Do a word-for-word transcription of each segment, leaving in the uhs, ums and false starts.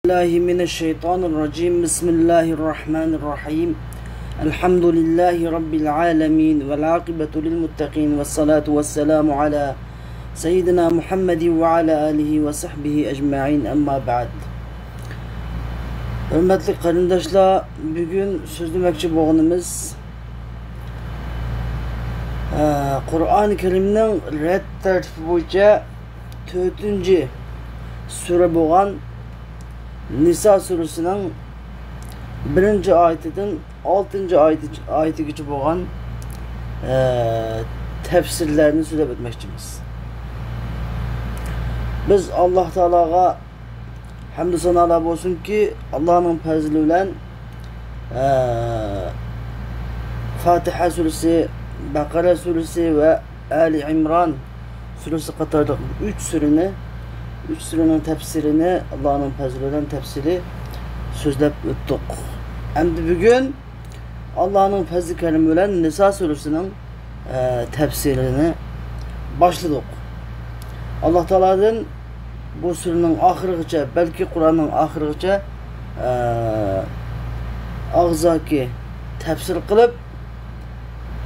بالله من الشيطان الرجيم. بسم الله الرحمن الرحيم. الحمد لله رب العالمين، والعاقبة للمتقين، والصلاة والسلام على سيدنا محمد وعلى آله وصحبه أجمعين. أما بعد. ھۆرمەتلىك قېرىنداشلار، بۈگۈن سۆزلىمەكچى بولغىنىمىز، ئە، قۇرئان كەرىمنىڭ رەت تەرتىپى بويىچە تۆتىنچى سۈرە بولغان نىسا سۈرىسىنىڭ بىرىنچى ئايىتىدىن ئالتىنچى ئايىتى-، ئايىتىگىچە بولغان، ئە، تەپسىرلەرنى سۆزلەپ ئۆتمەكچىمىز. بىز ئاللاھ تائالاغا ھەمدۇ سانالار بولسۇنكى، ئاللاھنىڭ پەزلى بىلەن، ئە، فاتىھە سۈرىسى، بەقەرە سۈرىسى ۋە ئالى ئىمران سۈرىسى قاتارلىق ئۈچ سۈرىنى، ئۈچ سۈرىنىڭ تەپسىرىنى، ئاللاھنىڭ پەزلى بىلەن تەپسىلىي سۆزلەپ ئۆتتۇق. ئەمدى بۈگۈن ئاللاھنىڭ پەزلى كەرىمى بىلەن نىسا سۈرىسىنىڭ، ئە، تەپسىرىنى باشلىدۇق. ئاللاھ تائالادىن بۇ سۈرىنىڭ ئاخىرىغىچە، بەلكى قۇرئاننىڭ ئاخىرىغىچە، ئە، ئاغزاكى تەپسىر قىلىپ،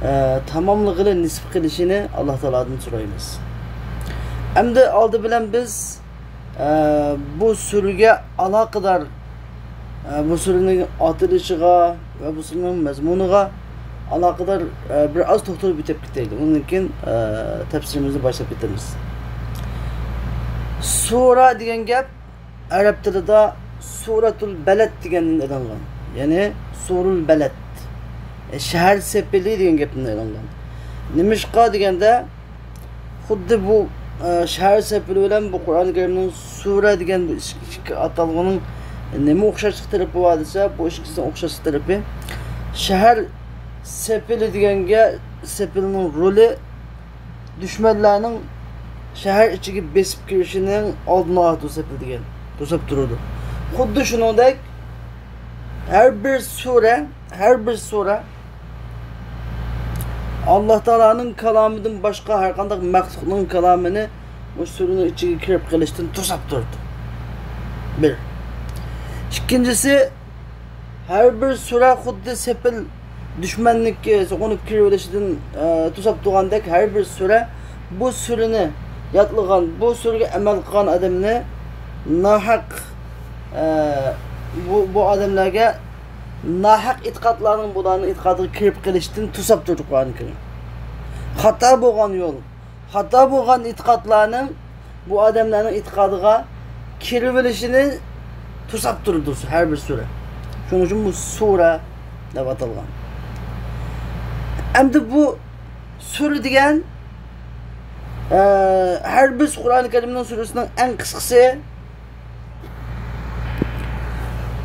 ئە، تاماملىغىلى نېسىپ قىلىشىنى ئاللاھ تائالادىن سورايمىز. ئەمدى ئالدى بىلەن بىز، ئە، بۇ سۈرىگە ئالاقىدار، ئە، بۇ سۈرىنىڭ ئاتىلىشىغا ۋە بۇ سۈرىنىڭ مەزمۇنىغا ئالاقىدار، ئە، بىر ئاز توختىلىپ ئۆتۈپ كېتەيلى. ئۇنىڭدىن كېيىن، ئە، تەپسىرىمىزنى باشلاپ كېتىمىز. سۈرە دېگەن گەپ ئەرەب تىلىدا سۇرەتۇل بەلەد دېگەندىن ئېلىنغان. يەنى سۇرۇل بەلەد. ئە، شەھەر سېپىلى دېگەن گەپتىن ئېلىنغان. نېمىشقا دېگەندە، خۇددى بۇ، ئە، شەھەر سېپىلى بىلەن بۇ قۇرئان كەرىمنىڭ سۈرە دېگەن بۇ ئىككى، ئىككى ئاتالغۇنىڭ نېمە ئوخشاشلىق تەرىپى بار دېسە، بۇ ئىككىسىنىڭ ئوخشاشلىق تەرىپى، شەھەر سېپىلى دېگەنگە، سېپىلنىڭ رولى دۈشمەنلەرنىڭ شەھەر ئىچىگە بېسىپ كىرىشىنىڭ ئالدىنى ئالىدۇ، سېپىل دېگەن، توساپ تۇرىدۇ. خۇددى شۇنىڭدەك ھەر بىر سۈرە، ھەر بىر سۈرە ئاللاھ تائالانىڭ كالامىدىن باشقا ھەر قانداق مەخلۇقنىڭ كالامىنى بۇ سۈرىنىڭ ئىچىگە كىرىپ قېلىشتىن توساپ تۇرىدۇ. بىر. ئىككىنچىسى، ھەر بىر سۈرە خۇددى سېپىل دۈشمەننىڭكى سوقۇنۇپ كىرىۋېلىشىدىن، ئە، توساپ تۇرغاندەك، ھەر بىر سۈرە بۇ سۈرىنى يادلىغان، بۇ سۈرىگە ئەمەل قىلغان ئادەمنى ناھەق، ئە، بۇ، بۇ ئادەملەرگە ناھەق ئېتىقادلارنىڭ بۇلارنىڭ ئېتىقادىغا كىرىپ قېلىشتىن توساپ تۇرىدۇ قۇرئان كەرىم. خاتا بولغان يول، خاتا بولغان ئېتىقادلارنىڭ بۇ ئادەملەرنىڭ ئېتىقادىغا كىرىۋېلىشىنى توساپ تۇرىدۇ ھەر بىر سۈرە. شۇنىڭ ئۈچۈن بۇ سۈرە دەپ ئاتالغان. ئەمدى بۇ سۈرە دېگەن، ئە، ھەر بىر قۇرئان كەرىمنىڭ سۈرىسىنىڭ ئەڭ قىسقىسى،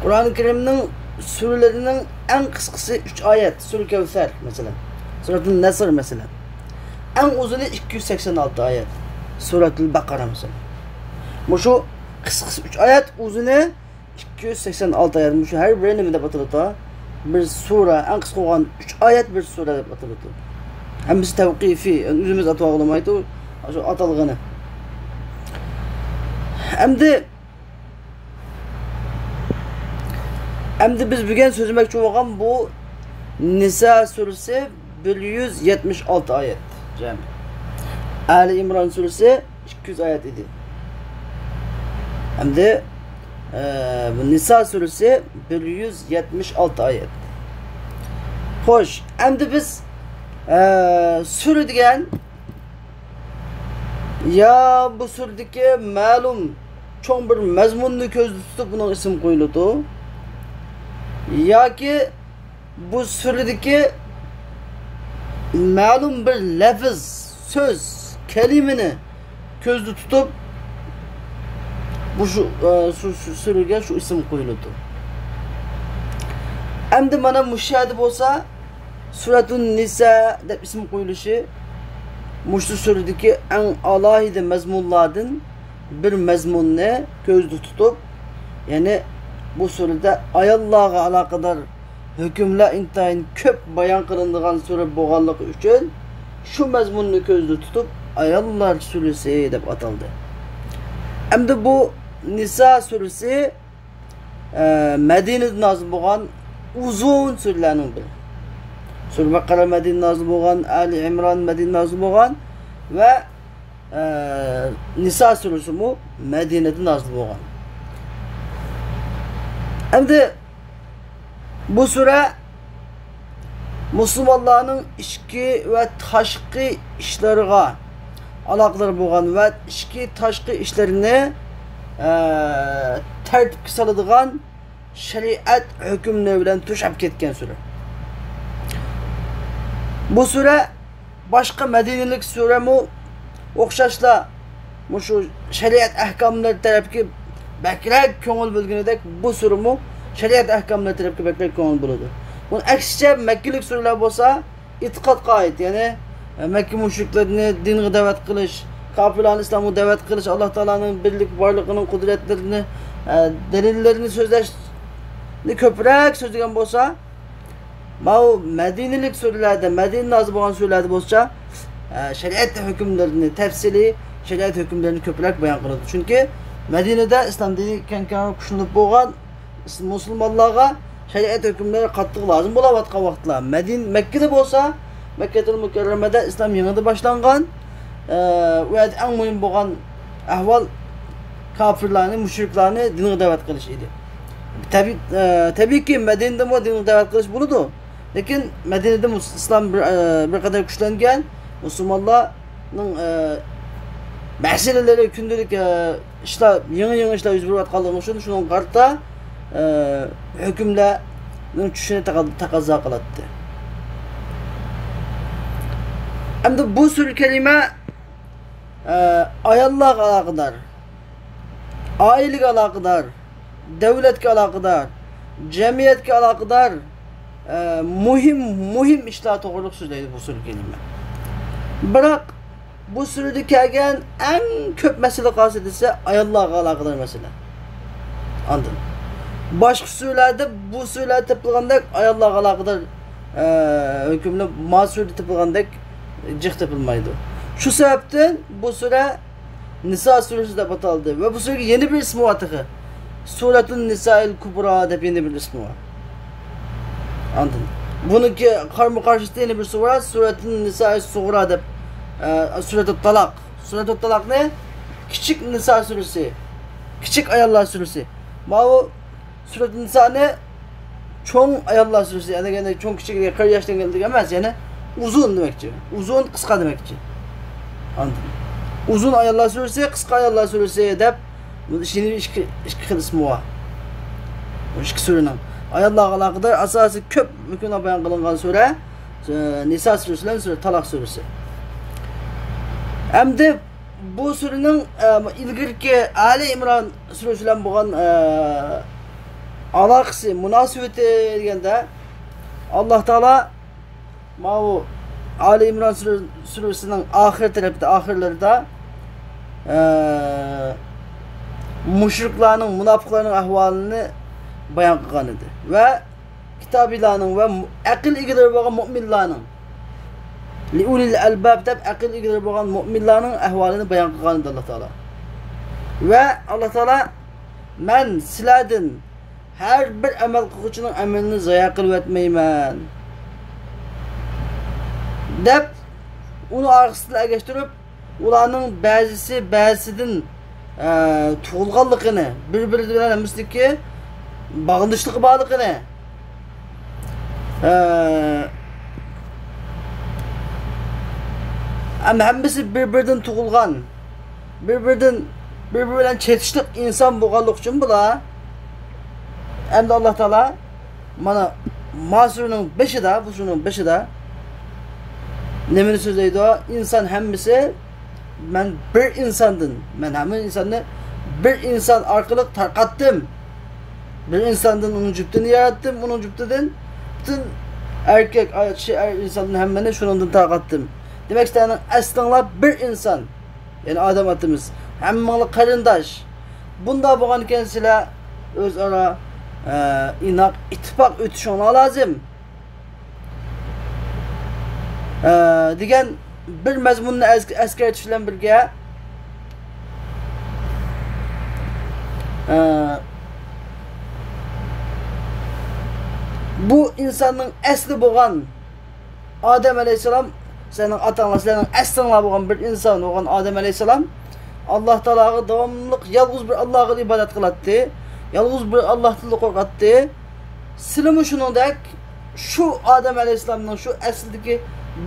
قۇرئان كەرىمنىڭ سۈرىلىرىنىڭ ئەڭ قىسقىسى ئۈچ ئايەت، سۈرە كەۋسەر، مەسىلەن، سۈرەتۇن نەسر، مەسىلەن. ئەڭ ئۇزۇنى ئىككى يۈز سەكسەن ئالتە ئايەت، سۈرەتۇل بەقەرە، مەسىلەن. مۇشۇ قىسقىسى ئۈچ ئايەت، ئۇزۇنى ئىككى يۈز سەكسەن ئالتە ئايەت. مۇشۇ ھەر بىرى نېمە دەپ ئاتىلىدۇ؟ بىر سۈرە، ئەڭ قىسقا بولغان ئۈچ ئايەت بىر سۈرە دەپ ئاتىلىدۇ. ھەممىسى تەۋقىفىي، يەنى ئۆزىمىز ئاتىۋالغىلى بولمايدۇ، شۇ ئاتالغىنى. ئەمدى ئەمدى بىز بۈگۈن سۆزلىمەكچى بولغان بۇ نىسا سۈرىسى بىر يۈز يەتمىش ئالتە ئايەت جەمئىي. ئالى ئىمران سۈرىسى ئىككى يۈز ئايەت ئىدى. ئەمدى، ئە، بۇ نىسا سۈرىسى بىر يۈز يەتمىش ئالتە ئايەت. خوش، ئەمدى بىز، ئە، سۈرە دېگەن يا بۇ سۈرىدىكى مەلۇم چوڭ بىر مەزمۇننى كۆزدە تۇتۇپ بۇنىڭ ئىسمى قويۇلىدۇ. ياكى بۇ سۈرىدىكى مەلۇم بىر لەفز، سۆز، كەلىمىنى كۆزدە تۇتۇپ، بۇ شۇ، ئە، سۈ-، سۈ-، سۈرىگە شۇ ئىسىم قويۇلىدۇ. ئەمدى مانا مۇشۇ يەردە بولسا، سۈرەتۇن نىسا دەپ ئىسىم قويۇلۇشى، مۇشۇ سۈرىدىكى ئەڭ ئالاھىدە مەزمۇنلاردىن بىر مەزمۇننى كۆزدە تۇتۇپ، يەنى بۇ سۈرىدە ئاياللارغا ئالاقىدار ھۆكۈملەر ئىنتايىن كۆپ بايان قىلىنىدىغان سۈرە بولغانلىقى ئۈچۈن، شۇ مەزمۇننى كۆزدە تۇتۇپ، ئاياللار سۈرىسى دەپ ئاتالدى. ئەمدى بۇ نىسا سۈرىسى ئە، مەدىنىدە نازىل بولغان ئۇزۇن سۈرىلەرنىڭ بىرى. سۈرە بەقەرە مەدىنىدە نازىل بولغان، ئالى ئىمران مەدىنىدە نازىل بولغان ۋە، ئە، نىسا سۈرىسىمۇ مەدىنىدە نازىل بولغان. ئەمدى بۇ سۈرە مۇسۇلمانلارنىڭ ئىچكى ۋە تاشقى ئىشلىرىغا ئالاقىدار بولغان ۋە ئىچكى تاشقى ئىشلىرىنى، ئە، تەرتىپكە سالىدىغان شەرىئەت ھۆكۈملىرى بىلەن توشاپ كەتكەن سۈرە. بۇ سۈرە باشقا مەدىنىلىك سۈرەمۇ ئوخشاشلا مۇشۇ شەرىئەت ئەھكاملىرى تەرەپكە بەكرەك كۆڭۈل بۆلگىنىدەك، بۇ سۈرىمۇ شەرىئەت ئەھكاملىرى تەرەپكە بەكرەك كۆڭۈل بۆلىدۇ. بۇنىڭ ئەكسىچە، مەككىلىك سۈرىلەر بولسا ئېتىقادقا ئائىت، يەنى، ئە، مەككە مۇشرىكلىرىنى دىنغا دەۋەت قىلىش، كاپىرلارنى ئىسلامغا دەۋەت قىلىش، ئاللا تائالانىڭ بىرلىك، بارلىقىنىڭ قۇدرەتلىرىنى، ئە، دەلىللىرىنى سۆزلەشنى كۆپرەك سۆزلىگەن بولسا، ماۋۇ مەدىنىلىك سۈرىلەردە، مەدىنە نازىل بولغان سۈرىلەردە بولسا، ئە، شەرىئەت ھۆكۈملىرىنى تەپسىلىي، شەرىئەت ھۆكۈملىرىنى كۆپرەك بايان قىلىدۇ. چۈنكى مەدىنىدە ئىسلام دىنى كەڭ-كەڭ كۈچلىنىپ بولغان، مۇسۇلمانلارغا شەرىئەت ھۆكۈملىرى قاتتىق لازىم بولاۋاتقان ۋاقىتلار. مەدىن-، مەككىدە بولسا، مەككەتۇل مۇكەررەمەدە ئىسلام يېڭىدا باشلانغان، ئە، ئۇ يەردە ئەڭ مۇھىم بولغان ئەھۋال كاپىرلارنى، مۇشرىكلارنى دىنغا دەۋەت قىلىش ئىدى. تەبىئىي، ئە، تەبىئىيكى، مەدىنىدىمۇ دىنغا دەۋەت قىلىش بولىدۇ. لېكىن مەدىنىدە مۇس-، ئىسلام بىر، ئە، بىر قەدەر كۈچلەنگەن، مۇسۇلمانلارنىڭ، ئە، مەسىلىلىرى، كۈندىلىك، ئە، ئىشلار، يېڭى-يېڭى ئىشلار يۈز بېرىۋاتقانلىقى ئۈچۈن شۇنىڭغا قارىتا، ئە، ھۆكۈملەرنىڭ چۈشۈشىنى تەقە-، تەقەززا قىلاتتى. ئەمدى بۇ سۈرە كەرىمە، ئە، ئاياللارغا ئالاقىدار، ئائىلىگە ئالاقىدار، دۆلەتكە ئالاقىدار، جەمئىيەتكە ئالاقىدار، ئە، مۇھىم، مۇھىم ئىشلار توغرىلىق سۆزلەيدۇ بۇ سۈرە كەرىمە. بىراق، بۇ سۈرىدە كەلگەن ئەڭ كۆپ مەسىلە قالسا دېسە، ئاياللارغا ئالاقىدار مەسىلە. ئاندىن باشقا سۈرىلەردە، بۇ سۈرىلەردە تېپىلغاندەك ئاياللارغا ئالاقىدار، ئە، ھۆكۈملەر ما سۈرىدە تېپىلغاندەك جىق تېپىلمايدۇ. شۇ سەۋەبتىن بۇ سۈرە نىسا سۈرىسى دەپ ئاتالدى. ۋە بۇ سۈرىگە يەنە بىر ئىسمى بار تېخى. سۈرەتۇن نىسائىل كۇبرا دەپ يەنە بىر ئىسمى بار. ئاندىن بۇنىڭكى قارمۇ قارشىسىدا يەنە بىرسى بار، سۈرەتۇن نىسائىس سۇغرا دەپ، ئە، سۈرەتۇت تالاق. سۈرەتۇت تالاقنى كىچىك نىسا سۈرىسى، كىچىك ئاياللار سۈرىسى. ماۋۇ سۈرەتۇن نىسانى چوڭ ئاياللار سۈرىسى، يەنى، يەنى چوڭ كىچىك دېگەن قىرىق ياش دېگەن ئەمەس، يەنى ئۇزۇن دېمەكچى. ئۇزۇن، قىسقا دېمەكچى. ئاندىن ئۇزۇن ئاياللار سۈرىسى، قىسقا ئاياللار سۈرىسى دەپ بۇ ئىككى، ئىككى خىل ئىسمى بار. بۇ ئىككى سۈرىنىڭ ئاياللارغا ئالاقىدار ئاساسىي كۆپ ھۆكۈملەر بايان قىلىنغان سۈرە، ئە، نىسا سۈرىسى بىلەن سۈرە تالاق سۈرىسى. ئەمدى بۇ سۈرىنىڭ، ئە، ئىلگىرىكى ئالى ئىمران سۈرىسى بىلەن بولغان، ئە، ئالاقىسى، مۇناسىۋىتى دېگەندە، ئاللا تائالا ماۋۇ ئالى ئىمران سۈرە-، سۈرىسىنىڭ ئاخىر تەرەپتە، ئاخىرلىرىدا، ئە، مۇشرىكلارنىڭ، مۇناپىقلارنىڭ ئەھۋالىنى بايان قىلغان ئىدى. ۋە كىتابىيلارنىڭ ۋە مۇ-، ئەقىل ئىگىلىرى بولغان مۇئمىنلارنىڭ، لىئۇلىل ئەلباب دەپ ئەقىل ئىگىلىرى بولغان مۇئمىنلارنىڭ ئەھۋالىنى بايان قىلغان ئىدى ئاللا تائالا. ۋە ئاللا تائالا، مەن سىلەردىن ھەر بىر ئەمەل قىلغۇچىنىڭ ئەمىلىنى زايە قىلىۋەتمەيمەن دەپ، ئۇنى ئارقىسىدىن ئەگەشتۈرۈپ، ئۇلارنىڭ بەزىسى بەزىسىدىن، ئە، تۇغۇلغانلىقىنى، بىر-بىرى بىلەن ھەممىسىدىكى باغلىنىشلىقى بارلىقىنى، ئە، ھەم-، ھەممىسى بىر-بىرىدىن تۇغۇلغان، بىر-بىرىدىن، بىر-بىرى بىلەن چېتىشلىق ئىنسان بولغانلىقى ئۈچۈن بۇلار. ئەمدى ئاللا تائالا مانا، ما سۈرىنىڭ بېشىدا، بۇ سۈرىنىڭ بېشىدا نېمىنى سۆزلەيدۇ؟ ئىنسان ھەممىسى، مەن بىر ئىنساندىن، مەن ھەممە ئىنساننى بىر ئىنسان ئارقىلىق تارقاتتىم. بىر ئىنساندىن ئۇنىڭ جۈپتىنى ياراتتىم، ئۇنىڭ جۈپتىدىن پۈتۈن ئەركەك، ئايال، كىشى، ئەر ئىنساندىن ھەممىنى شۇنىڭدىن تارقاتتىم. دېمەك، سىلەرنىڭ ئەسلىڭلار بىر ئىنسان. يەنى ئادەم ئاتىمىز، ھەممىڭلار قېرىنداش. بۇنداق بولغانىكەن، سىلەر ئۆزئارا، ئە، ئىناق، ئىتتىپاق ئۆتۈشۈڭلار لازىم، ئە، دېگەن بىر مەزمۇننى ئەس-، ئەسكەرتىش بىلەن بىرگە، ئە، بۇ ئىنساننىڭ ئەسلى بولغان ئادەم ئەلەيھىسسالام، سىلەرنىڭ ئاتاڭلار، سىلەرنىڭ ئەسلىڭلار بولغان بىر ئىنسان بولغان ئادەم ئەلەيھىسسالام، ئاللا تائالاغا داۋاملىق يالغۇز بىر ئاللاغا ئىبادەت قىلاتتى، يالغۇز بىر ئاللاھتىنلا قورقاتتى. سىلىمۇ شۇنىڭدەك شۇ ئادەم ئەلەيھىسسالامنىڭ، شۇ ئەسلىدىكى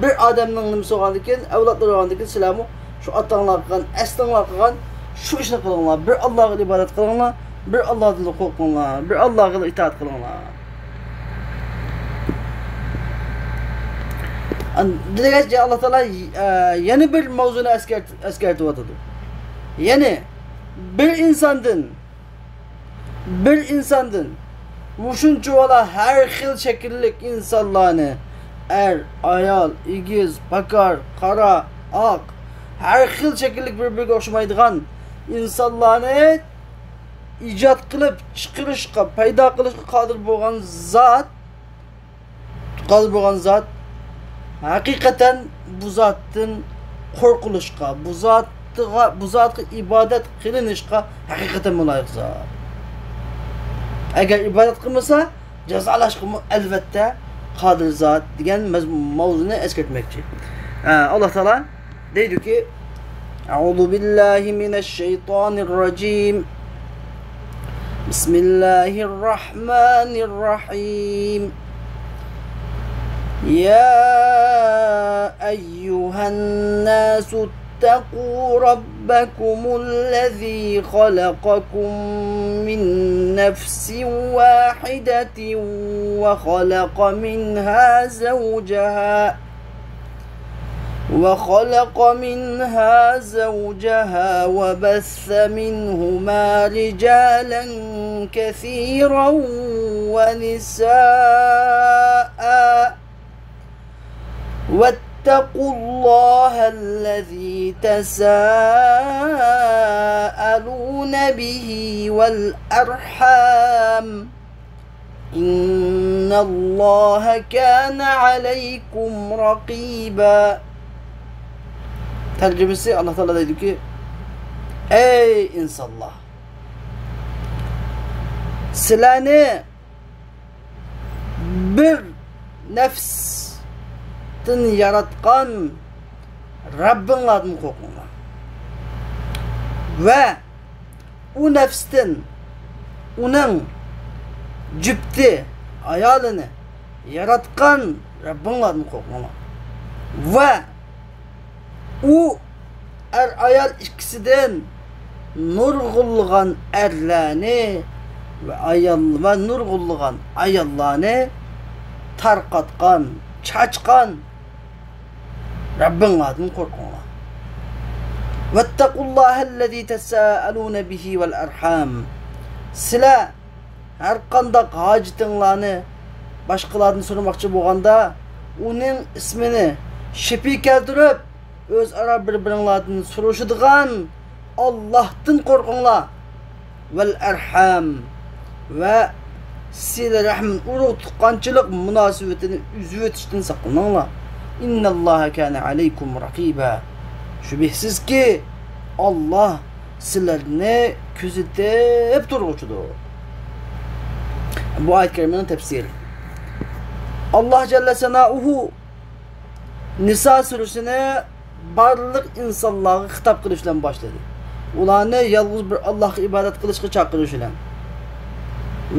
بىر ئادەمنىڭ نېمىسى بولغاندىكىن، ئەۋلادلىرى بولغاندىكىن، سىلەرمۇ شۇ ئاتاڭلار قىلغان، ئەسلىڭلار قىلغان شۇ ئىشنى قىلىڭلار. بىر ئاللاغا ئىبادەت قىلىڭلار، بىر ئاللاھتىن قورقۇڭلار، بىر ئاللاغا ئىتائەت قىلىڭلار. دېگەچ ئاللا تائالا، ئە، يەنە بىر ماۋزۇنى ئەسكەرت-، ئەسكەرتىۋاتىدۇ. يەنى بىر ئىنساندىن، بىر ئىنساندىن مۇشۇنچىۋالا ھەر خىل شەكىللىك ئىنسانلارنى، ئەر، ئايال، ئېگىز، پاكار، قارا، ئاق، ھەر خىل شەكىللىك بىر-بىرىگە ئوخشىمايدىغان ئىنسانلارنى ئىجاد قىلىپ چىقىرىشقا، پەيدا قىلىشقا قادىر بولغان زات، قادىر بولغان زات، ھەقىقەتەن بۇ زاتتىن قورقۇلۇشقا، بۇ زاتقا، بۇ زاتقا ئىبادەت قىلىنىشقا ھەقىقەتەن مۇلايىق زات. ئەگەر ئىبادەت قىلمىسا، جازالاشقىمۇ ئەلۋەتتە قادىر زات دېگەن مەز-، ماۋزۇنى ئەسكەرتمەكچى. ئە، ئاللا تائالا دەيدۇكى، أعوذ بالله من الشيطان الرجيم. بسم الله الرحمن الرحيم. يا أيها الناس اتقوا ربكم الذي خلقكم من نفس واحدة وخلق منها زوجها وخلق منها زوجها وبث منهما رجالا كثيرا ونساء. واتقوا الله الذي تساءلون به والأرحام إن الله كان عليكم رقيبا. تەرجىمىسى، ئاللا تائالا دەيدۇكى، ئەي ئىنسانلار، سىلەرنى بىر نەپستىن ياراتقان رەببىڭلاردىن قورقۇڭلار. ۋە ئۇ نەپستىن ئۇنىڭ جۈپتى، ئايالىنى ياراتقان رەببىڭلاردىن قورقۇڭلار. ۋە ئۇ ئەر-ئايال ئىككىسىدىن نۇرغۇنلىغان ئەرلەرنى ۋە ئايال، ۋە نۇرغۇنلىغان ئاياللارنى تارقاتقان، چاچقان رەببىڭلاردىن قورقۇڭلار. واتقوا الله الذي تساءلون به والأرحام. سىلەر ھەر قانداق ھاجىتىڭلارنى باشقىلاردىن سورىماقچى بولغاندا، ئۇنىڭ ئىسمىنى شېپى كەلتۈرۈپ، ئۆزئارا بىر-بىرىڭلاردىن سورىشىدىغان ئاللاھتىن قورقۇڭلار. ۋەل ئەرھام، ۋە سىلە رەھىم، ئۇرۇق تۇغقانچىلىق مۇناسىۋىتىنى ئۈزۈۋېتىشتىن ساقلىنىڭلار. إن الله كان عليكم رقيبا. شۈبھىسىزكى، ئاللاھ سىلەرنى كۆزىتىپ تۇرغۇچىدۇر. بۇ ئايەت كەرىمىنىڭ تەپسىرى. ئاللاھ جەللە ساناؤھۇ نىسا سۈرىسىنى بارلىق ئىنسانلارغا خىتاب قىلىش بىلەن باشلىدى. ئۇلارنى يالغۇز بىر ئاللاھقا ئىبادەت قىلىشقا چاقىرىش بىلەن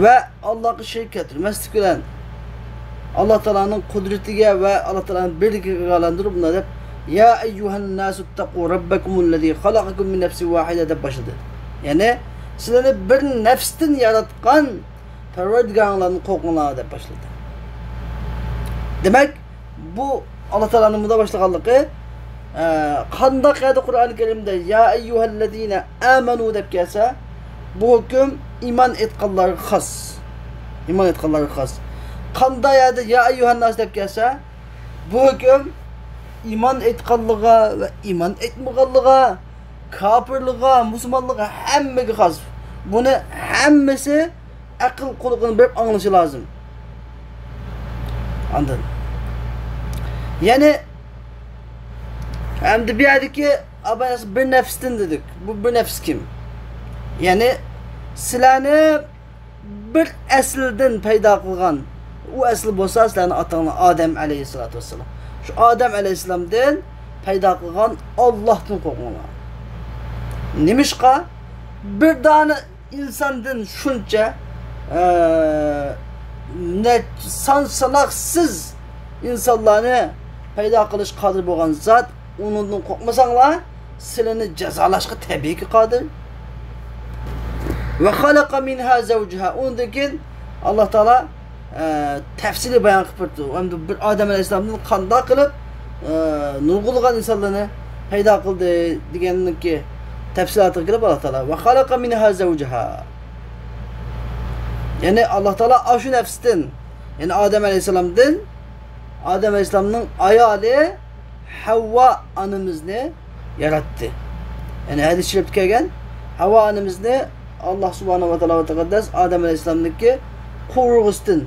ۋە ئاللاھقا شېرىك كەلتۈرمەسلىك بىلەن، ئاللاھ تائالانىڭ قۇدرىتىگە ۋە ئاللاھ تائالانىڭ بىرلىكىگە ئىگىلەندۈرۈپ، مۇنداق دەپ، يا أيها الناس اتقوا ربكم الذي خلقكم من نفس واحدة دەپ باشلىدى. يەنى، سىلەرنى بىر نەپستىن ياراتقان پەرۋەردىگارىڭلاردىن قورقۇڭلار دەپ باشلىدى. دېمەك، بۇ ئاللاھ تائالانىڭ مۇنداق باشلىغانلىقى، ئە، قانداق يەردە قۇرئان كەرىمدە يا ئەييۇھەللەزىنە ئامەنۇ دەپ كەلسە، بۇ ھۆكۈم ئىمان ئېيتقانلارغا خاس. ئىمان ئېيتقانلارغا خاس. قانداق يەردە يا ئەييۇھەنناس دەپ كەلسە، بۇ ھۆكۈم ئىمان ئېيتقانلىغا ۋە ئىمان ئېيتمىغانلىغا، كاپىرلىغا، مۇسۇلمانلىغا، ھەممىگە خاس. بۇنى ھەممىسى ئەقىل قۇلىقىنى بېرىپ ئاڭلىشى لازىم. ئاندىن، يەنى، ئەمدى بۇ يەردىكى ئاباياس بىر نەپستىن دېدۇق. بۇ بىر نەپس كىم؟ يەنى، سىلەرنى بىر ئەسلىدىن پەيدا قىلغان، ئۇ ئەسلى بولسا سىلەرنىڭ ئاتاڭلار ئادەم ئەلەيھىسسالاتۇ ۋەسسالام. شۇ ئادەم ئەلەيھىسسالامدىن پەيدا قىلغان ئاللاھتىن قورقۇڭلار. نېمىشقا؟ بىر دانە ئىنساندىن شۇنچە، ئە، نە-، سان ساناقسىز ئىنسانلارنى پەيدا قىلىش قادىر بولغان زات، ئۇنىڭدىن قورقمىساڭلار، سىلىنى جازالاشقا تەبىئىيكى قادىر. ۋە خەلەقە مىنھا زەۋجىھا. ئۇنىڭدىن كېيىن ئاللا تائالا، ئە، تەپسىلىي بايان قىلىپ بېرىپتۇ. ئەمدى بىر ئادەم ئەلەيھىسسالامدىن قانداق قىلىپ، ئە، نۇرغۇنلىغان ئىنسانلارنى پەيدا قىلدى دېگەننىڭكى تەپسىلاتىغا كېلىپ ئاللا تائالا، ۋە خەلەقە مىنھا زەۋجىھا. يەنى ئاللا تائالا ئاشۇ نەپستىن، يەنى ئادەم ئەلەيھىسسالامدىن، ئادەم ئەلەيھىسسالامنىڭ ئايالى ھەۋۋا ئانىمىزنى ياراتتى. يەنى ھەدىس شېرىپتە كەلگەن، ھەۋۋا ئانىمىزنى ئاللا سۇبھانەھۇ ۋە تائالا ۋە تەقەددەس ئادەم ئەلەيھىسسالامنىڭكى قوۋۇرغىسىدىن،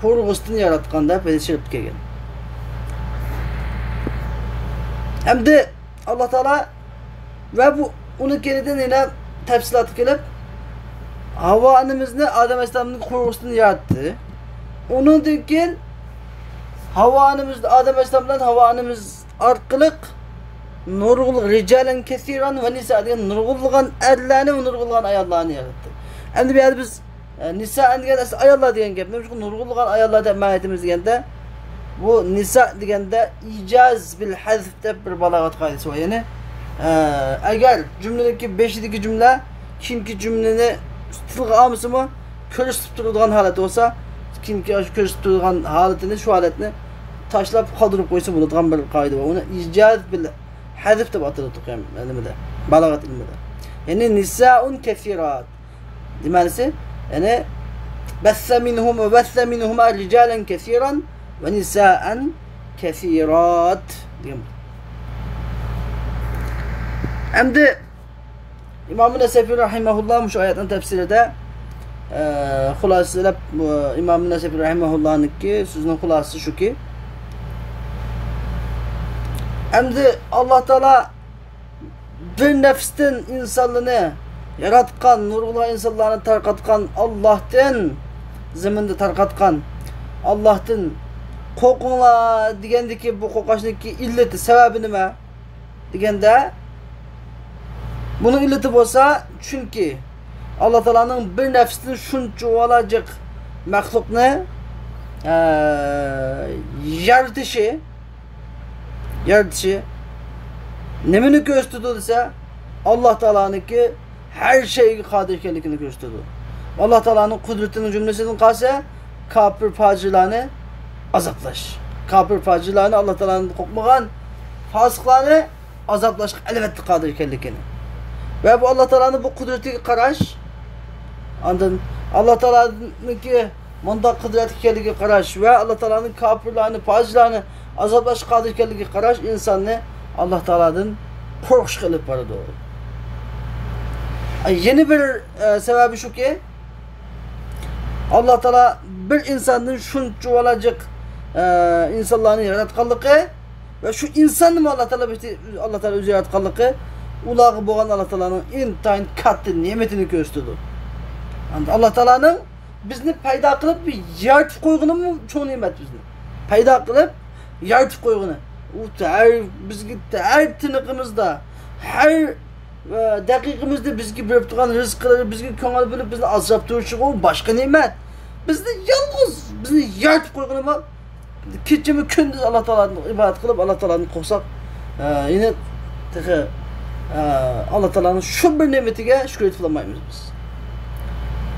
قوۋۇرغىسىدىن ياراتقان دەپ ھەدىس شېرىپتە كەلگەن. ئەمدى ئاللا تائالا ۋە بۇ ئۇنىڭ كەينىدىن يەنە تەپسىلاتقا كېلىپ، ھاۋا ئانىمىزنى ئادەم ئەلەيھىسسالامنىڭ قوۋۇرغىسىدىن ياراتتى. ئۇنىڭدىن كېيىن ھاۋا ئانىمىز، ئادەم ئەلەيھىسسالام بىلەن ھاۋا ئانىمىز ئارقىلىق نۇرغۇن رىجالەن كەسىران ۋە نىسا دېگەن نۇرغۇنلىغان ئەرلەرنى ۋە نۇرغۇنلىغان ئاياللارنى ياراتتى. ئەمدى بۇ يەردە بىز، ئە، نىسائەن دېگەن ئەسلى ئاياللار دېگەن گەپ. نېمە ئۈچۈن نۇرغۇنلىغان ئاياللار دەپ مەن ئېيتىمىز دېگەندە، بۇ نىسا دېگەندە ئىجاز بىل ھەزف دەپ بىر بالاغەت قائىدىسى بار. يەنى، ئە، ئەگەر جۈملىنىڭكى بېشىدىكى جۈملە كېيىنكى جۈملىنى تىلغا ئالمىسىمۇ، كۆرسىتىپ تۇرىدىغان ھالەت بولسا، كېيىنكى ئاشۇ كۆرسىتىپ تۇرىدىغان ھالىتىنى، شۇ ھالەتنى تاشلاپ قالدۇرۇپ قويسا بولىدىغان بىر قائىدە بار. ئۇنى ئىجاز بىل ھەزف دەپ ئاتىلىدۇ، نېمىدە، بالاغەت ئىلمىدا. يەنى نىسائۇن كەسىرات. مەنىسى، يەنى بەسسە مىنھۇم ۋە بەسسە مىنھۇما رىجالەن كەسىران ۋە نىسائەن كەسىرات دېگەن. ئەمدى ئىمام نەسەفى رەھىمەھۇللا مۇشۇ ئايەتنىڭ تەپسىرىدە، ئە، خۇلاسىلەپ، ئىمام نەسەفى رەھىمەھۇللانىڭكى سۆزىنىڭ خۇلاسىسى شۇكى، ئەمدى ئاللا تائالا بىر نەپستىن ئىنسانلارنى ياراتقان، نۇرغۇنلىغان ئىنسانلارنى تارقاتقان ئاللاھتىن، زېمىندا تارقاتقان ئاللاھتىن قورقۇڭلار دېگەندىكى بۇ قورقۇشنىڭكى ئىللىتى، سەۋەبى نېمە دېگەندە، بۇنىڭ ئىللىتى بولسا، چۈنكى ئاللا تائالانىڭ بىر نەپستىن شۇنچىۋالا جىق مەخلۇقنى، ئە، يارىتىشى، يارىتىشى نېمىنى كۆرسىتىدۇ دېسە، ئاللا تائالانىڭكى ھەر شەيگە قادىر ئىكەنلىكىنى كۆرسىتىدۇ. ئاللا تائالانىڭ قۇدرىتىنىڭ جۈملىسىدىن قالسا، كاپىر پاجىرلارنى ئازابلاش. كاپىر پاجىرلارنى، ئاللا تائالادىن قورقمىغان پاسىقلارنى ئازابلاشقا ئەلۋەتتە قادىر ئىكەنلىكىنى ۋە بۇ ئاللا تائالانىڭ بۇ قۇدرىتىگە قاراش، ئاندىن ئاللا تائالانىڭكى مۇنداق قۇدرەتلىك ئىكەنلىكىگە قاراش ۋە ئاللا تائالانىڭ كاپىرلارنى، پاجىرلارنى ئازابلاشقا قادىر ئىكەنلىكىگە قاراش ئىنساننى ئاللا تائالادىن قورقۇشقا ئېلىپ بارىدۇ. يەنە بىر، ئە، سەۋەبى شۇكى، ئاللا تائالا بىر ئىنساندىن شۇنچىۋالا جىق، ئە، ئىنسانلارنى ياراتقانلىقى ۋە شۇ ئىنساننىمۇ ئاللا تائالا، ئاللا تائالا ئۆزى ياراتقانلىقى ئۇلارغا بولغان ئاللا تائالانىڭ ئىنتايىن كاتتا نېمىتىنى كۆرسىتىدۇ. ئاللا تائالانىڭ بىزنى پەيدا قىلىپ يارىتىپ قويغىنىمۇ چوڭ نېمەت بىزنى. پەيدا قىلىپ يارىتىپ قويغىنى. ئۇ ھەر بىزگە، ھەر تىنىقىمىزدا، ھەر، ئە، دەقىقىمىزدە بىزگە بېرىپ تۇرغان رىزقىلىرى، بىزگە كۆڭۈل بۆلۈپ بىزنى ئازراپ تۇرۇشىغۇ باشقا نېمەت. بىزنى يالغۇز، بىزنى يارىتىپ قويغىنىمۇ كېچىمۇ كۈندۈز ئاللا تائالادىن ئىبادەت قىلىپ، ئاللا تائالادىن قورقساق، ئە، يەنە تېخى، ئە، ئاللا تائالانىڭ شۇ بىر نېمىتىگە شۈكۈر ئېيتىپ بولالمايمىز بىز.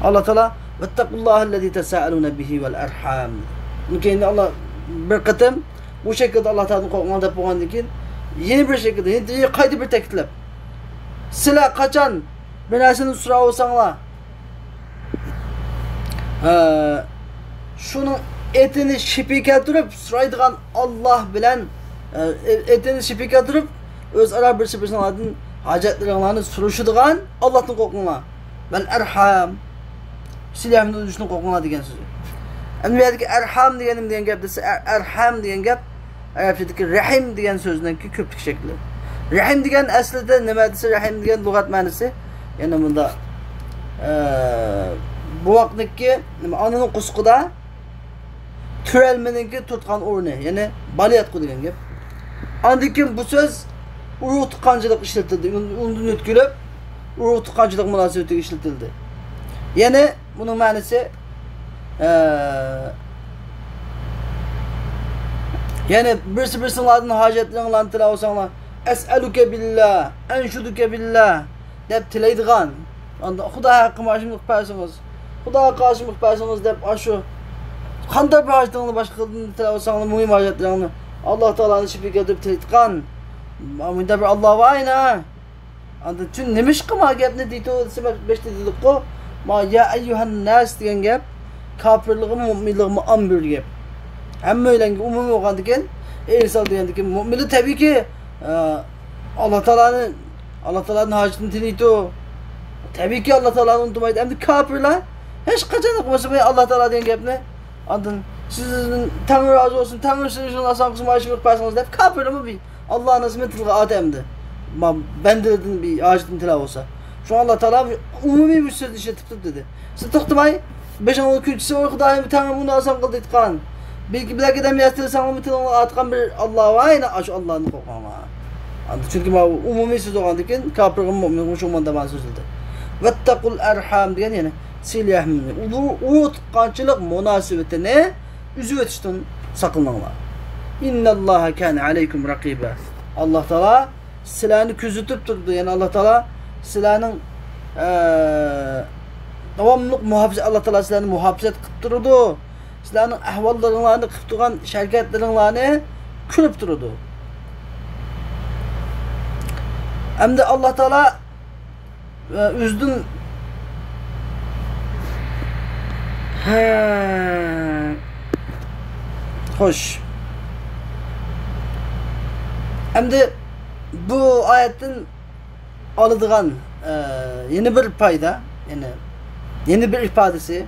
ئاللا تائالا، «ۋەتتەقۇللاھەللەزى تەسائەلۇنە بىھى ۋەل ئەرھام.» ئۇنىڭ كەينىدىن ئاللا بىر قېتىم بۇ شەكىلدە ئاللا تائالادىن قورقۇڭلار دەپ بولغاندىن كېيىن، يەنە بىر شەكىلدە، يەنە قايتا بىر تەكىتلەپ، سىلەر قاچان بىر نەرسىنى سوراۋالساڭلار، ئە، شۇنىڭ ئېتىنى شېپىگە كەلتۈرۈپ سورايدىغان ئاللا بىلەن، ئە، ئېتىنى شېپىگە كەلتۈرۈپ ئۆزئارا بىرسى بىرسىنىڭ ئالدىدىن ھاجەتلىرىڭلارنى سورىشىدىغان ئاللادىن قورقۇڭلار. ۋەل ئەرھام. سىلە رەھىمدىن ئۈزۈشتىن قورقۇڭلار دېگەن سۆزى. ئەمدى بۇ يەردىكى ئەرھام دېگەن نېمە دېگەن گەپ دېسە، ئە-، ئەرھام دېگەن گەپ ئەرەبچىدىكى رەھىم دېگەن سۆزنىڭكى كۆپلۈك شەكلى. رەھىم دېگەن ئەسلىدە نېمە دېسە، رەھىم دېگەن لۇغەت مەنىسى، يەنى مۇنداق، ئە، بوۋاقنىڭكى، نېمە، ئانىنىڭ قورسىقىدا تۆرەلمىنىڭكى تۇرىدىغان ئورنى، يەنى بالىياتقۇ دېگەن گەپ. ئاندىن كېيىن بۇ سۆز ئۇرۇق تۇغقانچىلىق ئىشلىتىلدى. ئۇن-، ئۇندىن ئۆتكۈلۈپ، ئۇرۇق تۇغقانچىلىق مۇناسىۋىتىگە ئىشلىتىلدى. يەنى بۇنىڭ مەنىسى، ئە، يەنى بىرسى بىرسىڭلاردىن ھاجەتلىرىڭلارنى تىلەپ ئالساڭلار، «ئەسئەلۇكە بىللا، ئەنشۇدۇكە بىللا» دەپ تىلەيدىغان، ئاندىن «خۇدا ھەققىمۇ ئاشۇنى قىلىپ بەرسىڭىز، خۇدا ھەققى ئاشۇنى قىلىپ بەرسىڭىز» دەپ، ئاشۇ قانداق بىر ھاجىتىڭنى باشقىدىن تىلەپ ئالساڭلار، مۇھىم ھاجەتلىرىڭنى، ئاللا تائالانى شەپىق كەلتۈرۈپ تىلەيدىغان مۇنداق بىر ئاللا بار ئەينە. ئاندىن چۈن نېمىشقا ما گەپنى دېيتۇ دېسە، بەشتە دېدۇققۇ، ما يا ئەييۇھەن ناس دېگەن گەپ كاپىرلىقمۇ، مۇئمىنلىقمۇ ئام بىر گەپ. ھەممەيلەنگە ئومۇمىي بولغاندىكىن، ئىنسان دېگەندىكىن، مۇئمىنلار تەبىئىيكى، ئە، ئاللا تائالانى، ئاللا تائالانىڭ ھاجىتىنى تىلەيتۇ. تەبىئىيكى، ئاللا تائالانى ئۇنتۇمايدۇ. ئەمدى كاپىرلار ھېچقاچان ئۇقمىسا، ئاللا تائالا دېگەن گەپنى، ئاندىن سىزدىن تەڭرى رازى بولسۇن، تەڭرى سىزنى ئاسان قىلسۇن، مانا شۇنى قىلىپ بەرسىڭىز دەپ كاپىرلارمۇ بىر ئاللانىڭ ئىسمىنى تىلغا ئالدى ئەمدى. ما-، بەندىلىرىدىن بىر ھاجىتىنى تىلەپ بولسا. شۇڭا ئاللا تائالا ئومۇمىي بىر سۆزنى ئىشلىتىپتۇ دېدى. سىز توختىماي، بېشىڭىزنىڭ كۈنچىسى بار، خۇدايىم، تەڭرى بۇنى ئاسان قىل دەيدىغان. بىلكى بىلەرگە دەم يەتتۈرسەڭلارمۇ تىلىڭلارغا ئاتقان بىر ئاللا بار، يەنە ئاشۇ ئاللانى قورقۇڭلار. ئاندىن چۈنكى ما ئومۇمىي سۆز بولغاندىكىن، كاپىرغىمۇ مۇئمىنغىمۇ شۇ مانا دەمەن سۆزلىدى. ۋەتتەقۇل ئەرھام دېگەن، يەنى سىلە رەھىمنى، ئۇلۇغ ئۇرۇق تۇغقانچىلىق مۇناسىۋىتىنى ئۈزۈۋېتىشتىن ساقلىنىڭلار. ئىنناللاھە كانە ئەلەيكۇم رەقىبە. ئاللا تائالا سىلەرنى كۆزىتىپ تۇرىدۇ. يەنى ئاللا تائالا سىلەرنىڭ، ئە، داۋاملىق مۇھاپىزەت، ئاللا تائالا سىلەرنى مۇھاپىزەت قىلىپ تۇرىدۇ. سىلەرنىڭ ئەھۋاللىرىڭلارنى، قىلىپ تۇرغان ھەرىكەتلىرىڭلارنى كۆرۈپ تۇرىدۇ. ئەمدى ئاللا تائالا ئۆزىدىن، ھە، خوش. ئەمدى بۇ ئايەتتىن ئالىدىغان، ئە، يەنە بىر پايدا، يەنە، يەنە بىر ئىپادىسى.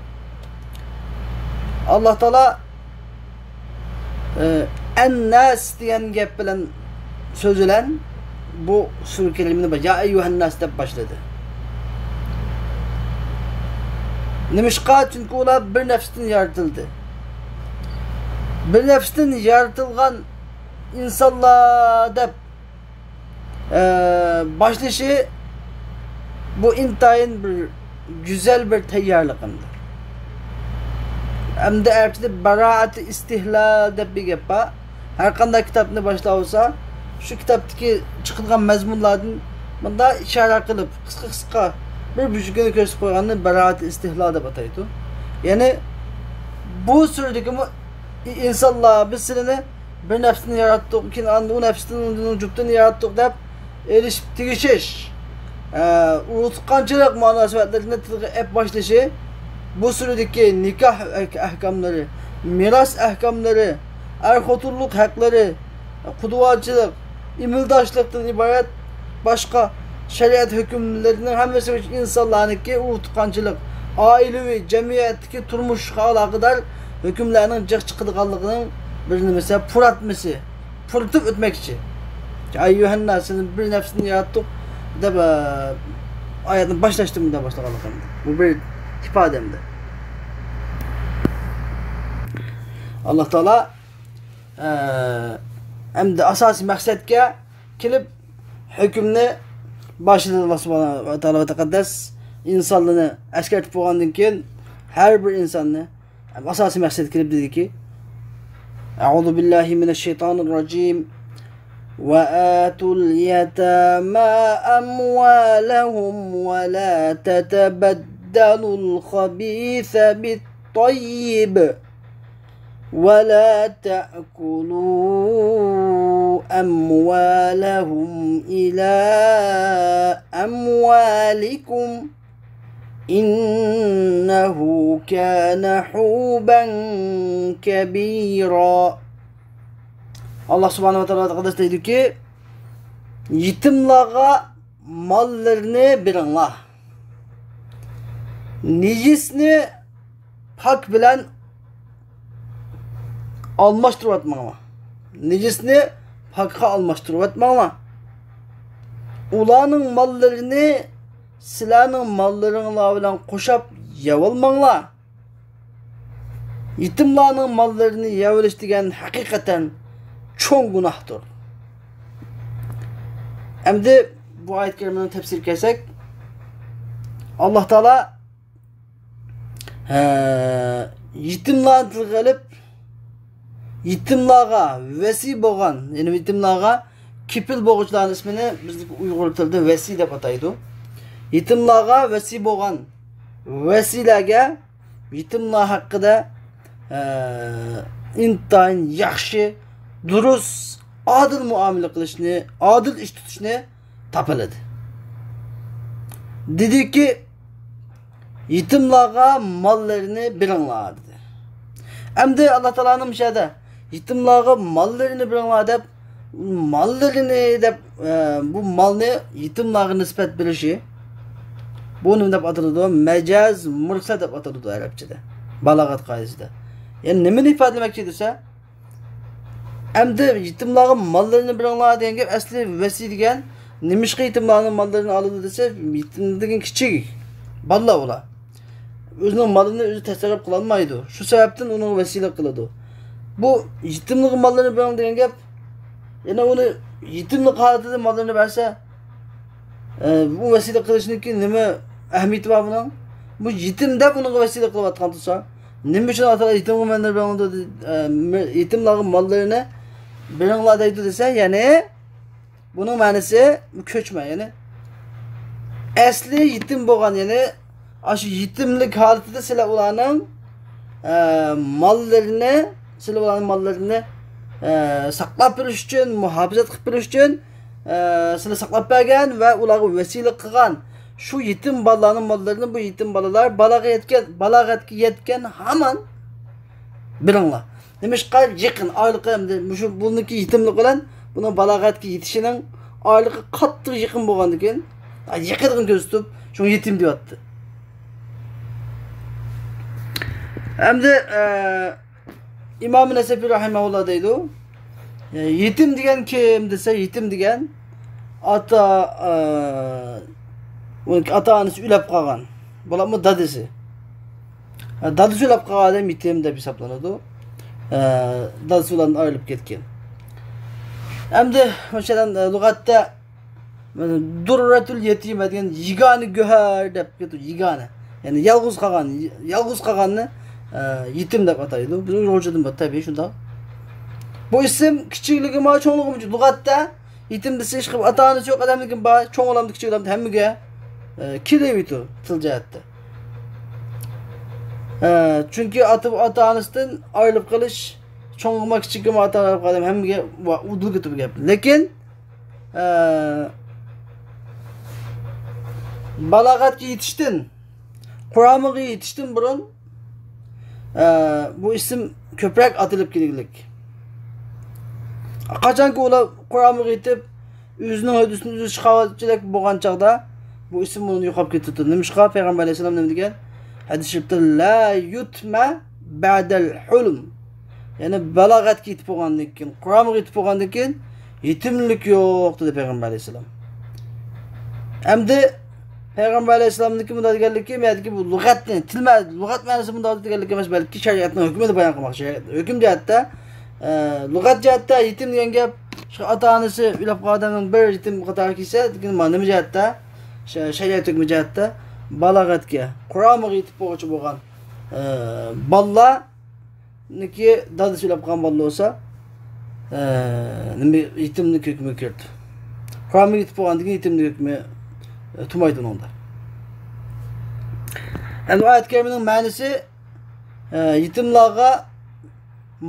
ئاللا تائالا ئە، ئەنناس دېگەن گەپ بىلەن، سۆز بىلەن بۇ سۈرە كەرىمىنى با-، يا ئەييۇھەنناس دەپ باشلىدى. نېمىشقا؟ چۈنكى ئۇلار بىر نەپستىن يارىتىلدى. بىر نەپستىن يارىتىلغان ئىنسانلار دەپ ئە، باشلىشى بۇ ئىنتايىن بىر گۈزەل بىر تەييارلىق ئەمدى. ئەمدى ئەرەبچىدە بارائەتى ئىستىھلال دەپ بىر گەپ بار. ھەر قانداق كىتابنى باشلاۋالسا، شۇ كىتابتىكى چىقىدىغان مەزمۇنلاردىن مۇنداق ئىشارە قىلىپ، قىسقا-قىسقا بىر بۈجۈكىنى كۆرسىتىپ قويغاننى بارائەتى ئىستىھلال دەپ ئاتايدۇ. يەنى بۇ سۈرىدىكىمۇ ئى-، ئىنسانلار، بىز سىلىنى بىر نەپستىن ياراتتۇق، كېيىن ئاندىن ئۇ نەپستىن، ئۇنىڭ جۈپتىن ياراتتۇق دەپ ئېلىشىپ تېگىشىش، ئە، ئۇرۇق تۇغقانچىلىق مۇناسىۋەتلىرىنى تىلغا ئېلىپ باشلىشى، بۇ سۈرىدىكى نىكاھ ئەھ-، ئەھكاملىرى، مىراس ئەھكاملىرى، ئەر-خوتۇنلۇق ھەقلىرى، قۇدىۋاچىلىق، ئىمىلداشلىقتىن ئىبارەت باشقا شەرىئەت ھۆكۈملىرىنىڭ ھەممىسى ئىنسانلارنىڭكى ئۇرۇق تۇغقانچىلىق، ئائىلىۋى، جەمئىيەتتىكى تۇرمۇشقا ئالاقىدار ھۆكۈملەرنىڭ جىق چىقىدىغانلىقىنىڭ بىر نېمىسى، پۇراتمىسى، پۇرىتىپ ئۆتمەكچى. ئەييۇھەنناس، سىزنى بىر نەپستىن ياراتتۇق دەپ، ئايەتنى باشلاشتىن مۇنداق باشلىغانلىقىم. بۇ بىر ئىپادەمدە. ئاللا تائالا ئە، ئەمدى ئاساسىي مەقسەتكە كېلىپ، ھۆكۈمنى باشلىدى ئاللا سۇبھانەھۇ ۋە تائالا ۋە تەقەددەس. ئىنسانلارنى ئەسكەرتىپ بولغاندىن كېيىن، ھەر بىر ئىنساننى ئاساسىي مەقسەتكە كېلىپ دېدىكى، أعوذ بالله من الشيطان الرجيم. وآتوا اليتامى أموالهم ولا تتبدلوا الخبيث بالطيب ولا تأكلوا أموالهم إلى أموالكم إنه كان حوبا كبيرا. ئاللا سۇبھانەھۇ ۋە تائالا تەقەددەس دەيدۇكى، يېتىملارغا ماللىرىنى بېرىڭلار. نىجىسنى پاك بىلەن ئالماشتۇرۇۋاتماڭلار. نىجىسنى پاكقا ئالماشتۇرۇۋاتماڭلار. ئۇلارنىڭ ماللىرىنى سىلەرنىڭ ماللىرىڭلار بىلەن قوشاپ يەۋالماڭلار. يېتىملارنىڭ ماللىرىنى يەۋېلىش دېگەن ھەقىقەتەن چوڭ گۇناھتۇر. ئەمدى بۇ ئايەت كەرىمىنىڭ تەپسىرىگە كەلسەك، ئاللا تائالا، ھە، يېتىملارنى تىلغا ئېلىپ، يېتىملارغا ۋەسىي بولغان، يەنى يېتىملارغا كېپىل بولغۇچىلارنىڭ ئىسمىنى بىزدىكى ئۇيغۇر تىلىدا ۋەسىي دەپ ئاتايدۇ. يېتىملارغا ۋەسىي بولغان ۋەسىيلەرگە يېتىملار ھەققىدە، ئە، ئىنتايىن ياخشى، دۇرۇس، ئادىل مۇئامىلە قىلىشنى، ئادىل ئىش تۇتۇشنى تاپىلىدى. دېدىكى، يېتىملارغا ماللىرىنى بېرىڭلار، دېدى. ئەمدى ئاللا تائالانىڭ مۇشۇ يەردە يېتىملارغا ماللىرىنى بېرىڭلار دەپ، ماللىرىنى دەپ، ئە، بۇ مالنى يېتىملارغا نىسبەت بېرىشى، بۇ نېمە دەپ ئاتىلىدۇ؟ مەجاز مۇرسەل دەپ ئاتىلىدۇ ئەرەبچىدە، بالاغەت قائىدىسىدە. يەنى نېمىنى ئىپادىلىمەكچى دېسە، ئەمدى يېتىملارغا ماللىرىنى بېرىڭلار دېگەن گەپ ئەسلى ۋەسىي دېگەن، نېمىشقا يېتىملارنىڭ ماللىرىنى ئالىدۇ دېسە، يېتىم دېگەن كىچىك بالىلار ئۇلار. ئۆزىنىڭ مالىنى ئۆزى تەسەررۇپ قىلالمايدۇ. شۇ سەۋەبتىن ئۇنىڭغا ۋەسىيلىك قىلىدۇ. بۇ يېتىملىققا ماللىرىنى بېرىڭ دېگەن گەپ، يەنە ئۇنى يېتىملىق ھالىتىدە ماللىرىنى بەرسە، ئە، بۇ ۋەسىيلىك قىلىشنىڭكى نېمە ئەھمىيىتى بار بۇنىڭ؟ بۇ يېتىم دەپ ئۇنىڭغا ۋەسىيلىك قىلىۋاتقان تۇرسا، نېمە ئۈچۈن ئاللا تائالا يېتىمگە ماللىرىنى بېرىڭلار دە-، ئە، يېتىملارغا ماللىرىنى بېرىڭلار دەيدۇ دېسە، يەنى بۇنىڭ مەنىسى كۆچمە، يەنى ئەسلى يېتىم بولغان، يەنى ئاشۇ يېتىملىك ھالىتىدە سىلەر ئۇلارنىڭ، ئە، ماللىرىنى، سىلەر ئۇلارنىڭ ماللىرىنى، ئە، ساقلاپ بېرىش ئۈچۈن، مۇھاپىزەت قىلىپ بېرىش ئۈچۈن، ئە، سىلەر ساقلاپ بەرگەن ۋە ئۇلارغا ۋەسىيلىك قىلغان شۇ يېتىم بالىلارنىڭ ماللىرىنى بۇ يېتىم بالىلار بالاغا يەتكەن، بالاغەتكە يەتكەن ھامان بېرىڭلار. نېمىشقا يېقىن ئارىلىقى، ئەمدى مۇشۇ بۇنىڭكى يېتىملىق بىلەن بۇنىڭ بالاغەتكە يېتىشىنىڭ ئارىلىقى قاتتىق يېقىن بولغاندىكىن، يېقىنلىقىنى كۆرسىتىپ، شۇڭا يېتىم دېيىۋاتىدۇ. ئەمدى، ئە، ئىمام نەسەپى رەھىمەھۇللا دەيدۇ، يېتىم دېگەن كىم دېسە، يېتىم دېگەن ئاتا، ئە، ئاتا-ئانىسى ئۆلۈپ قالغان، بولۇپمۇ دادىسى. دادىسى ئۆلۈپ قالغان ئادەم يېتىم دەپ ھېسابلىنىدۇ. ئە، دادىسى بىلەن ئايرىلىپ كەتكەن. ئەمدى مەسىلەن، ئە، لۇغەتتە، مەسىلەن، دۇررەتۇل يەتىمە دېگەن يېگانە گۆھەر دەپ كېتىدۇ، يېگانە. يەنى يالغۇز قالغان، يالغۇز قالغاننى، ئە، يېتىم دەپ ئاتايدۇ. بىز ئۇيغۇرچىدىن بار، تەبىئىي شۇنداق. بۇ ئىسىم كىچىكلىكىمۇ، چوڭلۇقىمۇ، لۇغەتتە يېتىم دېسە، ھېچقانداق ئاتا-ئانىسى يوق ئادەملىكىن بار، چوڭ ئادەمدىن كىچىك ئادەمدىن ھەممىگە، ئە، كېلىۋېتىدۇ تىل جەھەتتە. ئە، چۈنكى ئاتا، ئاتا-ئانىسىدىن ئايرىلىپ قېلىش، چوڭغىمۇ كىچىككىمۇ ئاتا-ئانىسىدىن ئايرىلىپ قالغان ئادەم ھەممىگە ۋا-، ئۇدۇل كېتىدۇ گەپ. لېكىن، ئە، بالاغەتكە يېتىشتىن، قۇرامىغا يېتىشتىن بۇرۇن، ئە، بۇ ئىسىم كۆپرەك ئاتىلىپ كېلىگلىك. قاچانكى ئۇلار قۇرامىغا يېتىپ، ئۆزىنىڭ ھۆددىسىنى ئۆزى چىقارغۇچىدەك بولغان چاغدا، بۇ ئىسىم ئۇنىڭ يوقاپ كېتىدۇ. نېمىشقا؟ پەيغەمبەر ئەلەيھىسسالام نېمە دېگەن؟ ھەدىس شېرىپتە، «لا يۇتمە بەدەل ھۇلم.» يەنى بالاغەتكە يېتىپ بولغاندىن كېيىن، قۇرامىغا يېتىپ بولغاندىن كېيىن يېتىملىك يوق، دېدى پەيغەمبەر ئەلەيھىسسالام. ئەمدى پەيغەمبەر ئەلەيھىسسالامنىڭكى مۇنداق دېگەنلىكى، بۇ يەردىكى بۇ لۇغەتنى، تىل مە-، لۇغەت مەنىسى مۇنداق دېگەنلىكى ئەمەس، بەلكى شەرىئەتنىڭ ھۆكمىنى بايان قىلماق. شەرىئەت، ھۆكۈم جەھەتتە، ئە، لۇغەت جەھەتتە يېتىم دېگەن گەپ، شۇ ئاتا-ئانىسى ئۆلۈپ قالغان ئادەمنىڭ بىر يېتىم قاتارىغا كىرسە، لېكىن مانا نېمە جەھەتتە؟ شە-، شەرىئەت ھۆكمى جەھەتتە بالاغەتكە، قۇرامىغا يېتىپ بولغۇچى بولغان، ئە، بالىلار نىكى دادىسى ئۆلۈپ قالغان بالىلار بولسا، ئە، نېمە، يېتىملىك ھۆكمىگە كىرىدۇ. قۇرامىغا يېتىپ بولغاندىن كېيىن يېتىملىك ھۆكمى، ئە، تۇمايدۇ ئۇنىڭدا. ئەمدى ئايەت كەرىمىنىڭ مەنىسى، ئە، يېتىملارغا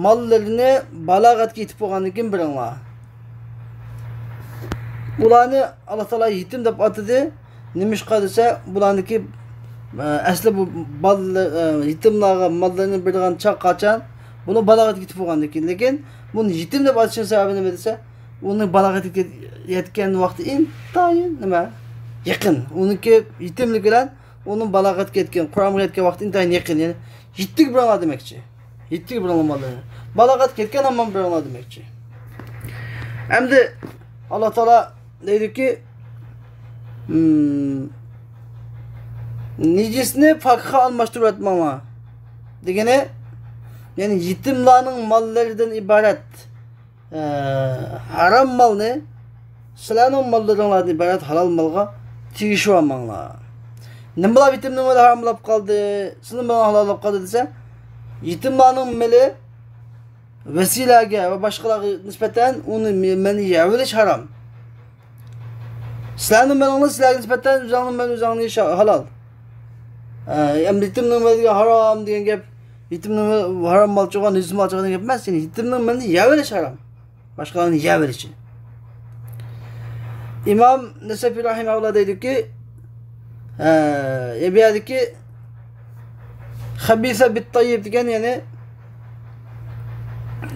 ماللىرىنى بالاغەتكە يېتىپ بولغاندىن كېيىن بېرىڭلار. ئۇلارنى ئاللا تائالا يېتىم دەپ ئاتىدى. نېمىشقا دېسە، بۇلارنىڭكى، ئە، ئەسلى بۇ بالىلار، ئە، يېتىملارغا ماللىرىنى بېرىدىغان چاغ قاچان؟ بۇلار بالاغەتكە يېتىپ بولغاندىن كېيىن. لېكىن بۇنى يېتىم دەپ ئاتىشنىڭ سەۋەبى نېمە دېسە، ئۇنىڭ بالاغەتكە يەتكەن ۋاقتى ئىنتايىن نېمە؟ يېقىن. ئۇنىڭكى يېتىملىك بىلەن ئۇنىڭ بالاغەتكە يەتكەن، قۇرامىغا يەتكەن ۋاقتى ئىنتايىن يېقىن. يەنى يېتىگە بېرىڭلار دېمەكچى. يېتىگە بېرىڭلار ماللىرىنى. بالاغەتكە يەتكەن ھامان بېرىڭلار دېمەكچى. ئەمدى ئاللا تائالا دەيدۇكى، م، نىجىسنى پاكقا ئالماشتۇرۇۋەتمەڭلار دېگىنى، يەنى يېتىملارنىڭ ماللىرىدىن ئىبارەت، ئە، ھارام مالنى سىلەرنىڭ ماللىرىڭلاردىن ئىبارەت ھالال مالغا تېگىشىۋالماڭلار. نېمە بولۇپ يېتىمنىڭ مېلى ھارام بولۇپ قالدى، سىلەرنىڭ مېلىڭلار ھالال بولۇپ قالدى دېسە، يېتىملارنىڭ مېلى ۋەسىيلەرگە ۋە باشقىلارغا نىسبەتەن ئۇنى مېلىنى يەۋېلىش ھارام. سىلەرنىڭ مېلىڭلار سىلەرگە نىسبەتەن ئۆزۈڭنىڭ مېلى ئۆزۈڭنى يېيىش ھالال. ئە، ئەمدى يېتىمنىڭ مېلىگە ھارام دېگەن گەپ، يېتىمنىڭ مېلى ھارام مال چىققان، نىجىس مال چىققان دېگەن گەپ ئەمەس، يەنى يېتىمنىڭ مېلىنى يەۋېلىش ھارام. باشقىلارنى يەۋېلىشى. ئىمام نەسەفى رەھىمەھۇللا دەيدۇكى، ئە، بۇ يەردىكى خەبىسە بىت تەييىب دېگەن، يەنى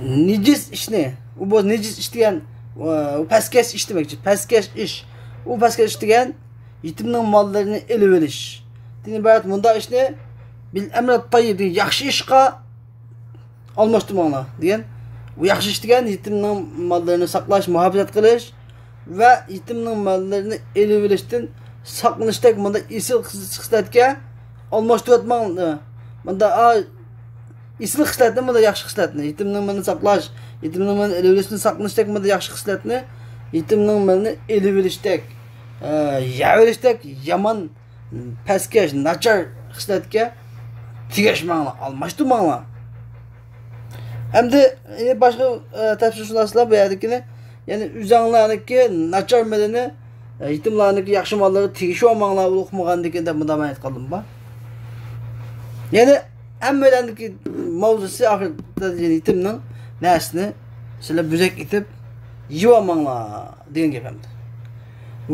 نىجىس ئىشنى، ئۇ بۇ نىجىس ئىش دېگەن، ئۇ پەسكەش ئىش دېمەكچى، پەسكەش ئىش. ئۇ پەسكەش ئىش دېگەن يېتىمنىڭ ماللىرىنى ئېلىۋېلىش. دىن ئىبارەت مۇنداق ئىشنى بىل ئەمرى تەييىب دېگەن ياخشى ئىشقا ئالماشتۇرماڭلار دېگەن. ئۇ ياخشى ئىش دېگەن يېتىمنىڭ ماللىرىنى ساقلاش، مۇھاپىزەت قىلىش ۋە يېتىمنىڭ ماللىرىنى ئېلىۋېلىشتىن ساقلىنىشتەك مۇنداق ئېسىل خىس-، خىسلەتكە ئالماشتۇرۇۋەتمەڭ. مۇنداق، ئا، ئېسىل خىسلەتنى، مۇنداق ياخشى خىسلەتنى، يېتىمنىڭ مالىنى ساقلاش، يېتىمنىڭ مالىنى ئېلىۋېلىشتىن ساقلىنىشتەك مۇنداق ياخشى خىسلەتنى، يېتىمنىڭ مالىنى ئېلىۋېلىشتەك، ئە، يەۋېلىشتەك يامان پەسكەش، ناچار خىسلەتكە تېگىشمەڭلار، ئالماشتۇرماڭلار. ئەمدى، ئە، باشقا، ئە، تەپسىرشۇناسلار بۇ يەردىكىنى، يەنى ئۆزۈڭلارنىڭكى ناچار مېلىنى، ئە، يېتىملارنىڭكى ياخشى ماللىرىغا تېگىشىۋالماڭلار، ئۇ ئۇقمىغاندىكىن دەپ مۇنداق مەن ئېيتقانلىرىم بار. يەنى ھەممىلەرنىڭكى ماۋزۇسى ئاخىرىدا يېتىمنىڭ نەرسىسىنى سىلەر بۆزەك ئېتىپ يېۋالماڭلار. دېگەن گەپ ئەمدى.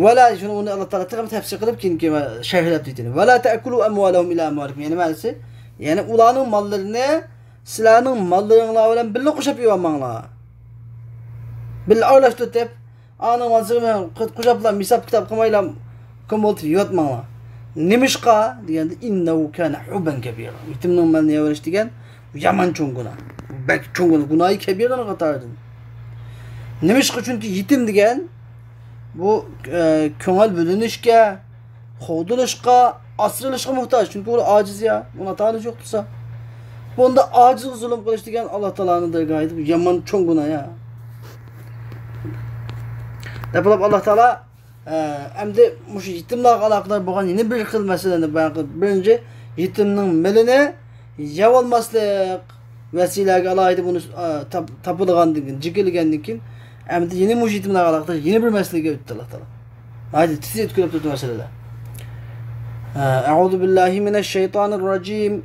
ۋەلا، شۇنى ئۇنى ئاللا تائالا تېخىمۇ تەپسىر قىلىپ كېيىن، كېيىن شەرھلەپ ئېيتىدۇ. ۋەلا تەئكۇلۇ ئەمۋالەھۇم ئىلا ئەمۋالىكۇم. يەنى مەنىسى، يەنى ئۇلارنىڭ ماللىرىنى سىلەرنىڭ ماللىرىڭلار بىلەن بىللە قوشاپ يېۋالماڭلار. بىللە ئارىلاشتۇرۇپ، ئانىڭ مالىسىغا قوشاپلا ھېساب كىتاب قىلمايلا كومۇلتىپ يېۋاتماڭلار. نېمىشقا دېگەندە، ئىننەھۇ كانە ھۇبەن كەبىرا. يېتىمنىڭ مالىنى يەۋېلىش دېگەن يامان چوڭ گۇناھ. بەك چوڭ گۇناھ، گۇناھى كەبىرىنىڭ قاتارىدىن. نېمىشقا؟ چۈنكى يېتىم دېگەن بۇ، ئە، كۆڭۈل بۆلۈنۈشكە، قوغدىلىشقا، ئاسرىلىشقا موھتاج. چۈنكى ئۇ ئاجىز يا، ئۇنىڭ ئاتا-ئانىسى يوق تۇرسا. بۇنداق ئاجىزغا زۇلۇم قىلىش دېگەن ئاللا تائالانىڭ دەرگاھىدا يامان چوڭ گۇناھ يا. دەپ بولۇپ ئاللا تائالا ئە، ئەمدى مۇشۇ يېتىملارغا ئالاقىدار بولغان يەنە بىر خىل مەسىلىنى بايان قىلىپ، بىرىنچى، يېتىمنىڭ مېلىنى يەۋالماسلىق، ۋەسىيلەرگە ئالاھىدە بۇنى، ئە، تاپ-، تاپىلىغاندىن كېيىن، جېكىلىگەندىن كېيىن، ئەمدى يەنە مۇشۇ يېتىملارغا ئالاقىدار يەنە بىر مەسىلىگە ئۆتتى ئاللا تائالا. ھايدى، تېز ئۆتكۈلەپ تۇرۇپتۇ مەسىلىلەر. ئە، أعوذ بالله من الشيطان الرجيم.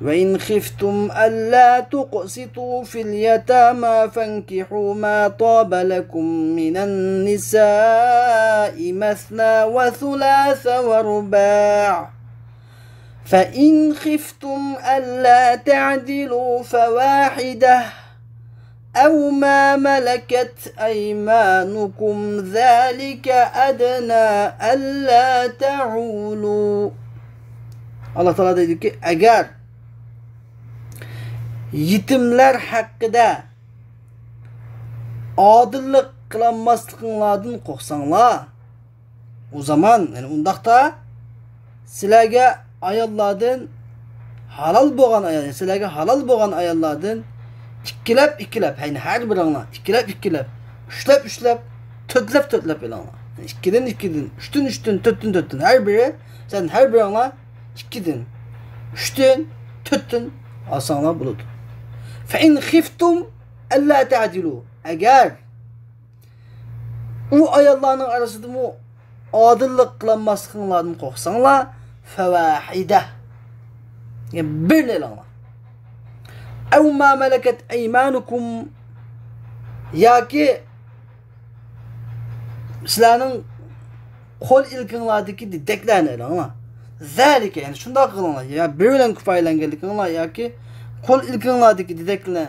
وإن خفتم ألا تقسطوا في اليتامى فانكحوا ما طاب لكم من النساء مثنى وثلاث ورباع، فإن خفتم ألا تعدلوا فواحدة أو ما ملكت أيمانكم ذلك أدنى ألا تعولوا. ئاللا تائالا دەيدۇكى، ئەگەر يېتىملەر ھەققىدە ئادىللىق قىلالماسلىقىڭلاردىن قورقساڭلار، ئۇ زامان، يەنى ئۇنداقتا سىلەرگە ئاياللاردىن ھالال بولغان ئايال، سىلەرگە ھالال بولغان ئاياللاردىن ئىككىلەپ، ئىككىلەپ، يەنى ھەر بىرىڭلار ئىككىلەپ، ئىككىلەپ، ئۈچلەپ، ئۈچلەپ، تۆتلەپ، تۆتلەپ ئېلىڭلار. يەنى ئىككىدىن، ئىككىدىن، ئۈچتىن، ئۈچتىن، تۆتتىن، تۆتتىن، ھەر بىرى، سەن ھەر بىرىڭلار ئىككىدىن، ئۈچتىن، تۆتتىن ئالساڭلار بولىدۇ. فإن خفتم ألا تعدلوا. ئەگەر ئۇ ئاياللارنىڭ ئارىسىدىمۇ ئادىللىق قىلالماسلىقىڭلاردىن قورقساڭلار، فواحدة. يەنى بىرنى ئېلىڭلار. أو ما ملكت أيمانكم. ياكى سىلەرنىڭ قول ئىلكىڭلاردىكى دېدەكلەرنى ئېلىڭلار. ذلك، يەنى شۇنداق قىلىڭلار. يا بىر بىلەن كۇپايىلەنگەنلىكىڭلار ياكى قول ئىلكىڭلاردىكى دېدەكلەرنى،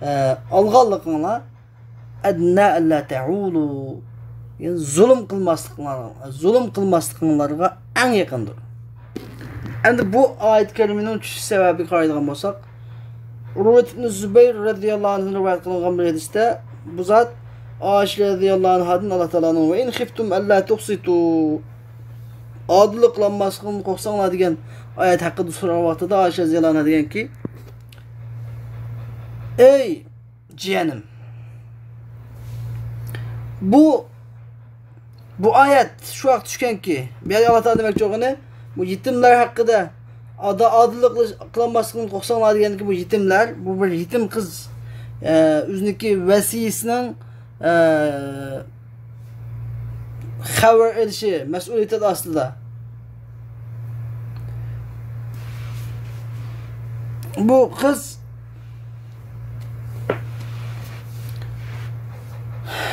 ئە، ئالغانلىقىڭلار. أدنى ألا تعولوا، يەنى زۇلۇم قىلماسلىقىڭلار، زۇلۇم قىلماسلىقىڭلارغا ئەڭ يېقىندۇر. ئەمدى بۇ ئايەت كەرىمىنىڭ چۈشۈش سەۋەبىگە قارايدىغان بولساق، ئۇرۋەت ئىبن زۇبەير رەزىياللاھۇ ئەنھۇدىن رىۋايەت قىلىنغان بىر ھەدىستە بۇ زات ئائىشە رەزىياللاھۇ ئەنھادىن ئاللا تائالانىڭ «وإن خفتم ألا تقسطوا، ئادىللىق قىلالماسلىقتىن قورقساڭلار» دېگەن ئايەت ھەققىدە سورىغان ۋاقتىدا ئائىشە رەزىياللاھۇ ئەنھا دېگەنكى، ئەي جىيەنىم، بۇ، بۇ ئايەت شۇ ۋاقىت چۈشكەنكى، بۇ يەردە ئاللا تائالا دېمەكچى بولغىنى، بۇ يېتىملەر ھەققىدە ئادا-، ئادىللىق قىلىش-، قىلالماسلىقىنى قورقساڭلار دېگەندىكى بۇ يېتىملەر، بۇ بىر يېتىم قىز، ئە، ئۆزىنىڭكى ۋەسىيىسىنىڭ، ئە، خەۋەر ئېلىشى مەسئۇلىيىتى ئاستىدا. بۇ قىز،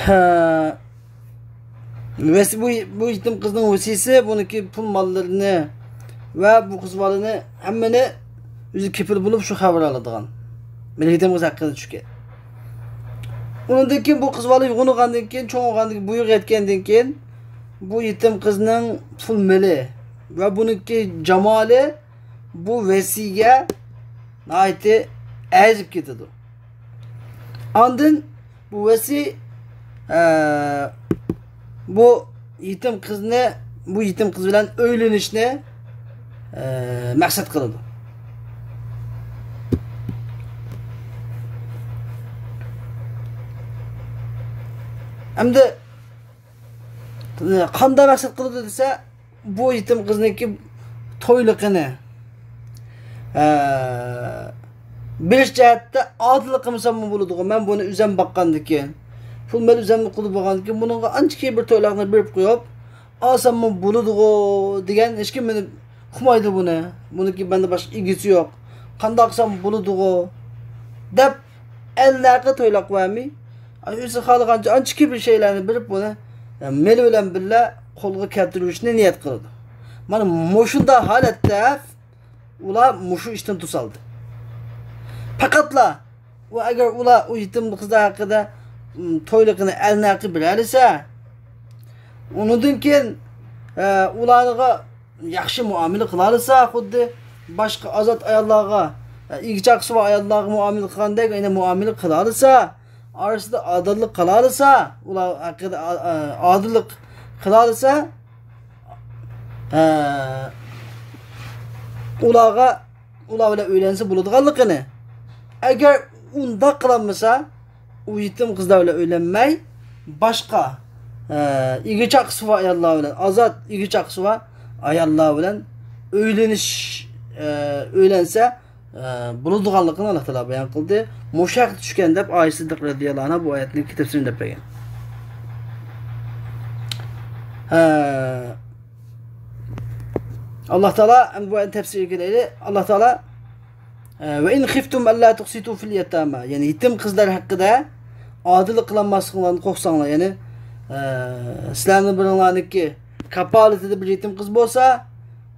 ھە، ۋەس-، بۇ، بۇ يېتىم قىزنىڭ ۋەسىيىسى بۇنىڭكى پۇل ماللىرىنى ۋە بۇ قىز بالىنى ھەممىنى ئۆزى كېپىل بولۇپ شۇ خەۋەر ئالىدىغان. بىر يېتىم قىز ھەققىدە چۈشكەن. ئۇنىڭدىن كېيىن بۇ قىز بالا يۇغۇنغاندىن كېيىن، چوڭ بولغاندىن كېيىن، بويىغا يەتكەندىن كېيىن، بۇ يېتىم قىزنىڭ پۇل مېلى ۋە بۇنىڭكى جامالى بۇ ۋەسىيگە ناھايىتى ئەرزىپ كېتىدۇ. ئاندىن بۇ ۋەسىي، ئە، بۇ يېتىم قىزنى، بۇ يېتىم قىز بىلەن ئۆيلىنىشنى، ئە، مەقسەت قىلىدۇ. ئەمدى قانداق مەقسەت قىلىدۇ دېسە، بۇ يېتىم قىزنىڭكى تويلۇقىنى، ئە، بېرىش جەھەتتە ئادىللىق قىلمىساممۇ بولىدىغۇ، مەن بۇنى ئۆزۈم باققاندىكىن، پۇل مەن ئۆزۈمنى قىلىپ بولغاندىكىن، بۇنىڭغا ئانچىكى بىر تويلۇقنى بېرىپ قويۇپ ئالساممۇ بولىدىغۇ دېگەن، ھېچكىم مېنى ئۇقمايدۇ بۇنى. بۇنىڭكى مەندە باشقا ئىگىسى يوق. قانداق قىلسام بولىدىغۇ دەپ، ئەلنەقە تويلاق بەرمەي، ئۆزى خالىغانچە ئانچىكى بىر شەيلەرنى بېرىپ، بۇنى مېلى بىلەن بىللە قولغا كەلتۈرۈشنى نىيەت قىلىدۇ. مانا مۇشۇنداق ھالەتتە ئۇلار مۇشۇ ئىشتىن توسالدى. پەقەتلا ئۇ، ئەگەر ئۇلار ئۇ يېتىم قىزلار ھەققىدە، م، تويلۇقىنى ئەلنەقە بېرەلىسە، ئۇنىڭدىن كېيىن، ئە، ئۇلارغا ياخشى مۇئامىلە قىلالىسا، خۇددى باشقا ئازاد ئاياللارغا، ئە، ئىگە چاقىسى بار ئاياللارغا مۇئامىلە قىلغاندەك، يەنە مۇئامىلە قىلالىسا، ئارىسىدا ئادىللىق قىلالىسا، ئۇلار ھەققىدە ئا-، ئا-، ئادىللىق قىلالىسا، ئە، ئۇلارغا، ئۇلار بىلەن ئۆيلەنسە بولىدىغانلىقىنى، ئەگەر ئۇنداق قىلالمىسا، ئۇ يېتىم قىزلار بىلەن ئۆيلەنمەي، باشقا، ئە، ئىگە چاقىسى بار ئاياللار بىلەن، ئازاد ئىگە چاقىسى بار ئاياللار بىلەن ئۆيلىنىش، ئە، ئۆيلەنسە، ئە، بولىدىغانلىقىنى ئاللا تائالا بايان قىلدى. مۇشۇ ھەقتە چۈشكەن دەپ ئائىشە سىددىق رەزىياللاھۇ ئەنھا بۇ ئايەتنىڭ تەپسىرىنى دەپ بەرگەن. ھە. ئاللا تائالا، ئەمدى بۇ ئايەتنى تەپسىرگە كېلەيلى. ئاللا تائالا، ئە، «وَإِنْ خِفْتُمْ أَلَّا تُقْسِطُوا فِي الْيَتَامَى»، يەنى يېتىم قىزلار ھەققىدە ئادىللىق قىلالماسلىقىڭلارنى قورقساڭلار، يەنى، ئە، سىلەرنىڭ بىرىڭلارنىڭكى كاپالىتىدە بىر يېتىم قىز بولسا،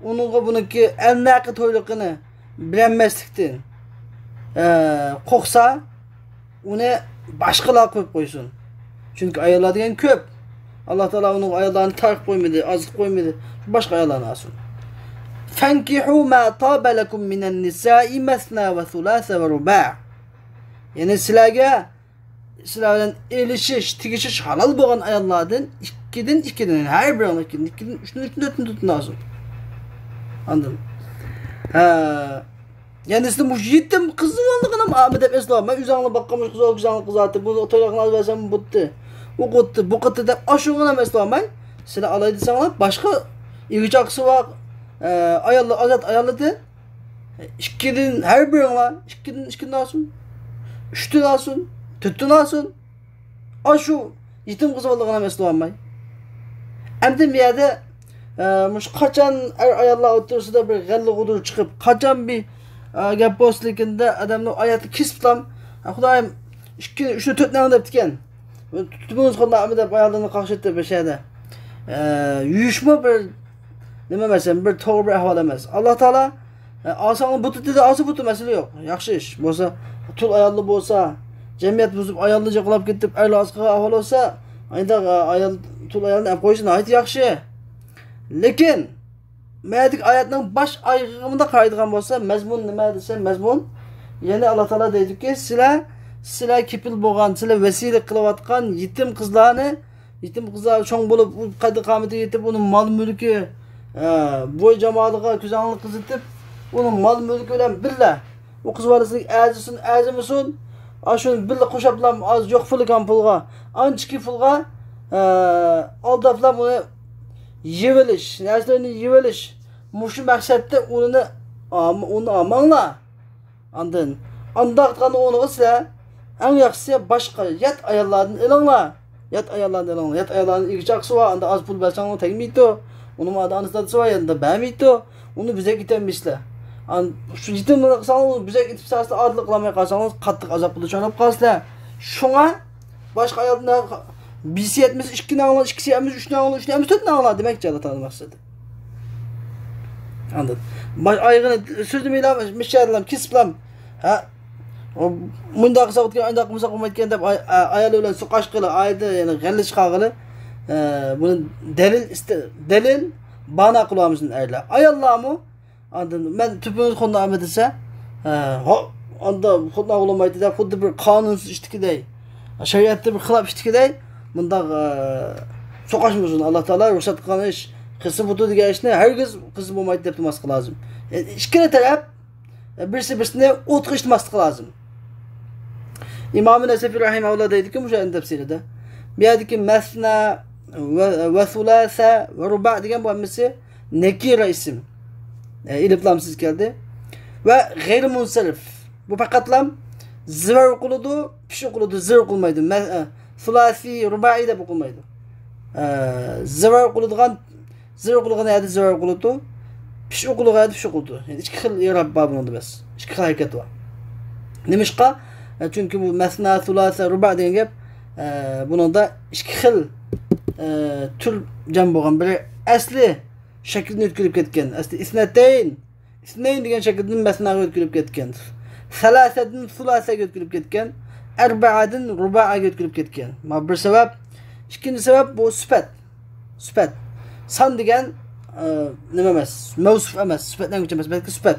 ئۇنىڭغا بۇنىڭكى ئەلنەقە تويلۇقىنى بېرەلمەسلىكتىن، ئە، قورقسا، ئۇنى باشقىلار قويۇپ قويسۇن. چۈنكى ئاياللار دېگەن كۆپ. ئاللا تائالا ئۇنىڭ ئاياللارنى تار قىلىپ قويمىدى، ئاز قىلىپ قويمىدى. باشقا ئاياللارنى ئالسۇن. «فَانْكِحُوا مَا طَابَ لَكُمْ مِنَ النِّسَاءِ مَثْنَى وَثُلَاثَ وَرُبَاعَ». يەنى سىلەرگە، سىلەر بىلەن ئېلىشىش، تېگىشىش ھالال بولغان ئاياللاردىن ئىككىدىن، ئىككىدىن، ھەر بىرىڭلار ئىككىدىن، ئىككىدىن، ئۈچتىن، ئۈچتىن، تۆتتىن، تۆتتىن ئالسۇن. ئاندىن، ھە، يەنى سىلەر مۇشۇ يېتىم قىزنىڭ ئالدىغىنىمۇ ئامە دەپ ئەسلا، مەن ئۆزۈڭنى باققان مۇشۇ قىز، ئۆزۈڭنى قىزارتىپ، بۇ تويلارغا ئالىۋەرسەم بۇتتى، ئۇ قۇتتى، بۇ قۇتتى دەپ ئاشۇڭغىنىمۇ ئەسلىمەي، سىلەر ئالاي دېسەڭلار، باشقا ئىگە چاقىسى بار، ئە، ئاياللار، ئازاد ئاياللىدىن ئىككىدىن، ھەر بىرىڭلار ئىككىدىن، ئىككىدىن ئالسۇن، ئۈچتىن ئالسۇن، تۆتتىن ئالسۇن. ئاشۇ يېتىم قىز بالىلىقىنى ھەم ئەسلىۋالماي. ئەمدى بۇ يەردە، ئە، مۇشۇ قاچان ئەر-ئاياللار ئوتتۇرىسىدا بىر غەللە-غۇدۇر چىقىپ، قاچان بىر، ئە، گەپ بولسىلىكىندە ئادەمنىڭ ئاياتى كېسىپلام، «ئە، خۇدايىم، ئىككى، ئۈچنى، تۆتنى ئەڭ» دەپتىكەن. «تۇتۇڭىز قوللارنى» دەپ ئاياللىرىنى قاقشاتتى بۇ يەردە. ئە، يۇيۇشمۇ بىر نېمە ئەمەس، بىر توغرا بىر ئەھۋال ئەمەس. ئاللا تائالا، ئە، ئالساڭلار بۇتى دېدى، ئالسا بۇتى، مەسىلە يوق. ياخشى ئىش. بولسا، تۇل ئاياللار بولسا، جەمئىيەت بۇزۇپ، ئاياللار جاقلاپ كېتىپ، ئەرلەر ئازقىغان ئەھۋال بولسا، ئاينداق، ئە، ئايال، تۇل ئايالنى ئەپ قويسا ناھايىتى ياخشى. لېكىن، مەدىك ئايەتنىڭ باش ئايىغىغا مۇنداق قارايدىغان بولسا، مەزمۇن نېمە دېسە، مەزمۇن، يەنى ئاللا تائالا دەيدۇكى، سىلەر، سىلەر كېپىل بولغان، سىلەر ۋەسىيلىك قىلىۋاتقان يېتىم قىزلارنى، يېتىم قىزلار چوڭ بولۇپ، ئۇ قەددى قامىتىگە يېتىپ، ئۇنىڭ مال مۈلكى، ئە، بوي جامالىغا كۆزۈڭلارنى قىزىتىپ، ئۇنىڭ مال مۈلكى بىلەن بىللە، ئۇ قىز بالىسىنىڭ ئەرزىسۇن، ئەرزىمىسۇن، ئاشۇنى بىللە قوشاپلا ئاز يوق پۇلىكان پۇلغا، ئانچىكى پۇلغا، ئە، ئالداپلا ئۇنى يېۋېلىش، نەرسىلەرنى يېۋېلىش. مۇشۇ مەقسەتتە ئۇنى، ئام-، ئۇنى ئالماڭلار. ئاندىن، ئانداق قىلغاندا ئۇنىڭغا سىلەر ئەڭ ياخشىسى باشقا يات ئاياللاردىن ئېلىڭلار. يات ئاياللاردىن ئېلىڭلار. يات ئاياللارنىڭ ئىگە چاقىسى بار، ئاندا ئاز پۇل بەرسەڭلار تەگمەيدۇ. ئۇنىڭ ئادا ئانىسى دادىسى بار، يەنە بەرمەيدۇ. ئۇنى بۈزەك ئېتەلمەيسىلەر. ئان-، شۇ يېتىم قىلساڭلار، ئۇنى بۈزەك ئېتىپ سالسىلەر، ئادىل قىلالماي قالساڭلار، قاتتىق ئازاب قىلىدۇ، چوڭلاپ قالىسىلەر. شۇڭا باشقا ئايالدىن بىرسى يەتمىسە ئىككىنى ئاڭلا، ئىككىسى يەتمىسە ئۈچنى ئاڭلا، ئۈچنى يەتمىسە تۆتنى ئاڭلا دېمەكچى ئاللا تائالا مەقسىتى. ئاندىن باش ئايىغىنى سۈردۈرمەيلا، مىششەدىلا كېسىپلا، ھە، ئۇ مۇنداق قىلسا ئۇنىڭدىكى ئانداق قىلمىسا قىلمايدىكەن دەپ، ئاي-، ئا-، ئايالى بىلەن سوقۇشقىلى، ئائىلىدە يەنە غەلىتە چىقارغىلى، ئە، بۇنى دەلىل ئىست-، دەلىل بانا قىلىۋالمىسۇن ئەرلەر. ئاياللارمۇ ئاندىن مەن تۈپىڭىز خوتۇن ئالمىدى دېسە، ئە، ھو-، ئاندا خوتۇن ئالغىلى بولمايدۇ دەپ، خۇددى بىر قانۇنسىز ئىشتىكىدەي، شەرىئەتتە بىر خىلاپ ئىشتىكىدەي، مۇنداق، ئە، سوقۇشمىسۇن. ئاللا تائالا رۇخسەت قىلغان ئىش قىلسا بولىدۇ دېگەن ئىشنى ھەرگىز قىلسا بولمايدۇ دەپ تۇرماسلىقى لازىم. ئىككىلا تەرەپ بىرسى بىرسىنى ئوتقا ئىشلىماسلىقى لازىم. ئىمام نەسەفى رەھىمەھۇللا دەيدىكى، مۇشۇ ئەينى تەپسىرىدە، بۇ يەردىكى مەسنا ۋە، ۋە سۇلاسە ۋە رۇبا دېگەن بۇ ھەممىسى نەكىرە ئىسىم. ئە، ئېلىپلامسىز كەلدى. ۋە غەيرى مۇنسەرىف. بۇ پەقەتلام زىۋەر ئوقۇلىدۇ، پىش ئوقۇلىدۇ، زىر ئوقۇلمايدۇ. مە-، ئە، سۇلاسى، رۇبائىي دەپ ئوقۇلمايدۇ. ئە، زىۋەر ئوقۇلىدىغان زىر ئوقۇلغان يەردە زىر ئوقۇلىدۇ. پىش ئوقۇلغان يەردە پىش ئوقۇلىدۇ. يەنى ئىككى خىل ئېراب بار بۇنىڭدا بەس. ئىككى خىل ھەرىكەت بار. نېمىشقا؟ ئە، چۈنكى بۇ مەسنا، سۇلاسە، رۇبا دېگەن گەپ، ئە، بۇنىڭدا ئىككى خىل، ئە، تۈر جەم بولغان. بىرى ئەسلى شەكىلدىن ئۆتكىلىپ كەتكەن. ئەسلى ئىسنەتەين، ئىسنەين دېگەن شەكىلدىن مەسناغا ئۆتكىلىپ كەتكەن. سەلاسەدىن سۇلاسەگە ئۆتكىلىپ كەتكەن. ئەربەئەدىن رۇبائەگە ئۆتكىلىپ كەتكەن. مانا بىر سەۋەب. ئىككىنچى سەۋەب بۇ سۈپەت. سۈپەت. سان دېگەن، ئە، نېمە ئەمەس، مەۋسۇپ ئەمەس، سۈپەتلەنگۈچ ئەمەس، بەلكى سۈپەت.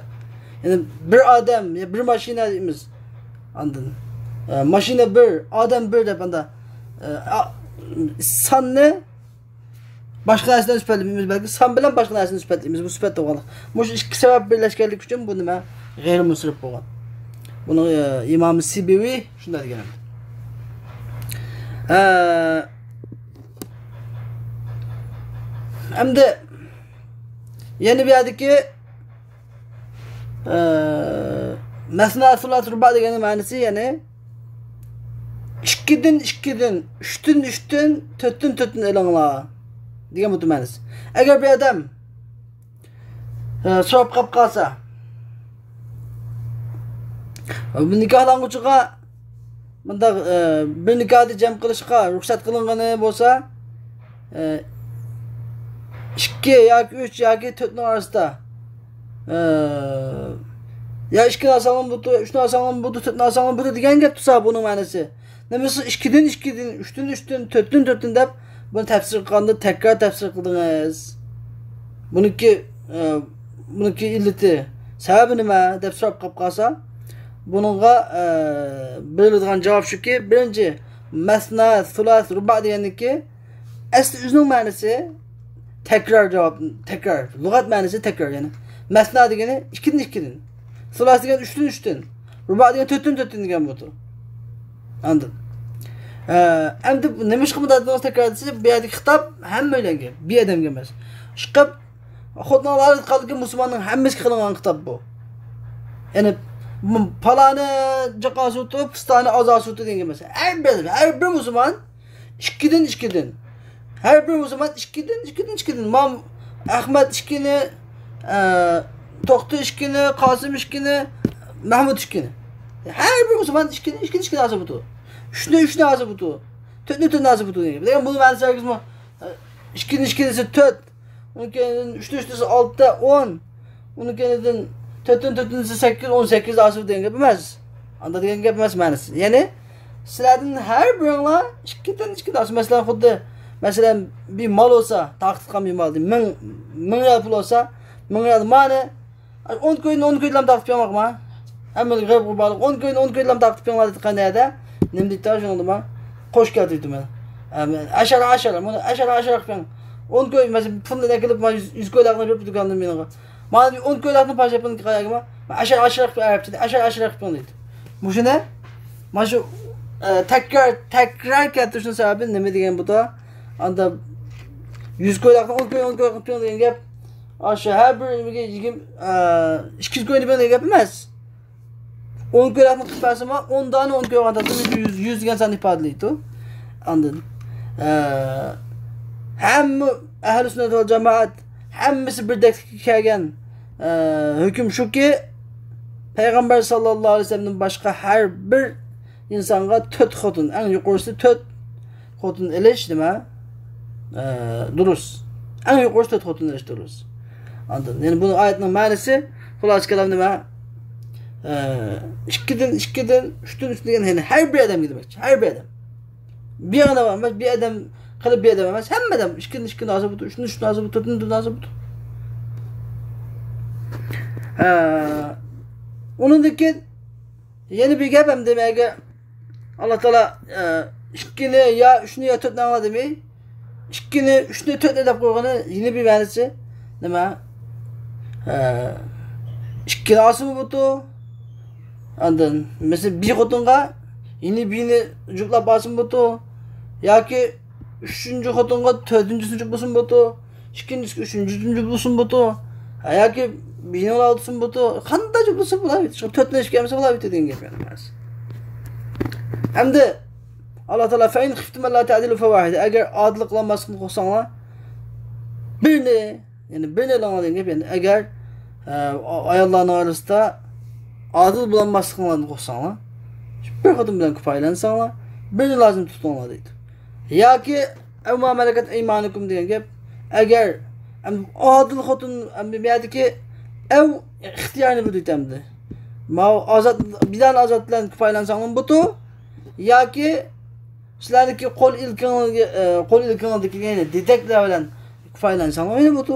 يەنى بىر ئادەم يا بىر ماشىنا دەيمىز. ئاندىن، ئە، ماشىنا بىر، ئادەم بىر دەپ ئاندا، ئە، ئا-، ساننى باشقا نەرسىدىن سۈپەتلىمەيمىز، بەلكى سان بىلەن باشقا نەرسىنى سۈپەتلەيمىز. بۇ سۈپەت بولغانلىق. مۇشۇ ئىككى سەۋەب بىرلەشكەنلىكى ئۈچۈن بۇ نېمە؟ غەيرىي مۇنسەرىپ بولغان. بۇنى، ئە، ئىمام سىبىۋى شۇنداق دېگەن. ئە، ئەمدى يەنە بۇ يەردىكى، ئە، مەسنا، سۇلات، رۇبا دېگەننىڭ مەنىسى، يەنى ئىككىدىن ئىككىدىن، ئۈچتىن ئۈچتىن، تۆتتىن تۆتتىن ئېلىڭلار دېگەن بۇ مەنىسى. ئەگەر بىر ئادەم، ئە، سوراپ قاپ قالسا، بۇ نىكاھلانغۇچىغا مۇنداق، ئە، بىر نىكاھنى جەم قىلىشقا رۇخسەت قىلىنغىنى بولسا، ئە، ئىككى ياكى ئۈچ ياكى تۆتنىڭ ئارىسىدا، ئە، يا ئىككىنى ئالساڭلارمۇ بولىدۇ، ئۈچنى ئالساڭلارمۇ بولىدۇ، تۆتنى ئالساڭلارمۇ بولىدۇ دېگەن گەپ تۇرسا بۇنىڭ مەنىسى. نېمىسى ئىككىدىن ئىككىدىن، ئۈچتىن ئۈچتىن، تۆتتىن تۆتتىن دەپ بۇنى تەپسىر قىلغاندا تەكرار تەپسىر قىلدىڭىز. بۇنىڭكى، ئە، بۇنىڭكى ئىللىتى، سەۋەبى نېمە دەپ سوراپ قاپ قالسا، بۇنىڭغا، ئە، بېرىلىدىغان جاۋاب شۇكى، بىرىنچى، مەسنا، سۇلاس، رۇبا دېگەننىڭكى ئەسلى ئۆزىنىڭ مەنىسى تەكرار جاۋاب، تەكرار. لۇغەت مەنىسى تەكرار، يەنى مەسنا دېگىنى ئىككىدىن ئىككىدىن. سۇلاس دېگەن ئۈچتىن ئۈچتىن. رۇبا دېگەن تۆتتىن تۆتتىن دېگەن بۇ. ئاندىن. ئە، ئەمدى نېمىشقا مۇنداق دېدىڭىز تەكرار دېسە، بۇ يەردىكى خىتاب ھەممەيلەنگە، بىر ئادەمگە ئەمەس. ئىشقىلىپ، خوتۇن ئالايلىق قالدىكى مۇسۇلماننىڭ ھەممىسىگە قىلىنغان خىتاب بۇ. يەنى، م-، پالانى جاقاسى ئۇتۇپ، پىستانى ئازاسى ئۇتۇپ دېگەن گەپ ئەمەس. ھەر بىر، ھەر بىر مۇسۇلمان ئىككىدىن، ئىككىدىن. ھەر بىر مۇسۇلمان ئىككىدىن، ئىككىدىن، ئىككىدىن. مام ئەخمەت ئىككىنى، ئە، توختى ئىككىنى، قاسىم ئىككىنى، مەھمۇد ئىككىنى. ھەر بىر مۇسۇلمان ئىككىنى، ئىككىنى، ئىككىنى ئالسا بولىدۇ. ئۈچنى، ئۈچنى ئالسا بولىدۇ. تۆتنى، تۆتنى ئالسا بولىدۇ. لېكىن بۇنى مەنىسى ھەرگىزمۇ، ئە، ئىككىدىن، ئىككىدىن دېسە تۆت. ئۇنىڭ كەينىدىن ئۈچتىن، ئۈچتىن دېسە ئالتە، ئون. ئۇنىڭ كەينىدىن تۆتتىن، تۆتتىن دېسە سەككىز، ئون سەككىز ئالسا دېگەن گەپ ئەمەس. ئاندا دېگەن گەپ ئەمەس مەنىسى. يەنى، سىلەردىن ھەر بىرىڭلار ئىككىدىن ئىككىدىن ئالسا، مەسىلەن، خۇددى، مەسىلەن، بىر مال بولسا، تارقىتىپ قالغان بىر مال، مىڭ، مىڭ رىيال پۇل بولسا، مىڭ رىيال مانى، ئون كوينى ئون كويلام تارقىتىپ بېرىڭلار ما. ھەممىگە غەرب بارلىق ئون كوينى ئون كويلام تارقىتىپ بېرىڭلار دېگەن يەردە، نېمە دېيىپتۇ شۇنىڭدا ما؟ قوش كەلتۈرۈپتىمەن. ئەشەر، ئەشەر، مۇنى ئەشەر، ئەشەر قىلىپ بېرىڭ. ئون كوي، مەسىلەن، پۇلنى ئەكېلىپ، ما يۈز، يۈز كويلاقنى بېرىپ دۇكاندىن مېنىڭغا. مانا ئون كويلاقنى پاش قىلىپ قاياگىما؟ ئەشەر، ئەشەر قىلىپ ئەرەبچىدە، ئەشەر، ئەشەر قىلىپ بېرىڭ دەيدۇ. مۇشۇنى مانا شۇ، ئە، تەكرار، تەكرار كەلتۈرۈشنىڭ سەۋەبى نېمە دېگەن بۇدا؟ ئاندا يۈز كويلاقنى ئون كوي، ئون كوي قىلىپ بېرىڭ دېگەن گەپ. ئاشۇ ھەر بىر نېمىگە يىگىرمە، ئە، ئىككى يۈز كوينى بېرىڭ دېگەن گەپ ئەمەس. ئون كويلاقنى قىلىپ بەرسىمۇ، ئون دانە ئون كويغا تارتىپ يۈز، يۈز دېگەن ساننى ئىپادىلەيدۇ. ئاندىن، ئە، ھەممە ئەھلى سۈننەت ۋەل جامائەت ھەممىسى بىردەك كەلگەن، ئە، ھۆكۈم شۇكى، پەيغەمبەر ساللاللاھۇ ئەلەيھى ۋەسەللەمدىن باشقا ھەر بىر ئىنسانغا تۆت خوتۇن، ئەڭ يۇقىرىسى تۆت خوتۇن ئېلىش نېمە؟ ئە، دۇرۇس. ئەڭ يۇقىرىسى تۆت خوتۇن ئېلىش دۇرۇس. ئاندىن، يەنى بۇنىڭ ئايەتنىڭ مەنىسى، خۇلاسە كالام نېمە؟ ئە، ئىككىدىن، ئىككىدىن، ئۈچتىن، ئۈچتىن دېگەن، يەنى ھەر بىر ئادەمگە دېمەكچى. ھەر بىر ئادەم. بىر ئادەم ئەمەس، بىر ئادەم قىلىپ بىر ئادەم ئەمەس، ھەممە ئادەم ئىككىدىن ئىككىنى ئالسا بولىدۇ، ئۈچتىن ئۈچنى ئالسا بولىدۇ، تۆتتىن تۆتنى ئالسا بولىدۇ. ھە، ئۇنىڭدىن كېيىن يەنە بىر گەپ ھەمدە ئەگەر ئاللا تائالا، ئە، ئىككىنى يا ئۈچنى يا تۆتنى ئاڭلا دېمەي، ئىككىنى، ئۈچنى، تۆتنى دەپ قويغىنى يەنە بىر مەنىسى نېمە؟ ئە، ئىككىنى ئالسىمۇ بولىدۇ. ئاندىن، مەسىلەن، بىر خوتۇنغا يەنە بىرنى جۈپلەپ ئالسىمۇ بولىدۇ. ياكى ئۈچىنچى خوتۇنغا تۆتىنچىسىنى جۈپلىسىمۇ بولىدۇ. ئىككىنچىسىگە ئۈچىنچىسىنى جۈپلىسىمۇ بولىدۇ. ھە، ياكى بىرنى ئالسىمۇ بولىدۇ. قانداق جۈپلىسە بولىدۇ. تۆتنى ئىككى ئەمسە بولىدۇ دېگەن گەپ ئەمەس. ئەمدى ئاللا تائالا، فَإِنْ خِفْتُمْ أَلَّا تَعْدِلُوا فَوَاحِدَةً، ئەگەر ئادىل قىلالماسلىقنى قورقساڭلار، بىرنى، يەنى بىرنى ئېلىڭلار دېگەن گەپ، يەنى ئەگەر، ئە، ئاياللارنىڭ ئارىسىدا ئادىل بولالماسلىقىڭلارنى قورقساڭلار، بىر خوتۇن بىلەن كۇپايىلەنسەڭلار، بىرنى لازىم تۇتۇڭلار دەيدۇ. ياكى، ئەۋ مَا مَلَكَتْ أَيْمَانُكُمْ دېگەن گەپ، ئەگەر، ئەم، ئادىل خوتۇن، ئەم، بۇ يەردىكى ئەۋ ئىختىيارنى بىلدۈرتەمدى. ماۋۇ ئازاد، بىلال ئازاد بىلەن كۇپايىلەنسەڭلار بولىدۇ. ياكى سىلەرنىڭكى قول ئىلكىڭىزگە، ئە، قول ئىلكىڭىزدىكى، يەنى دېدەكلەر بىلەن كۇپايىلەنسەڭلار يەنە بولىدۇ.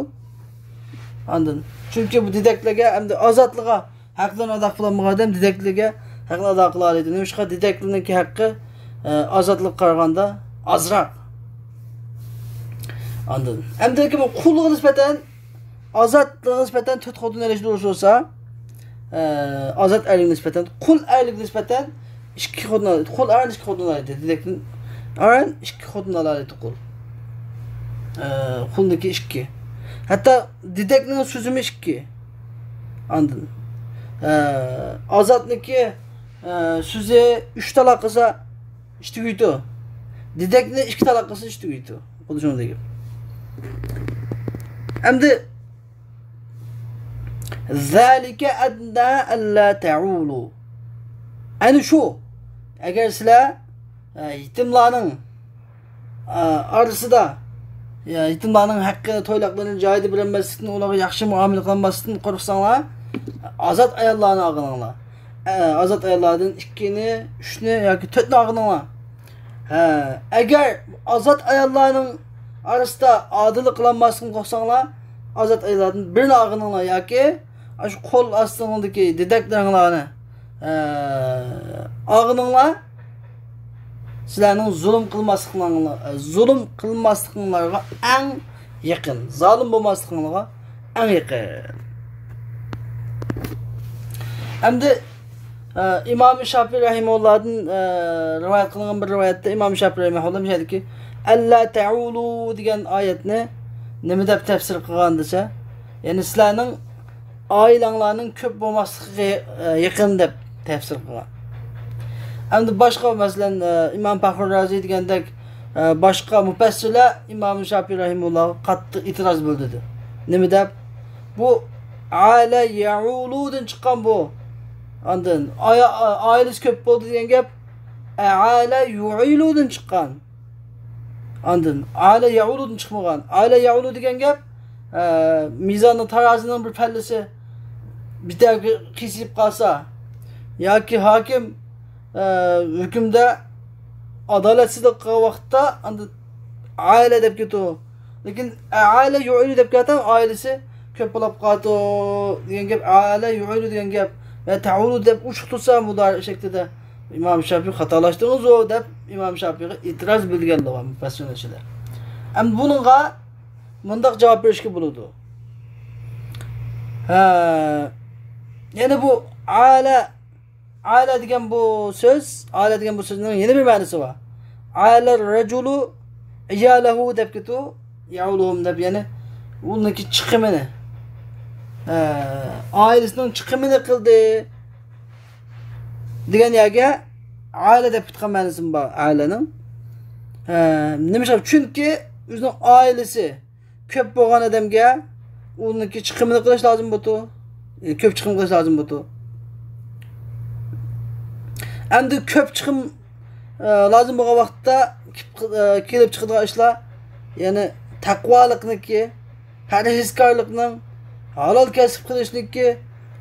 ئاندىن، چۈنكى بۇ دېدەكلەرگە ئەمدى ئازادلىققا ھەقلىرىنى ئادا قىلالمىغان ئادەم دېدەكلىرىگە ھەقنى ئادا قىلالايدۇ. نېمىشقا دېدەكلىرىنىڭكى ھەققى، ئە، ئازادلىققا قارىغاندا ئازراق. ئاندىن، ئەمدى بۇ قۇلغا نىسبەتەن ئازادلىققا نىسبەتەن تۆت خوتۇن ئېلىش دۇرۇس بولسا، ئە، ئازاد ئەرگە نىسبەتەن، قۇل ئەرگە نىسبەتەن ئىككى خوتۇن ئالالايدۇ. قۇل ئەرەن ئىككى خوتۇن ئالالايدۇ. دېدەكتىن ئەرەن ئىككى خوتۇن ئالالايدۇ قۇل. ئە، قۇلنىڭكى ئىككى. ھەتتا دېدەكنىڭ سۆزىمۇ ئىككى. ئاندىن، ئە، ئازادنىڭكى، ئە، سۆزى ئۈچ تالاق قىلسا، ئىش تۈگىيتۇ. دېدەكنى ئىككى تالاق قىلسا ئىش تۈگىيتۇ. خۇددى شۇنىڭدەك گەپ. ئەمدى، ذَلِكَ أَدْنَىٰ أَلَّا تَعُولُوا. ئەنە شۇ. ئەگەر سىلەر، ئە، يېتىملارنىڭ، ئە، ئارىسىدا، يا، يېتىملارنىڭ ھەققىنى، تويلاقلىرىنى جايىدا بېرەلمەسلىكتىن، ئۇلارغا ياخشى مۇئامىلە قىلالماسلىقتىن قورقساڭلار، ئازاد ئاياللارنى ئالغىنىڭلار. ئە، ئازاد ئاياللاردىن ئىككىنى، ئۈچنى ياكى تۆتنى ئالغىنىڭلار. ھە، ئەگەر ئازاد ئاياللارنىڭ ئارىسىدا ئادىللىق قىلالماسلىقىنى قورقساڭلار، ئازاد ئاياللاردىن بىرنى ئالغىنىڭلار ياكى ئاشۇ قول ئاستىڭدىكى دېدەكلىرىڭلارنى، ھە، ئالغىنىڭلار سىلەرنىڭ زۇلۇم قىلماسلىقىڭلار، زۇلۇم قىلماسلىقىڭلارغا ئەڭ يېقىن، زالىم بولماسلىقىڭلارغا ئەڭ يېقىن. ئەمدى، ئە، ئىمام شاپىي رەھىمەھۇللادىن، ئە، رىۋايەت قىلىنغان بىر رىۋايەتتە ئىمام شاپىي رەھىمەھۇللا مۇشۇ يەردىكى «ئەللا تەئۇلۇ» دېگەن ئايەتنى نېمە دەپ تەپسىر قىلغان دېسە، يەنى سىلەرنىڭ ئائىلەڭلارنىڭ كۆپ بولماسلىقىغا، ئە، يېقىن دەپ تەپسىر قىلغان. ئەمدى باشقا، مەسىلەن، ئە، ئىمام پەخرۇر رازى دېگەندەك، ئە، باشقا مۇپەسسىرلەر ئىمام شاپىي رەھىمۇللاغا قاتتىق ئېتىراز بىلدۈردى. نېمە دەپ؟ بۇ «ئالە يەئۇلۇ» دىن چىققان بۇ. ئاندىن ئايا-، ئائىلىسى كۆپ بولدى دېگەن گەپ «ئەئالە يۇئىلۇ» دىن چىققان. ئاندىن «ئالە يەئۇلۇدىن» چىقمىغان. «ئالە يەئۇلۇ» دېگەن گەپ، ئە، مىزاننىڭ، تارازىنىڭ بىر پەللىسى بىر تەرەپكە قىيسىيىپ قالسا ياكى ھاكىم، ئە، ھۆكۈمدە ئادالەتسىزلىك قىلغان ۋاقىتتا ئاندىن «ئالە» دەپ كېتىدۇ. لېكىن «ئەئالە يۇئىلۇ» دەپ كەتسەڭ، ئائىلىسى كۆپ بولۇپ قالىدۇ دېگەن گەپ، «ئەئالە يۇئىلۇ» دېگەن گەپ ۋە «تەئۇلۇ» دەپ ئوچۇق تۇرسا مۇدارىئ شەكلىدە، ئىمام شاپىي خاتالاشتىڭىزغۇ دەپ ئىمام شاپىيغا ئېتىراز بىلدۈرگەنلىكى بار مۇپەسسىرلەر ئىچىدە. ئەمدى بۇنىڭغا مۇنداق جاۋاب بېرىشكە بولىدۇ. ھە، يەنى بۇ «ئالە» ئالە دېگەن بۇ سۆز، ئالە دېگەن بۇ سۆزنىڭ يەنە بىر مەنىسى بار. ئالە رەجۇلۇ ئىيالەھۇ دەپ كېتىدۇ. يەئۇلۇھۇم دەپ، يەنى ئۇنىڭكى چىقىمىنى، ئە، ئائىلىسىنىڭ چىقىمىنى قىلدى دېگەن يەرگە ئالە دەپ كېتىدىغان مەنىسىمۇ بار ئالەنىڭ. ئە، نېمىشقا؟ چۈنكى ئۆزىنىڭ ئائىلىسى كۆپ بولغان ئادەمگە ئۇنىڭكى چىقىمىنى قىلىش لازىم بولىدۇ. ئە، كۆپ چىقىم قىلىش لازىم بولىدۇ. ئەمدى كۆپ چىقىم، ئە، لازىم بولغان ۋاقىتتا كېلىپ چىقىدىغان ئىشلار، يەنى تەقۋالىقنىڭكى، پەرھىزكارلىقنىڭ، ھالال كەسىپ قىلىشنىڭكى،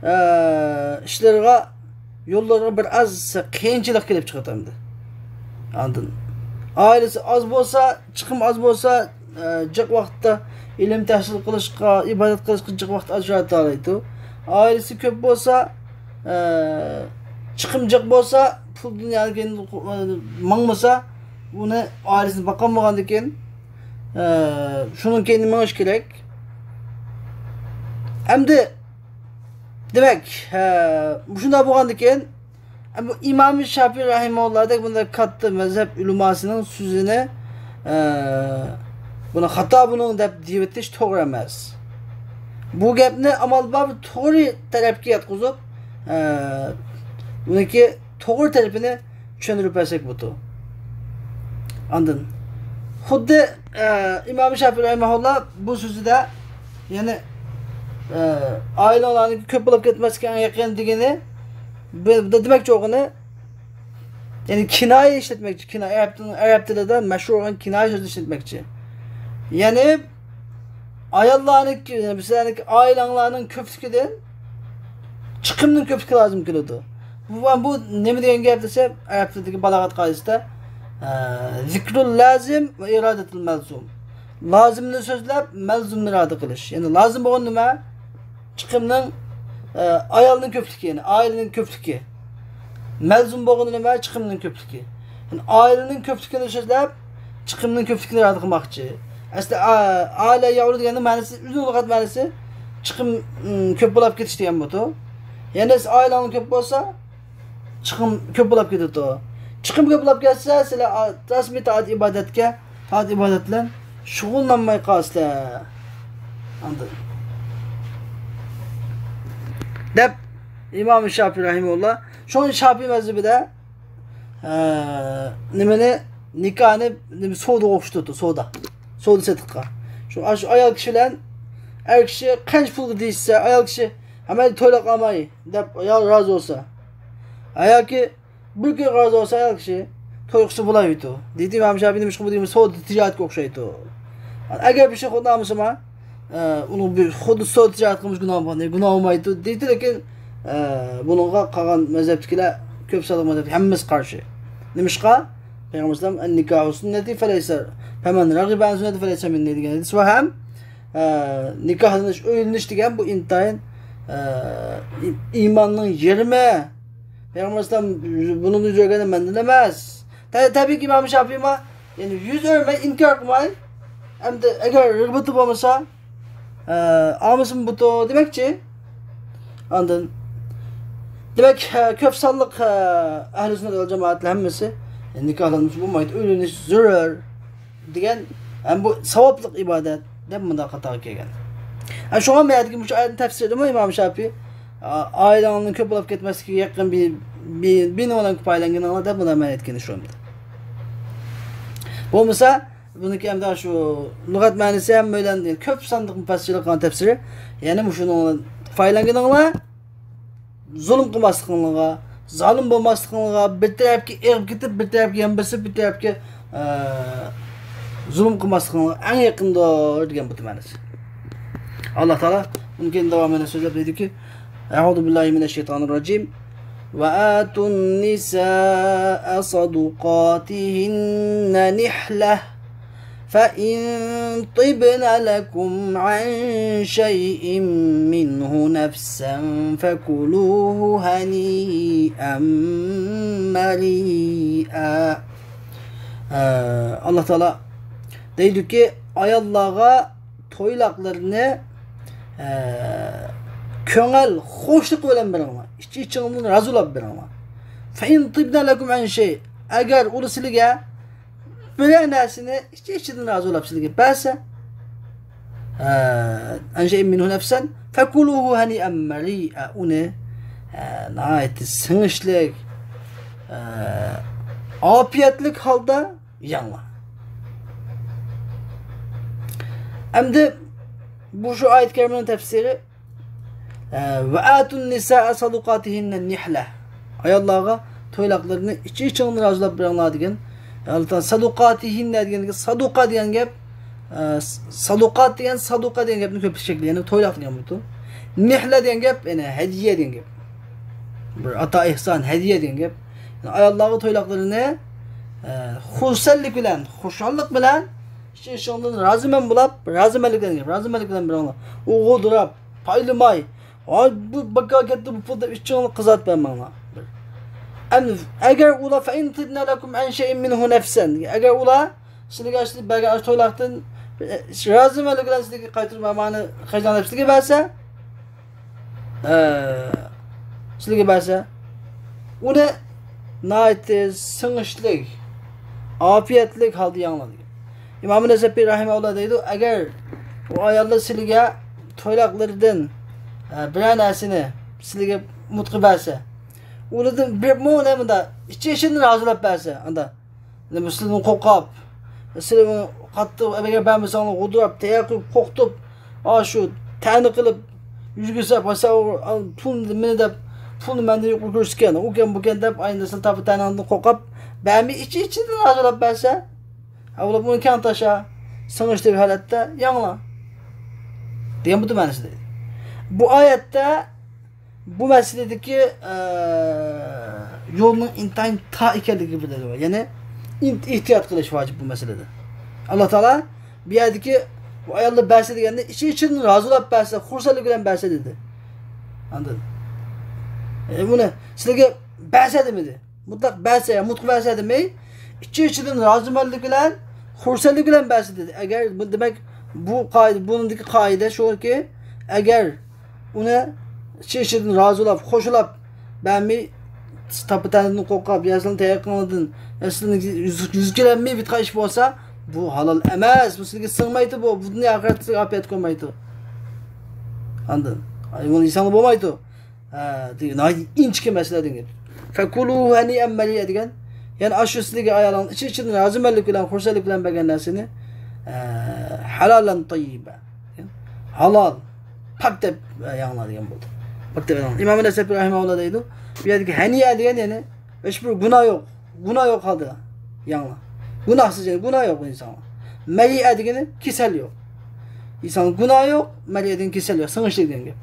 ئە، ئىشلىرىغا، يوللىرىغا بىر ئاز قىيىنچىلىق كېلىپ چىقىدۇ ئەمدى. ئاندىن ئائىلىسى ئاز بولسا، چىقىم ئاز بولسا، ئە، جىق ۋاقىتتا ئىلىم تەھسىل قىلىشقا، ئىبادەت قىلىشقا جىق ۋاقىت ئاجرىتالايدۇ. ئائىلىسى كۆپ بولسا، ئە، چىقىم جىق بولسا، پۇل دۇنياغا كېيىن ماڭمىسا، ئۇنى ئائىلىسىنى باقالمىغاندىكىن، ئە، شۇنىڭ كەينىدىن مېڭىش كېرەك. ئەمدى، دېمەك، ئە، مۇشۇنداق بولغاندىكىن، ئە، بۇ ئىمام شافىي رەھىمەھۇللاھدەك بۇنداق كاتتا مەزھەپ ئۆلىماسىنىڭ سۆزىنى، ئە، بۇنى خاتا بۇنىڭ دەپ دېيىۋېتىش توغرا ئەمەس. بۇ گەپنى ئامال بار بىر توغرا تەرەپكە ياتقۇزۇپ، ئە، بۇنىڭكى توغرا تەرىپىنى چۈشەندۈرۈپ بەرسەك بولىدۇ. ئاندىن خۇددى، ئە، ئىمام شافىي رەھىمەھۇللا بۇ سۆزىدە، يەنى، ئە، ئائىلەڭلارنىڭ كۆپ بولۇپ كەتمەسلىكى ئەڭ يېقىن دېگىنى، بۇ، بۇ دېمەكچى بولغىنى، يەنى كىنايە ئىشلەتمەكچى. كىنايە، ئەرەب، ئەرەب تىلىدا مەشھۇر بولغان كىنايە سۆزىنى ئىشلەتمەكچى. يەنى ئاياللارنىڭ، سىلەرنىڭ ئائىلەڭلارنىڭ كۆپلۈكىدىن چىقىمنىڭ كۆپلۈكى لازىم كېلىدۇ. بۇ، بۇ نېمە دېگەن گەپ دېسە، ئەرەب تىلىدىكى بالاغەت قائىدىسىدە، ئە، زىكرۇل لازىم ۋە ئىرادەتۇل مەلزۇم. لازىمنى سۆزلەپ، مەلزۇمنى ئىرادە قىلىش. يەنى لازىم بولغان نېمە؟ چىقىمنىڭ، ئە، ئايالنىڭ كۆپلۈكى، يەنى ئائىلىنىڭ كۆپلۈكى. مەلزۇم بولغىنى نېمە؟ چىقىمنىڭ كۆپلۈكى. يەنى ئائىلىنىڭ كۆپلۈكىنى سۆزلەپ، چىقىمنىڭ كۆپلۈكىنى ئىرادە قىلماقچى. ئەسلى، ئا-، ئالە يەئۇلۇ دېگەننىڭ مەنىسى، ئۆزىنىڭ لۇغەت مەنىسى چىقىم، ئىم، كۆپ بولاپ كېتىش دېگەن بۇدۇ. يەنى سىز ئائىلەڭلار كۆپ بولسا، چىقىم كۆپ بولاپ كېتىدۇ. چىقىم كۆپ بولاپ كەتسە، سىلەر، ئا، رەسمىي تائەت ئىبادەتكە، تائەت ئىبادەت بىلەن شۇغۇللانماي قالىسىلەر. ئاندىن دەپ ئىمام شافىي رەھىمەھۇللا. شۇڭا شافىي مەزھىپىدە، ئە، نېمىنى، نىكاھنى نېمە، سودىغا ئوخشىتىپتۇ، سودا. سودا سېتىققا. شۇ، شۇ ئايال كىشى بىلەن ئەر كىشى قانچە پۇلغا دېيىشسە، ئايال كىشى ھەممە تويلاپ قالماي دەپ ئايال رازى بولسا. ھە، ياكى بىر كۈن رازى بولسا ئايال كىشى توي قىلسا بولايدۇ. دېدى ئىمام شافىي، نېمىشقا بۇ دېگەن سودا تىجارەتكە ئوخشايدۇ. ئەگەر بىر شەخس ئۇنىمىسىما، ئە، ئۇنىڭ بىر خۇددى سودا تىجارەت قىلمىش گۇناھ بار، گۇناھ بولمايدۇ دېدى، لېكىن، ئە، بۇنىڭغا قالغان مەزھەپتىكىلەر، كۆپ سانلىق مەزھەپ ھەممىسى قارشى. نېمىشقا؟ پەيغەمبەر ئەلەيھىسسالام، «ئەن-نىكاھۇ سۈننەتى فەلەيسە، پەمەن رەغىبە ئەن سۈننەتى فەلەيسە مىننى» دېگەن ھەدىس بار ھەم، ئە، نىكاھلىنىش، ئۆيلىنىش دېگەن بۇ ئىنتايىن، ئە، ئى-، ئىماننىڭ يېرىمى. پەيغەمبەر ئەلەيھىسسالام، «بۇنىڭدىن يۈز ئۆرۈگەن مەندىن ئەمەس.» تە-، تەبىئىيكى ئىمام شافىيمۇ، يەنى يۈز ئۆرمەي، ئىنكار قىلماي، ئەمدى ئەگەر رىغبىتى بولمىسا، ئە، ئالمىسىمۇ بۇتۇ دېمەكچى. ئاندىن، دېمەك، ئە، كۆپ سانلىق، ئە، ئەھلى سۈننەت ۋەل جامائەتلەر ھەممىسى، ئە، نىكاھلانمىسا بولمايدۇ، ئۆيلىنىش زۆرۈر دېگەن، ھەم بۇ ساۋابلىق ئىبادەت دەپ مۇنداق خاتاغا كەلگەن. ئە، شۇڭا مەيەردىكى مۇشۇ ئايەتنىڭ تەپسىرىدىمۇ ئىمام شافىي، ئە، ئائىلەڭنىڭ كۆپ بولۇپ كەتمەسلىكىگە يېقىن بىر، بىر، بىرنى بىلەن كۇپايىلەنگىنىڭلار دەپ مۇنداق مەنە ئېيتكىنى شۇ. بولمىسا، بۇنىڭكى ئەمدى شۇ لۇغەت مەنىسى ھەم بىلەن كۆپ سانلىق مۇپەسسىرلەر قىلغان تەپسىرى، يەنى مۇشۇنىڭ پايدىلانغىنىڭلار زۇلۇم قىلماسلىقىڭلارغا، زالىم بولماسلىقىڭلارغا، بىر تەرەپكە ئېغىپ كېتىپ، بىر تەرەپكە يان بېسىپ، بىر تەرەپكە، ئە، زۇلۇم قىلماسلىقىڭلارغا ئەڭ يېقىندۇر دېگەن بۇ مەنىسى. ئاللا تائالا بۇنىڭ كېيىن داۋامىدا سۆزلەپ دەيدۇكى، أعوذ بالله من الشيطان الرجيم. وآتوا النساء صدقاتهن نحلة فإن طبن لكم عن شيء منه نفسا فكلوه هنيئا مريئا. ئە، ئاللا تائالا دەيدۇكى، ئاياللارغا تويلاقلىرىنى، ئە، كۆڭۈل خۇشلۇقى بىلەن بېرىڭلار. ئىچ-ئىچىڭلاردىن رازى بولۇپ بېرىڭلار. فإن طبن لكم عن شيء، ئەگەر ئۇلار سىلىگە بىرەر نەرسىنى ئىچى ئىچىدىن رازى بولۇپ سىلىگە بەرسە، ئە، عن شيء منه نفسا فكلوه هنيئا مريئا، ئۇنى، ئە، ناھايىتى سىڭىشلىك، ئە، ئاپىيەتلىك ھالدا يەڭلار. ئەمدى بۇ شۇ ئايەت كەرىمىنىڭ تەپسىرى، ئە، وآتوا النساء صدقاتهن نحلة. ئاياللارغا تويلاقلىرىنى ئىچى ئىچىڭدىن رازىلاپ بېرىڭلار دېگەن. ئاللا تائالا سەدۇقاتىھىننە دېگەندىكى سەدۇقە دېگەن گەپ، ئە، سەدۇقات دېگەن، سەدۇقە دېگەن گەپنى كۆپلىشەكلى، يەنى تويلاق دېگەن بولىدۇ. نىھلە دېگەن گەپ، يەنى ھەدىيە دېگەن گەپ. بىر ئاتا ئېھسان، ھەدىيە دېگەن گەپ. يەنى ئاياللارغا تويلاقلىرىنى، ئە، خۇرسەنلىك بىلەن، خۇشاللىق بىلەن، ئىچى ئىچىڭدىن رازىمەن بولاپ، رازىمەنلىك بىلەن گەپ، رازىمەنلىك بىلەن بېرىڭلار. ئۇ غودۇراپ، پايلىماي، ۋاي، بۇ بىكار كەتتى بۇ پۇل دەپ ئىچىڭلارنى قىزارتىپ بەرمەڭلار. ئەمدى ئەگەر ئۇلار فإن طبن لكم عن شيء منه نفسا، ئەگەر ئۇلار سىلىگە ئاشۇ بەرگەن ئاشۇ تويلاقتىن، ئە، رازىمەنلىك بىلەن سىلىگە قايتۇرۇپ ئامانى خەجلەن دەپ سىلىگە بەرسە، ئە، سىلىگە بەرسە، ئۇنى ناھايىتى سىڭىشلىك، ئاپىيەتلىك ھالدا يەڭلار دېگەن. ئىمام نەسەپى رەھىمەھۇللا دەيدۇ، ئەگەر ئۇ ئاياللار سىلىگە تويلاقلىرىدىن، ئە، بىرەر نەرسىنى سىلىگە مۇتقا بەرسە، ئۇلاردىن بىر مۇنە مۇندا ئىچى ئىچىدىن رازىلاپ بەرسە، ئاندا نېمە، سىلىدىن قورقۇپ، سىلى قاتتىق ئەگەر بەرمىسەڭلار غۇدۇراپ، تەييار قىلىپ، قورقۇتۇپ، ئاشۇ تەنە قىلىپ يۈرگۈزسە، پۇلنى مېنى دەپ، پۇلنى مەندىن يۇقىرى كۆرسىكەن، ئۇكەن، بۇكەن دەپ، ئاينىسىنى تاپا تەنىڭدىن قورقۇپ، بەرمەي ئىچى ئىچىدىن رازىلاپ بەرسە، ئەۋلاد بۇنى كەڭ تاشا، سىڭىشلىق ھالەتتە يەڭلار دېگەن بۇ مەنىسىدە. بۇ ئايەتتە بۇ مەسىلىدىكى، ئە، يولنىڭ ئىنتايىن تار ئىكەنلىكى بىلدۈرۈلگەن. يەنى ئىن-، ئېھتىيات قىلىش ۋاجىپ بۇ مەسىلىدە. ئاللا تائالا بۇ يەردىكى بۇ ئاياللار بەرسە دېگەندە ئىچى ئىچىدىن رازىلاپ بەرسە، خۇرسەنلىك بىلەن بەرسە دېدى. ئاندىن، ئە، بۇنى سىلەرگە بەرسە دېمىدى. مۇتلەق بەرسە، يا مۇتلەق بەرسە دېمەي، ئىچى ئىچىدىن رازىمەنلىك بىلەن، خۇرسەنلىك بىلەن بەرسە دېدى. ئەگەر بۇ، دېمەك، بۇ قائىدە، بۇنىڭدىكى قائىدە شۇكى، ئەگەر ئۇنى ئىچى ئىچىدىن رازىلاپ، خوشلاپ بەرمەي، تاپا تەنىدىن قورقۇپ، يا سىلىنى تەييار قىلغاندىن، يا سىلىنى يۈز، يۈز كېلەلمەي بىتقا ئىش بولسا، بۇ ھالال ئەمەس، بۇ سىلىگە سىڭمايدۇ، بۇ، بۇ دۇنيا ئاخىرەتتە سىلىگە ئاپىيەت قويمايدۇ. ئاندىن، ئاي، بۇنى يېسەڭلار بولمايدۇ. ھە، دېگەن، ناھايىتى ئىنچىكە مەسىلە دېگەن. فكلوه هنيئا مريئا دېگەن، يەنى ئاشۇ سىلىگە ئايالىڭ ئىچى ئىچىدىن رازىمەنلىك بىلەن، خۇرسەنلىك بىلەن بەرگەن نەرسىنى، ئە، حلالا طيبا. ھالال، پاك دەپ، ئە، يەڭلار دېگەن بولدى. پاك دەپ يەڭلار. ئىمام نەسەپى رەھىمەھۇللا دەيدۇ، بۇ يەردىكى ھەنىئە دېگەن، يەنى ھېچبىر گۇناھ يوق. گۇناھ يوق ھالدا يەڭلار. گۇناھسىز، يەنى گۇناھ يوق ئىنسانغا. مەرىئە دېگىنى كېسەل يوق. ئىنسانغا گۇناھ يوق، مەرىئە دېگەن كېسەل يوق، سىڭىشلىق دېگەن گەپ.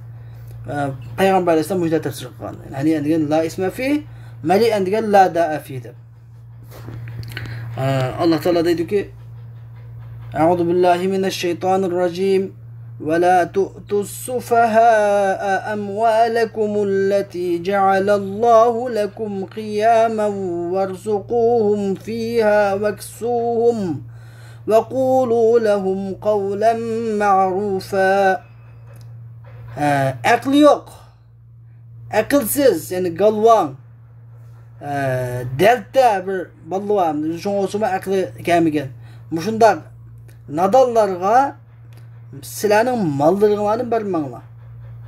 ئە، پەيغەمبەر ئەلەيھىسسالام مۇشۇنداق تەپسىر قىلغان. ھەنىئە دېگەن لا ئىسمە فى، مەرىئە دېگەن لا دائە فى دەپ. ئە، ئاللا تائالا دەيدۇكى، أعوذ بالله من الشيطان الرجيم. ولا تؤتوا السفهاء أموالكم التي جعل الله لكم قياما وارزقوهم فيها واكسوهم وقولوا لهم قولا معروفا. ئە، ئەقلى يوق، ئەقىلسىز، يەنى گالۋاڭ، ئە، دەلتە بىر بالىلار، شۇڭا بولسىمۇ ئەقلى كەلمىگەن. مۇشۇنداق نادانلارغا سىلەرنىڭ ماللىرىڭلارنى بەرمەڭلار.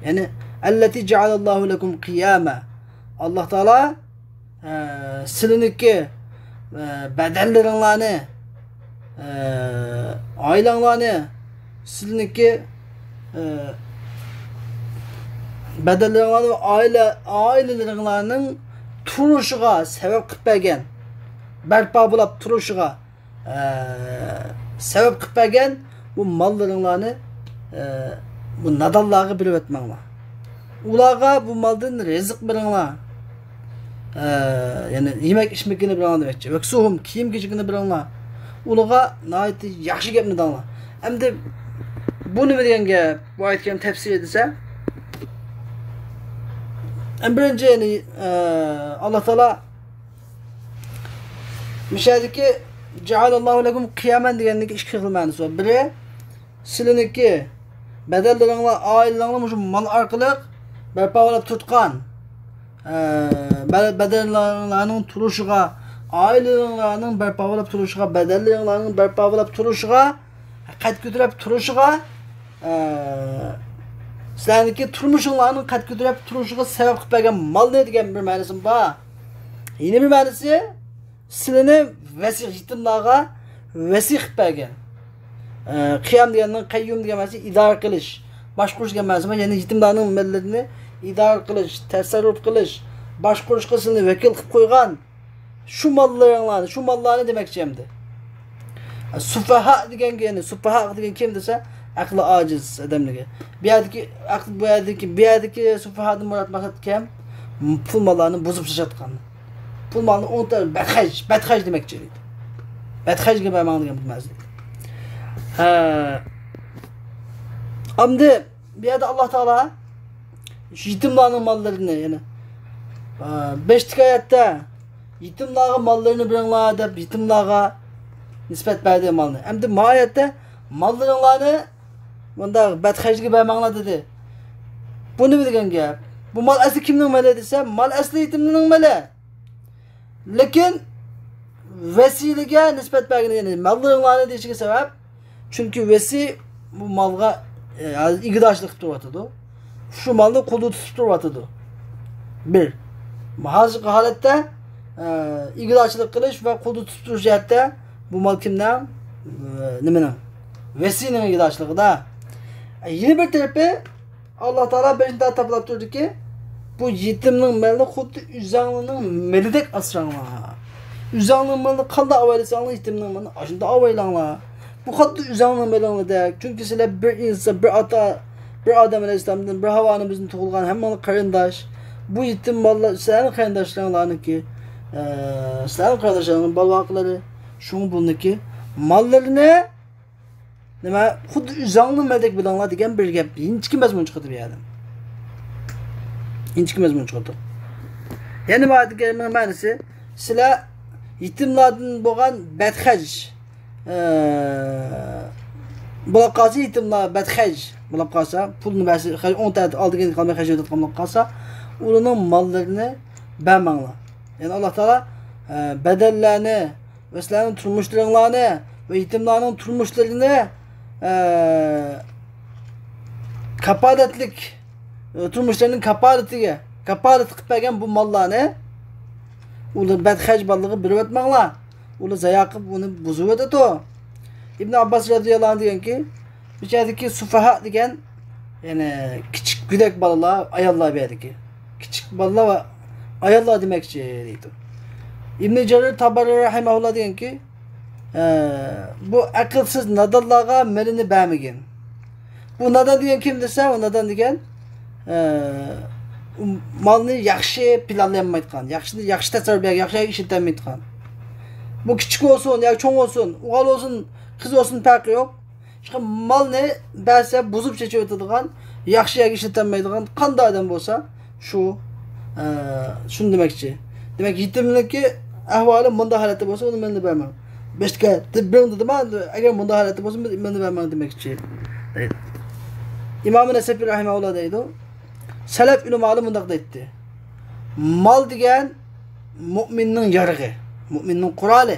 يەنى، التي جعل الله لكم قياما. ئاللا تائالا، ئە، سىلىنىكى، ئە، بەدەنلىرىڭلارنى، ئە، ئائىلەڭلارنى، سىلىنىكى، ئە، بەدەنلىرىڭلارنى ۋە ئائىلە، ئائىلىلىرىڭلارنىڭ تۇرۇشىغا سەۋەب قىلىپ بەرگەن، بەرپا بولاپ تۇرۇشىغا، ئە، سەۋەب قىلىپ بەرگەن بۇ ماللىرىڭلارنى، ئە، بۇ نادانلارغا بېرىۋەتمەڭلار. ئۇلارغا بۇ مالدىن رىزىق بېرىڭلار. ئە، يەنى يېمەك ئىچمىكىنى بېرىڭلار دېمەكچى. ۋەكسۇھۇم، كىيىم كېچىكىنى بېرىڭلار. ئۇلارغا ناھايىتى ياخشى گەپنى دەڭلار. ئەمدى بۇ نېمە دېگەن گەپ؟ بۇ ئايەت كەرىم تەپسىرى دېسە، ئەمدى بىرىنچى، يەنى، ئە، ئاللا تائالا مۇشۇ يەردىكى جەئەلەللاھۇ لەكۇم قىيامەن دېگەندىكى ئىككى خىل مەنىسى بار. بىرى، سىلىنىكى بەدەنلىرىڭلار، ئائىلىلىرىڭلار مۇشۇ مال ئارقىلىق بەرپا بولۇپ تۇرغان، ئە، بە-، بەدەنلىرىڭلارنىڭ تۇرۇشىغا، ئائىلىلىرىڭلارنىڭ بەرپا بولۇپ تۇرۇشىغا، بەدەنلىرىڭلارنىڭ بەرپا بولۇپ تۇرۇشىغا، قەد كۆتۈرۈپ تۇرۇشىغا، ئە، سىلەرنىڭكى تۇرمۇشۇڭلارنىڭ قەد كۆتۈرۈپ تۇرۇشىغا سەۋەب قىلىپ بەرگەن مالنى دېگەن بىر مەنىسىمۇ بار. يەنە بىر مەنىسى، سىلىنى ۋەسىي، يېتىملارغا ۋەسىي قىلىپ بەرگەن. ئە، قىيام دېگەننىڭ قەييۇم دېگەن مەنىسى ئىدارە قىلىش، باشقۇرۇش دېگەن مەنىسى بار. يەنى يېتىملارنىڭ ماللىرىنى ئىدارە قىلىش، تەسەررۇپ قىلىش، باشقۇرۇشقا سىلىنى ۋەكىل قىلىپ قويغان شۇ ماللىرىڭلارنى، شۇ ماللارنى دېمەكچى ئەمدى. سۇفەھا دېگەنگە، يەنى سۇفەھا دېگەن كىم دېسە، ئەقلى ئاجىز ئادەملىكى. بۇ يەردىكى ئەقلى، بۇ يەردىكى، بۇ يەردىكى سۇفەھادىن مۇراد مەقسەت كىم؟ پۇل ماللارنى بۇزۇپ ساتقان. پۇل مالنى ئوڭتا بەتخەج، بەتخەج دېمەكچى ئىدى. بەتخەجگە بەرمەڭ دېگەن بىر مەنىسى. ھە. ئەمدى بۇ يەردە ئاللا تائالا يېتىملارنىڭ ماللىرىنى، يەنى، ئە، بەشتىكى ئايەتتە يېتىملارغا ماللىرىنى بېرىڭلار دەپ يېتىملارغا نىسبەت بەردى مالنى. ئەمدى ما ئايەتتە ماللىرىڭلارنى مۇنداق بەتخەجگە بەرمەڭلار دېدى. بۇ نېمە دېگەن گەپ؟ بۇ مال ئەسلى كىمنىڭ مېلى دېسە، مال ئەسلى يېتىمنىڭ مېلى. لېكىن ۋەسىيلىگە نىسبەت بەرگىنى، يەنى ماللىرىڭلارنى دېيىشىگە سەۋەب، چۈنكى ۋەسىي بۇ مالغا، ئە، ھازىر ئىگىدارچىلىق قىلىپ تۇرۇۋاتىدۇ. شۇ مالنى قولدا تۇتۇپ تۇرۇۋاتىدۇ. بىر. ھازىرقى ھالەتتە، ئە، ئىگىدارچىلىق قىلىش ۋە قولدا تۇتۇپ تۇرۇش جەھەتتە بۇ مال كىمنىڭ؟ ئە، نېمىنىڭ؟ ۋەسىينىڭ ئىگىدارچىلىقىدا. ئە، يەنە بىر تەرىپى، ئاللا تائالا بىرىنچى تاپلاپ تۇردىكى، بۇ يېتىمنىڭ مېلىنى خۇددى ئۆزەڭلارنىڭ مېلىدەك ئاسراڭلار. ئۆزەڭنىڭ مېلىنى قانداق ئاۋايلىساڭلار، يېتىمنىڭ مېلىنى ئاشۇنداق ئاۋايلاڭلار. بۇ خۇددى ئۆزەڭنىڭ مېلىڭلاردەك. چۈنكى سىلەر بىر ئىنسان، بىر ئاتا، بىر ئادەم ئەلەيھىسسالامدىن، بىر ھاۋا ئانىمىزدىن تۇغۇلغان، ھەممىڭلار قېرىنداش. بۇ يېتىم ماللار سىلەرنىڭ قېرىنداشلىرىڭلارنىڭكى، ئە، سىلەرنىڭ قېرىنداشلىرىڭنىڭ بالىۋاقلىرى. شۇڭا بۇنىڭكى ماللىرىنى نېمە، خۇددى ئۆزەڭنىڭ مېلىدەك بىلىڭلار دېگەن بىر گەپ. ئىنچىكە مەزمۇن چىقىدۇ بۇ يەردىن. ئىنچىكە مەزمۇن چىقىدۇ. يەنە بۇ ئايەتنىڭ مەنىسى، سىلەر يېتىملاردىن بولغان بەتخەج، ئە، بولۇپ قالسا، يېتىملار بەتخەج بولۇپ قالسا، پۇلنى بەرسە، خەج-، ئوڭ تەرەپتە ئالدىغا قالماي خەجلەۋېتىدىغان بولۇپ قالسا، ئۇلارنىڭ ماللىرىنى بەرمەڭلار. يەنى ئاللا تائالا، ئە، بەدەنلەرنى ۋە سىلەرنىڭ تۇرمۇشلىرىڭلارنى ۋە يېتىملارنىڭ تۇرمۇشلىرىنى، ئە، كاپالەتلىك، ئە، تۇرمۇشلىرىنىڭ كاپالىتىگە، كاپالەت قىلىپ بەرگەن بۇ ماللارنى ئۇلار بەتخەج بالىلىرىغا بېرىۋەتمەڭلار. ئۇلار زايا قىلىپ ئۇنى بۇزۇۋېتىدۇ. ئىبن ئابباس رەزىياللاھۇ ئەنھۇ دېگەنكى، بۇ يەردىكى سۇفەھا دېگەن، يەنى كىچىك گۆدەك بالىلار، ئاياللار بۇ يەردىكى. كىچىك بالىلار ۋە ئاياللار دېمەكچى دەيدۇ. ئىبن جەرىر تابەرى رەھىمەھۇللا دېگەنكى، ئە، بۇ ئەقىلسىز نادانلارغا مېلىنى بەرمىگىن. بۇ نادان دېگەن كىم دېسە، ئۇ نادان دېگەن، ئە، مالنى ياخشى پىلانلىيالمايدىغان، ياخشى، ياخشى تەسەررۇپ، ياخشى ئىشلىتەلمەيدىغان. بۇ كىچىك بولسۇن ياكى چوڭ بولسۇن، ئوغۇل بولسۇن، قىز بولسۇن، پەرقى يوق. شۇ مالنى بەرسە بۇزۇپ چېچىۋېتىدىغان، ياخشى يەرگە ئىشلىتەلمەيدىغان قانداق ئادەم بولسا، شۇ، ئە، شۇنى دېمەكچى. دېمەك، يېتىملىكى ئەھۋالى مۇنداق ھالەتتە بولسا، ئۇنى مېلىنى بەرمەڭ. بەشتىكە، بىرىڭ دېدىما، ئەگەر مۇنداق ھالەتتە بولسا، مېلىنى بەرمەڭ دېمەكچى. ئىمام نەسەپى رەھىمەھۇللا دەيدۇ، سەلەپ ئۆلىمالار مۇنداق دەيتتى: مال دېگەن مۇئمىننىڭ يارىغى، مۇئمىننىڭ قورالى.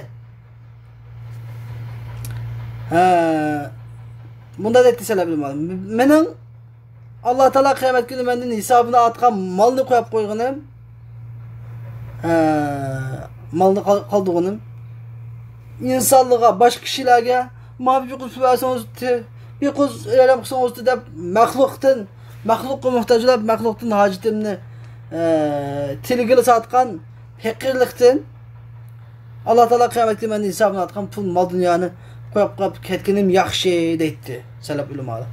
ھە، مۇنداق دەيتتى سەلەپ ئۆلىمالار: مېنىڭ ئاللا تائالا قىيامەت كۈنى مەندىن ھېسابىنى ئارتقان مالنى قويۇپ قويغىنىم، ھە، مالنى قال-، قالدۇرغىنىم ئىنسانلارغا، باشقا كىشىلەرگە، ماڭا بىر قۇز پۇل بەرسىڭىز، بىر قۇز ياردەم قىلسىڭىز دەپ مەخلۇقتىن، مەخلۇققا موھتاج بولۇپ، مەخلۇقتىن ھاجىتىمنى، ئە، تىلىگىلى ساتقان پېقىرلىقتىن، ئاللا تائالا قىيامەت كۈنى مەندىن ھېسابىنى ئارتقان پۇل، مال دۇنيانى قويۇپ، قويۇپ كەتكىنىم ياخشى دەيتتى سەلەپ ئۆلىمالار.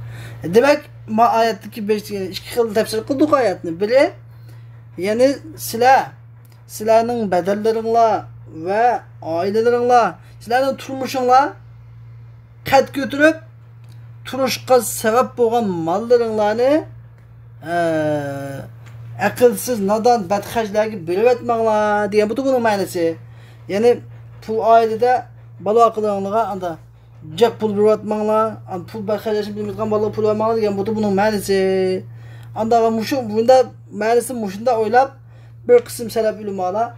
دېمەك، ما ئايەتتىكى بىر، ئىككى خىل تەپسىر قىلدۇق ئايەتنى. بىرى، يەنى سىلەر، سىلەرنىڭ بەدەنلىرىڭلار ۋە ئائىلىلىرىڭلار، سىلەرنىڭ تۇرمۇشۇڭلار قەد كۆتۈرۈپ تۇرۇشقا سەۋەب بولغان ماللىرىڭلارنى، ئە، ئەقىلسىز، نادان، بەتخەجلەرگە بېرىۋەتمەڭلار دېگەن بۇدۇ بۇنىڭ مەنىسى. يەنى پۇل ئائىلىدە بالا قىلىڭلارغا ئاندا جىق پۇل بېرىۋەتمەڭلار، ئان-، پۇل بەتخەجلەشنى بىلمەيدىغان بالىغا پۇل بەرمەڭلار دېگەن بۇدۇ بۇنىڭ مەنىسى. ئاندا مۇشۇ، بۇندا مەنىسى مۇشۇنداق ئويلاپ، بىر قىسىم سەلەف ئۆلىمالار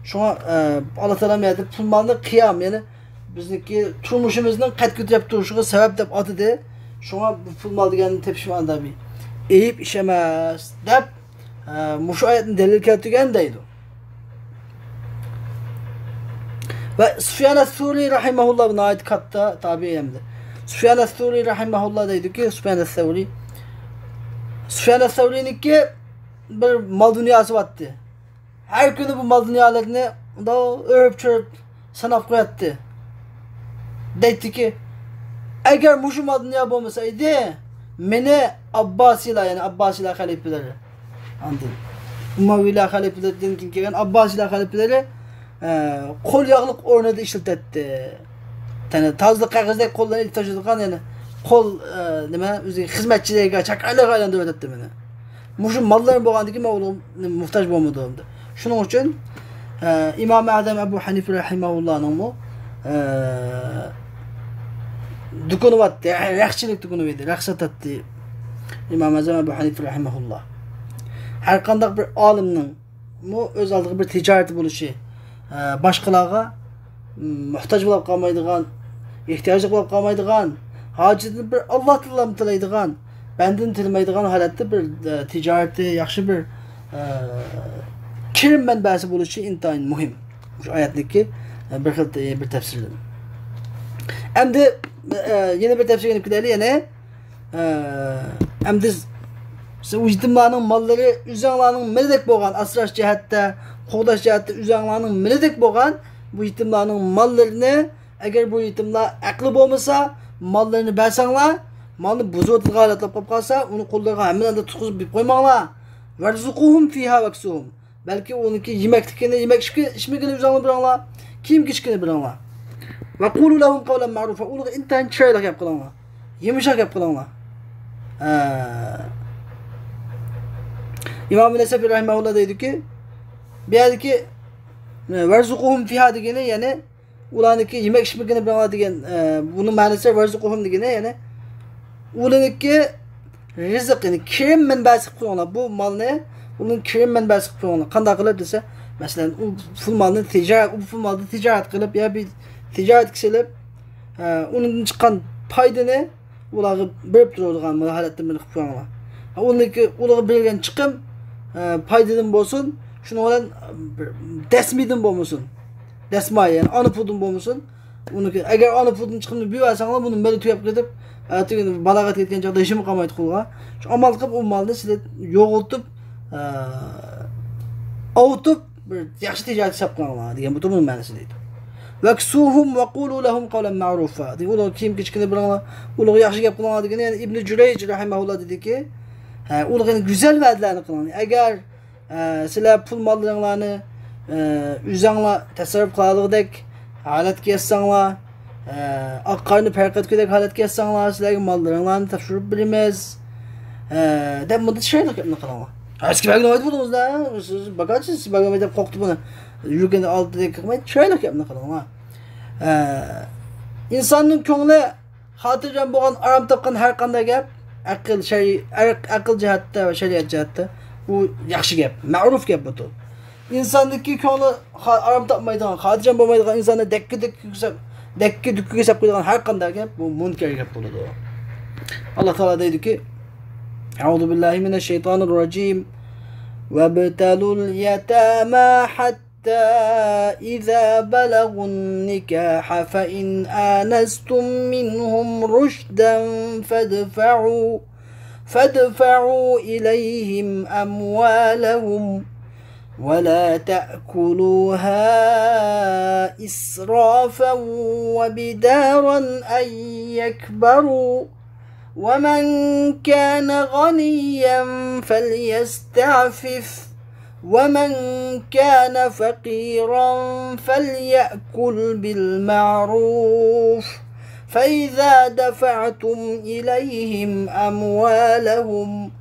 شۇڭا، ئە، ئاللا تائالا بۇ يەردە پۇل مالنى قىيام، يەنى بىزنىڭكى تۇرمۇشىمىزنىڭ قەد كۆتۈرۈپ تۇرۇشىغا سەۋەب دەپ ئاتىدى. شۇڭا بۇ پۇل مال دېگەننى تېپىش ئاندا بىر ئەيىب ئىش ئەمەس دەپ، ئە، مۇشۇ ئايەتنى دەلىل كەلتۈرگەن دەيدۇ. ۋە سۇفيان ئەس-سەۋرى رەھىمەھۇللا، بۇ ناھايىتى كاتتا تابىئىي ئەمدى. سۇفيان ئەس-سەۋرى رەھىمەھۇللا دەيدۇكى، سۇفيان ئەس-سەۋرى، سۇفيان ئەس-سەۋرىنىڭكى بىر مال دۇنياسى بارتتى. ھەر كۈنى بۇ مال دۇنيالىرىنى مۇنداق ئۆرۈپ چۆرۈپ ساناپ قوياتتى. دەيتتىكى، ئەگەر مۇشۇ مال دۇنيا بولمىسا ئىدى، مېنى ئابباسىيلار، يەنى ئابباسىيلار خەلىپىلىرى، ئاندىن ئۇمەۋىيلار خەلىپىلىرىدىن كېيىن كەلگەن ئابباسىيلار خەلىپىلىرى، ئە، قول ياغلىق ئورنىدا ئىشلىتەتتى. يەنى تازىلىق قەغىزىدەك قوللىرىنى ئېلىپ تاشلىدىغان، يەنى قول، ئە، نېمە، ئۆزى خىزمەتچىلىرىگە، چاكارلىرىغا ئايلاندۇرۇۋېتەتتى مېنى. مۇشۇ ماللىرىم بولغاندىكىن مەن ئۇلارغا موھتاج بولمىدىم. شۇنىڭ ئۈچۈن، ئە، ئىمام ئەزەم ئەبۇ ھەنىفە رەھىمەھۇللانىڭمۇ، ئە، دۇكىنى بارتتى، رەختچىلىك دۇكىنى ئىدى، رەخت ساتاتتى ئىمام ئەزەم ئەبۇ ھەنىفە رەھىمەھۇللا. ھەر قانداق بىر ئالىمنىڭمۇ ئۆز ئالدىغا بىر تىجارىتى بولۇشى، ئە، باشقىلارغا موھتاج بولۇپ قالمايدىغان، ئېھتىياجلىق بولۇپ قالمايدىغان، ھاجىتىنى بىر ئاللا تائالادىن تىلەيدىغان، بەندىدىن تىلىمەيدىغان ھالەتتە بىر، ئە، تىجارىتى ياخشى بىر، ئە، كىرىم مەنبەسى بولۇشى ئىنتايىن مۇھىم. مۇشۇ ئايەتنىڭكى، ئە، بىر خىل، بىر تەپسىرى. ئەمدى، ئە، يەنە بىر تەپسىرگە يېنىپ كېتەيلى، يەنە. ئە، ئەمدى سىز ئۇ يېتىملارنىڭ ماللىرى ئۆزەڭلارنىڭ مېلىدەك بولغان، ئاسراش جەھەتتە، قوغداش جەھەتتە ئۆزەڭلارنىڭ مېلىدەك بولغان بۇ يېتىملارنىڭ ماللىرىنى ئەگەر بۇ يېتىملار ئەقلى بولمىسا، ماللىرىنى بەرسەڭلار، مالنى بۇزۇۋېتىدىغان ھالەتلەپ قېلىپ قالسا، ئۇنى قوللىرىغا ھەممىنى ئاندىن تۇتقۇزۇپ بېرىپ قويماڭلار. ۋەرزۇقۇھۇم فىھا ۋەكسۇھۇم. بەلكى ئۇنىڭكى يېمەكلىكىنى، يېمەك ئىچكى-، ئىچمىكىنى ئۆزۈڭلار بېرىڭلار، كىيىم كېچىكىنى بېرىڭلار. ۋەقۇلۇ لەھۇم قەۋلەن مەئرۇفا. ئۇلارغا ئىنتايىن چىرايلىق گەپ قىلىڭلار. يۇمشاق گەپ قىلىڭلار. ئە، ئىمام نەسەفى رەھىمەھۇللا دەيدۇكى، بۇ يەردىكى، ئە، ۋەرزۇقۇھۇم فىھا دېگىنى، يەنى ئۇلارنىڭكى يېمەك ئىچمىكىنى بېرىڭلار دېگەن، ئە، بۇنىڭ مەنىسى ۋەرزۇقۇھۇم دېگىنى، يەنى ئۇلارنىڭكى رىزىق، يەنى كىرىم مەنبەسى قىلىپ قويۇڭلار. بۇ مالنى ئۇلارنىڭ كىرىم مەنبەسى قىلىپ قويۇڭلار. قانداق قىلىپ دېسە، مەسىلەن، ئۇ پۇل مالنى تىجارەت، ئۇ پۇل مالنى تىجارەت قىلىپ يا بىر تىجارەتكە سېلىپ، ئە، ئۇنىڭدىن چىققان پايدىنى ئۇلارغا بېرىپ تۇرىدىغان بۇ ھالەتتە بىر قىلىپ قويۇڭلار. ئۇنىڭكى، ئۇلارغا بېرىلگەن چىقىم، ئە، پايدىدىن بولسۇن، شۇنىڭ بىلەن بىر دەسمىدىن بولمىسۇن. دەسمايە، يەنى ئانا پۇلدىن بولمىسۇن. ئۇنىڭكى، ئەگەر ئانا پۇلدىن چىقىمنى بېرىۋەرسەڭلار، بۇنى مېلى تۈگەپ كېتىپ، ئەتىگۈن بالاغەت يەتكەن چاغدا ھېچنېمە قالمايدۇ قولىغا. شۇ ئامال قىلىپ ئۇ مالنى سىلەر يوغىنىتىپ، ئە، ئاۋۇتۇپ، بىر ياخشى تىجارەت ھېساب قىلىڭلار دېگەن بۇ بۇنىڭ مەنىسى دەيدۇ. ۋەكسۇھۇم ۋەقۇلۇ لەھۇم قەۋلەن مەئرۇفا. دېگەن ئۇلارغا كىيىم كېچىكىنى بېرىڭلار، ئۇلارغا ياخشى گەپ قىلىڭلار دېگىنى، يەنى ئىبنى جۇرەيج رەھىمەھۇللا دېدىكى، ھە، ئۇلارغا يەنە گۈزەل ۋەدىلەرنى قىلىڭلار. ئەگەر، ئە، سىلەر پۇل ماللىرىڭلارنى، ئە، ئۆزەڭلار تەسەررۇپ قىلالىغۇدەك ھالەتكە يەتسەڭلار، ئە، ئاق قارىنى پەرق ئەتكۈدەك ھالەتكە يەتسەڭلار، سىلەرگە ماللىرىڭلارنى تاپشۇرۇپ بېرىمىز، ئە، دەپ مۇنداق چىرايلىق گەپنى قىلىڭلار. ھە، سىزگە بەرگىلى بولدىڭىزدا، سىز باكارچى، سىز بەرگىلى دەپ قورقۇتۇپ ئۇنى يۈرىكىنى ئالدىدەك قىلماي، چىرايلىق گەپنى قىلىڭلار. ئە، ئىنساننىڭ كۆڭلى خاتىرجەم بولغان، ئارام تاپقان ھەر قانداق گەپ، ئەقىل، شەرئىي، ئەق-، ئەقىل جەھەتتە ۋە شەرىئەت جەھەتتە بۇ ياخشى گەپ، مەئرۇف گەپ بۇ. ئىنساندىكى كۆڭلى خا-، ئارام تاپمايدىغان، خاتىرجەم بولمايدىغان ئىنساننى دەككە دۈككە كۆسەپ، دەككە دۈككە كۆسەپ قويىدىغان ھەر قانداق گەپ بۇ مۇنكەر گەپ بولىدۇ. ئاللا تائالا دەيدۇكى، أعوذ بالله من الشيطان الرجيم. وابتلوا اليتامى حتى إذا بلغوا النكاح فإن آنستم منهم رشدا فادفعوا، فادفعوا إليهم أموالهم ولا تأكلوها إسرافا وبدارا أن يكبروا، ومن كان غنيا فليستعفف، ومن كان فقيرا فليأكل بالمعروف، فإذا دفعتم إليهم أموالهم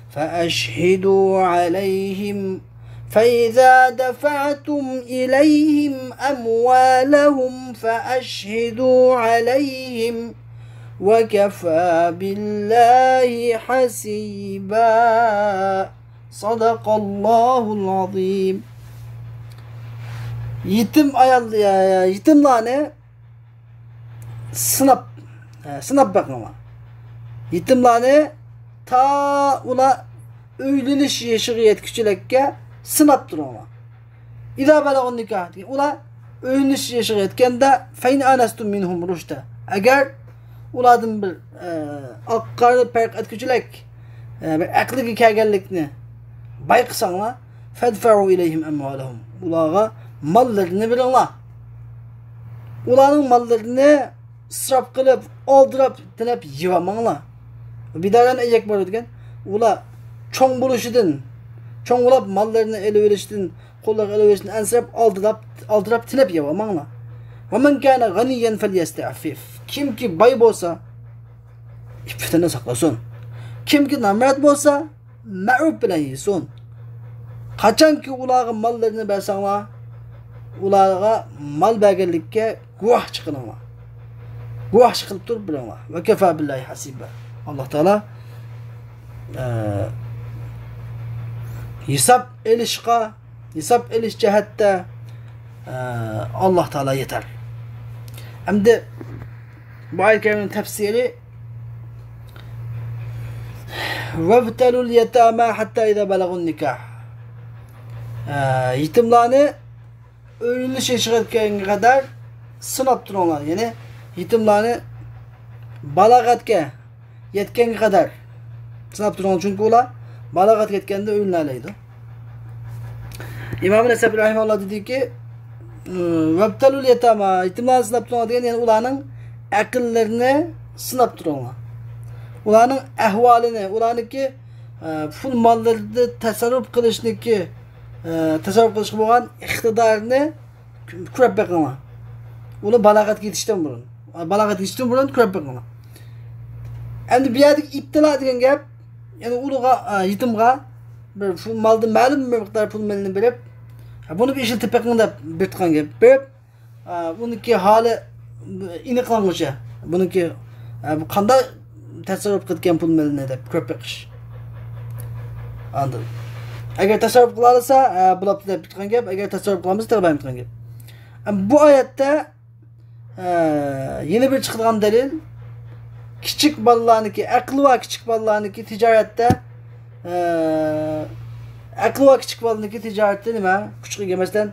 فأشهدوا عليهم، فإذا دفعتم إليهم أموالهم فأشهدوا عليهم، وكفى بالله حسيبا. صدق الله العظيم. يېتىم ئايال، يېتىملارنى سىناپ، سىناپ بېقىڭلار. يېتىملارنى تا ئۇلار ئۆيلىنىش يېشىغا يەتكۈچىلىككە سىناپ تۇرۇڭلار. ئىزا بەلەغۇن نىكاھ، ئۇلار ئۆيلىنىش يېشىغا يەتكەندە، فەئىن ئانەستۇم مىنھۇم رۇشدە، ئەگەر ئۇلاردىن بىر ئاق قارىنى پەرق ئەتكۈچىلىك، بىر ئەقلىگە كەلگەنلىكنى بايقىساڭلار، فەدفەئۇ ئىلەيھىم ئەمۋالەھۇم، ئۇلارغا ماللىرىنى بېرىڭلار. ئۇلارنىڭ ماللىرىنى ئىسراپ قىلىپ، ئالدىراپ، تىلەپ يېۋالماڭلار. بىدارەن ئەيەك بار دېگەن، ئۇلار چوڭ بولۇشىدىن، چوڭ بولۇپ ماللىرىنى ئېلىۋېلىشتىن، قوللارغا ئېلىۋېلىشتىن ئەنسىرەپ، ئالدىراپ، ئالدىراپ تىلەپ يەۋالماڭلار. ۋەمەن كانە غەنىييەن فەليەستەئفىف. كىمكى باي بولسا، ئىپپىتىنى ساقلىسۇن. كىمكى نامرات بولسا، مەرۇپ بىلەن يېسۇن. قاچانكى ئۇلارغا ماللىرىنى بەرسەڭلار، ئۇلارغا مال بەرگەنلىككە گۇۋاھچى قىلىڭلار. گۇۋاھچى قىلىپ تۇرۇپ بېرىڭلار. ۋە كەفا بىللاھى ھەسىبە. ئاللا تائالا، ئە، ھېساب ئېلىشقا، ھېساب ئېلىش جەھەتتە، ئە، ئاللا تائالا يېتەر. ئەمدى بۇ ئايەت كەرىمىنىڭ تەپسىرى، «ۋەبتەلۇل يەتامە ھەتتا ئىزا بەلەغۇن نىكاھ.» ئە، يېتىملارنى ئۆيلىنىش يېشىغا يەتكەنگە قەدەر سىناپ تۇرۇڭلار. يەنى يېتىملارنى بالاغەتكە يەتكەنگە قەدەر سىناپ تۇرۇڭلار. چۈنكى ئۇلار بالاغەتكە يەتكەندە ئۆيلىنەلەيدۇ. ئىمام نەسەفى رەھىمەھۇللا دېدىكى، «ۋەبتەلۇل يەتامە»، يېتىملارنى سىناپ تۇرۇڭلار دېگەن، يەنى ئۇلارنىڭ ئەقىللىرىنى سىناپ تۇرۇڭلار. ئۇلارنىڭ ئەھۋالىنى، ئۇلارنىڭكى، ئە، پۇل ماللىرىدا تەسەررۇپ قىلىشنىكى، ئە، تەسەررۇپ قىلىشقا بولغان ئىقتىدارىنى كۆرۈپ بېقىڭلار. ئۇنى بالاغەتكە يېتىشتىن بۇرۇن، بالاغەتكە يېتىشتىن بۇرۇن كۆرۈپ بېقىڭلار. ئەمدى بۇ يەردىكى ئىبتىلا دېگەن گەپ، يەنى ئۇلۇغا، ئە، يېتىمغا بىر پۇل مالدىن مەلۇم بىر مىقدار پۇل مېلىنى بېرىپ، بۇنى بىر ئىشلىتىپ بېقىڭ دەپ بېرىدىغان گەپ. بېرىپ، ئە، بۇنىڭكى ھالى ئېنىقلانغۇچە، بۇنىڭكى، ئە، بۇ قانداق تەسەررۇپ قىلىدىكەن پۇل مېلىنى دەپ كۆرۈپ بېقىش. ئاندىن ئەگەر تەسەررۇپ قىلالىسا، ئە، بولاپتۇ دەپ بېرىدىغان گەپ، ئەگەر تەسەررۇپ قىلالمىسا، تېخى بەرمەيدىغان گەپ. ئە، بۇ ئايەتتە ئە، يەنە بىر چىقىدىغان دەلىل، كىچىك بالىلارنىڭكى، ئەقلى بار كىچىك بالىلارنىڭكى تىجارەتتە، ئە، ئەقلى بار كىچىك بالىنىڭكى تىجارەتتە نېمە؟ كۈچ قىلغان، مەسىلەن،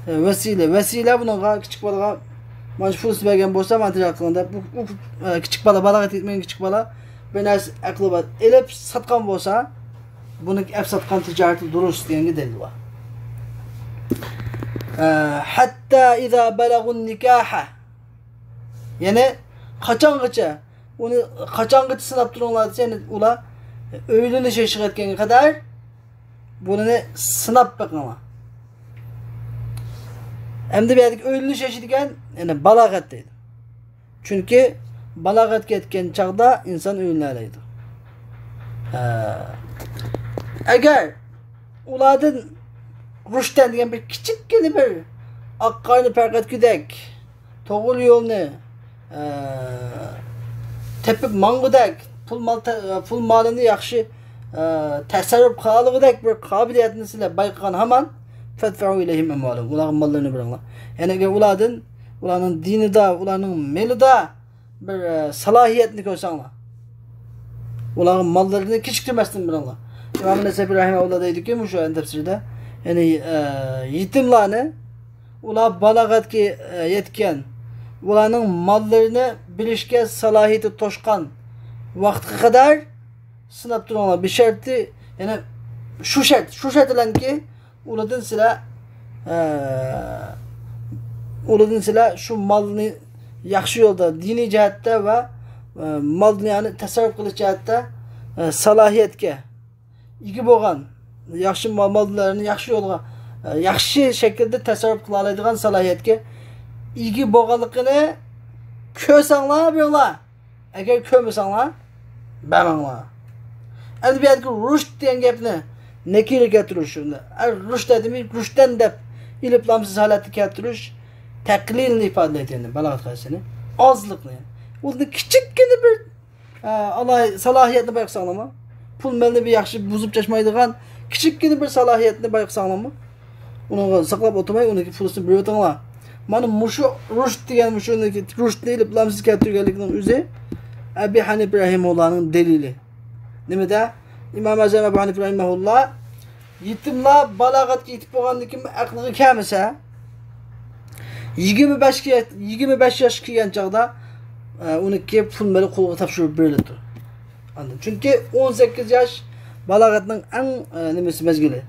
ئە، ۋەسىلە. ۋەسىلە بۇنىڭغا، كىچىك بالىغا، «مانا شۇ پۇلنى بەرگەن بولسا، مانا تىجارەت قىلىڭ» دەپ، بۇ، ئۇ، ئە، كىچىك بالا، بالاغەت يەتمىگەن كىچىك بالا بىر نەرسە ئەقلى بار، ئېلىپ ساتقان بولسا، بۇنىڭكى ئەپ ساتقان تىجارىتى دۇرۇس دېگەنگە دەلىل بار. ئە، ھەتتا ئىزا بەلەغۇن نىكاھە. يەنى قاچانغىچە، ئۇنى قاچانغىچە سىناپ تۇرۇڭلار دېسە، يەنى ئۇلار ئۆيلىنىش يېشىغا يەتكەنگە قەدەر بۇنى سىناپ بېقىڭلار. ئەمدى بۇ يەردىكى ئۆيلىنىش يېشى دېگەن، يەنى بالاغەت دەيدۇ. چۈنكى بالاغەتكە يەتكەن چاغدا ئىنسان ئۆيلىنەلەيدۇ. ھە. ئەگەر ئۇلاردىن رۇشدەن دېگەن بىر كىچىككىنە بىر ئاق قارىنى پەرق ئەتكۈدەك، توغرا يولنى، ئە، تېپىپ ماڭغۇدەك، پۇل مال تە-، پۇل مالىنى ياخشى، ئە، تەسەررۇپ قىلالىغۇدەك بىر قابىلىيەتنى سىلەر بايقىغان ھامان، فەدفەئۇ ئىلەيھىم ئەمۋالەھۇم، ئۇلارغا ماللىرىنى بېرىڭلار. يەنى ئەگەر ئۇلاردىن، ئۇلارنىڭ دىنىدا، ئۇلارنىڭ مېلىدا بىر، ئە، سالاھىيەتنى كۆرسەڭلار، ئۇلارغا ماللىرىنى كېچىكتۈرمەستىن بېرىڭلار. ئىمام نەسەفى رەھىمەھۇللا دەيدۇكى، مۇشۇ ئايەتنىڭ تەپسىرىدە، يەنى، ئە، يېتىملارنى ئۇلار بالاغەتكە، ئە، يەتكەن، ئۇلارنىڭ ماللىرىنى بېرىشكە سالاھىيىتى توشقان ۋاقىتقا قەدەر سىناپ تۇرۇڭلار. بىر شەرتى، يەنى شۇ شەرت، شۇ شەرت بىلەنكى، ئۇلاردىن سىلەر، ئە، ئۇلاردىن سىلەر شۇ مالنى ياخشى يولدا، دىنىي جەھەتتە ۋە، ئە، مال دۇنيانى تەسەررۇپ قىلىش جەھەتتە، ئە، سالاھىيەتكە ئىگە بولغان، ياخشى مال، مال دۇنيالارنى ياخشى يولغا، ئە، ياخشى شەكىلدە تەسەررۇپ قىلالايدىغان سالاھىيەتكە ئىگە بولغانلىقىنى كۆرسەڭلار بېرىڭلار. ئەگەر كۆرمىسەڭلار، بەرمەڭلار. ئەمدى بۇ يەردىكى رۇشد دېگەن گەپنى نەكىرە كەلتۈرۈش، ئە، رۇشد دېمەي، رۇشدەن دەپ ئېلىپلامسىز ھالەتتە كەلتۈرۈش تەقلىلنى ئىپادىلەيدۇ، يەنى بالاغەت قەرىسىنى، ئازلىقنى. ئۇنى كىچىككىنە بىر، ئە، ئالاي-، سالاھىيەتنى بايقىساڭلارمۇ، پۇل مالنى بىر ياخشى بۇزۇپ چاچمايدىغان كىچىككىنە بىر سالاھىيەتنى بايقىساڭلارمۇ، ئۇنىڭغا ساقلاپ ئولتۇرماي، ئۇنىڭكى پۇلىسىنى بېرىۋېتىڭلار. مانا مۇشۇ رۇشد دېگەن، مۇشۇنىڭكى رۇشدنى ئېلىپ، لامسىز كەلتۈرگەنلىكىنىڭ ئۆزى ئەبى ھەنىپە رەھىمۇللانىڭ دەلىلى. نېمىدە؟ ئىمام ئەزەم ئەبۇ ھەنىپە رەھىمەھۇللا، يېتىملار بالاغەتكە يېتىپ بولغاندىن كېيىن ئەقلىگە كەلمىسە، يىگىرمە بەشكە، يىگىرمە بەش ياشقا كىرگەن چاغدا، ئە، ئۇنىڭكى پۇل مېلى قولىغا تاپشۇرۇپ بېرىلىدۇ. ئاندىن، چۈنكى ئون سەككىز ياش بالاغەتنىڭ ئەڭ، ئە، نېمىسى، مەزگىلى.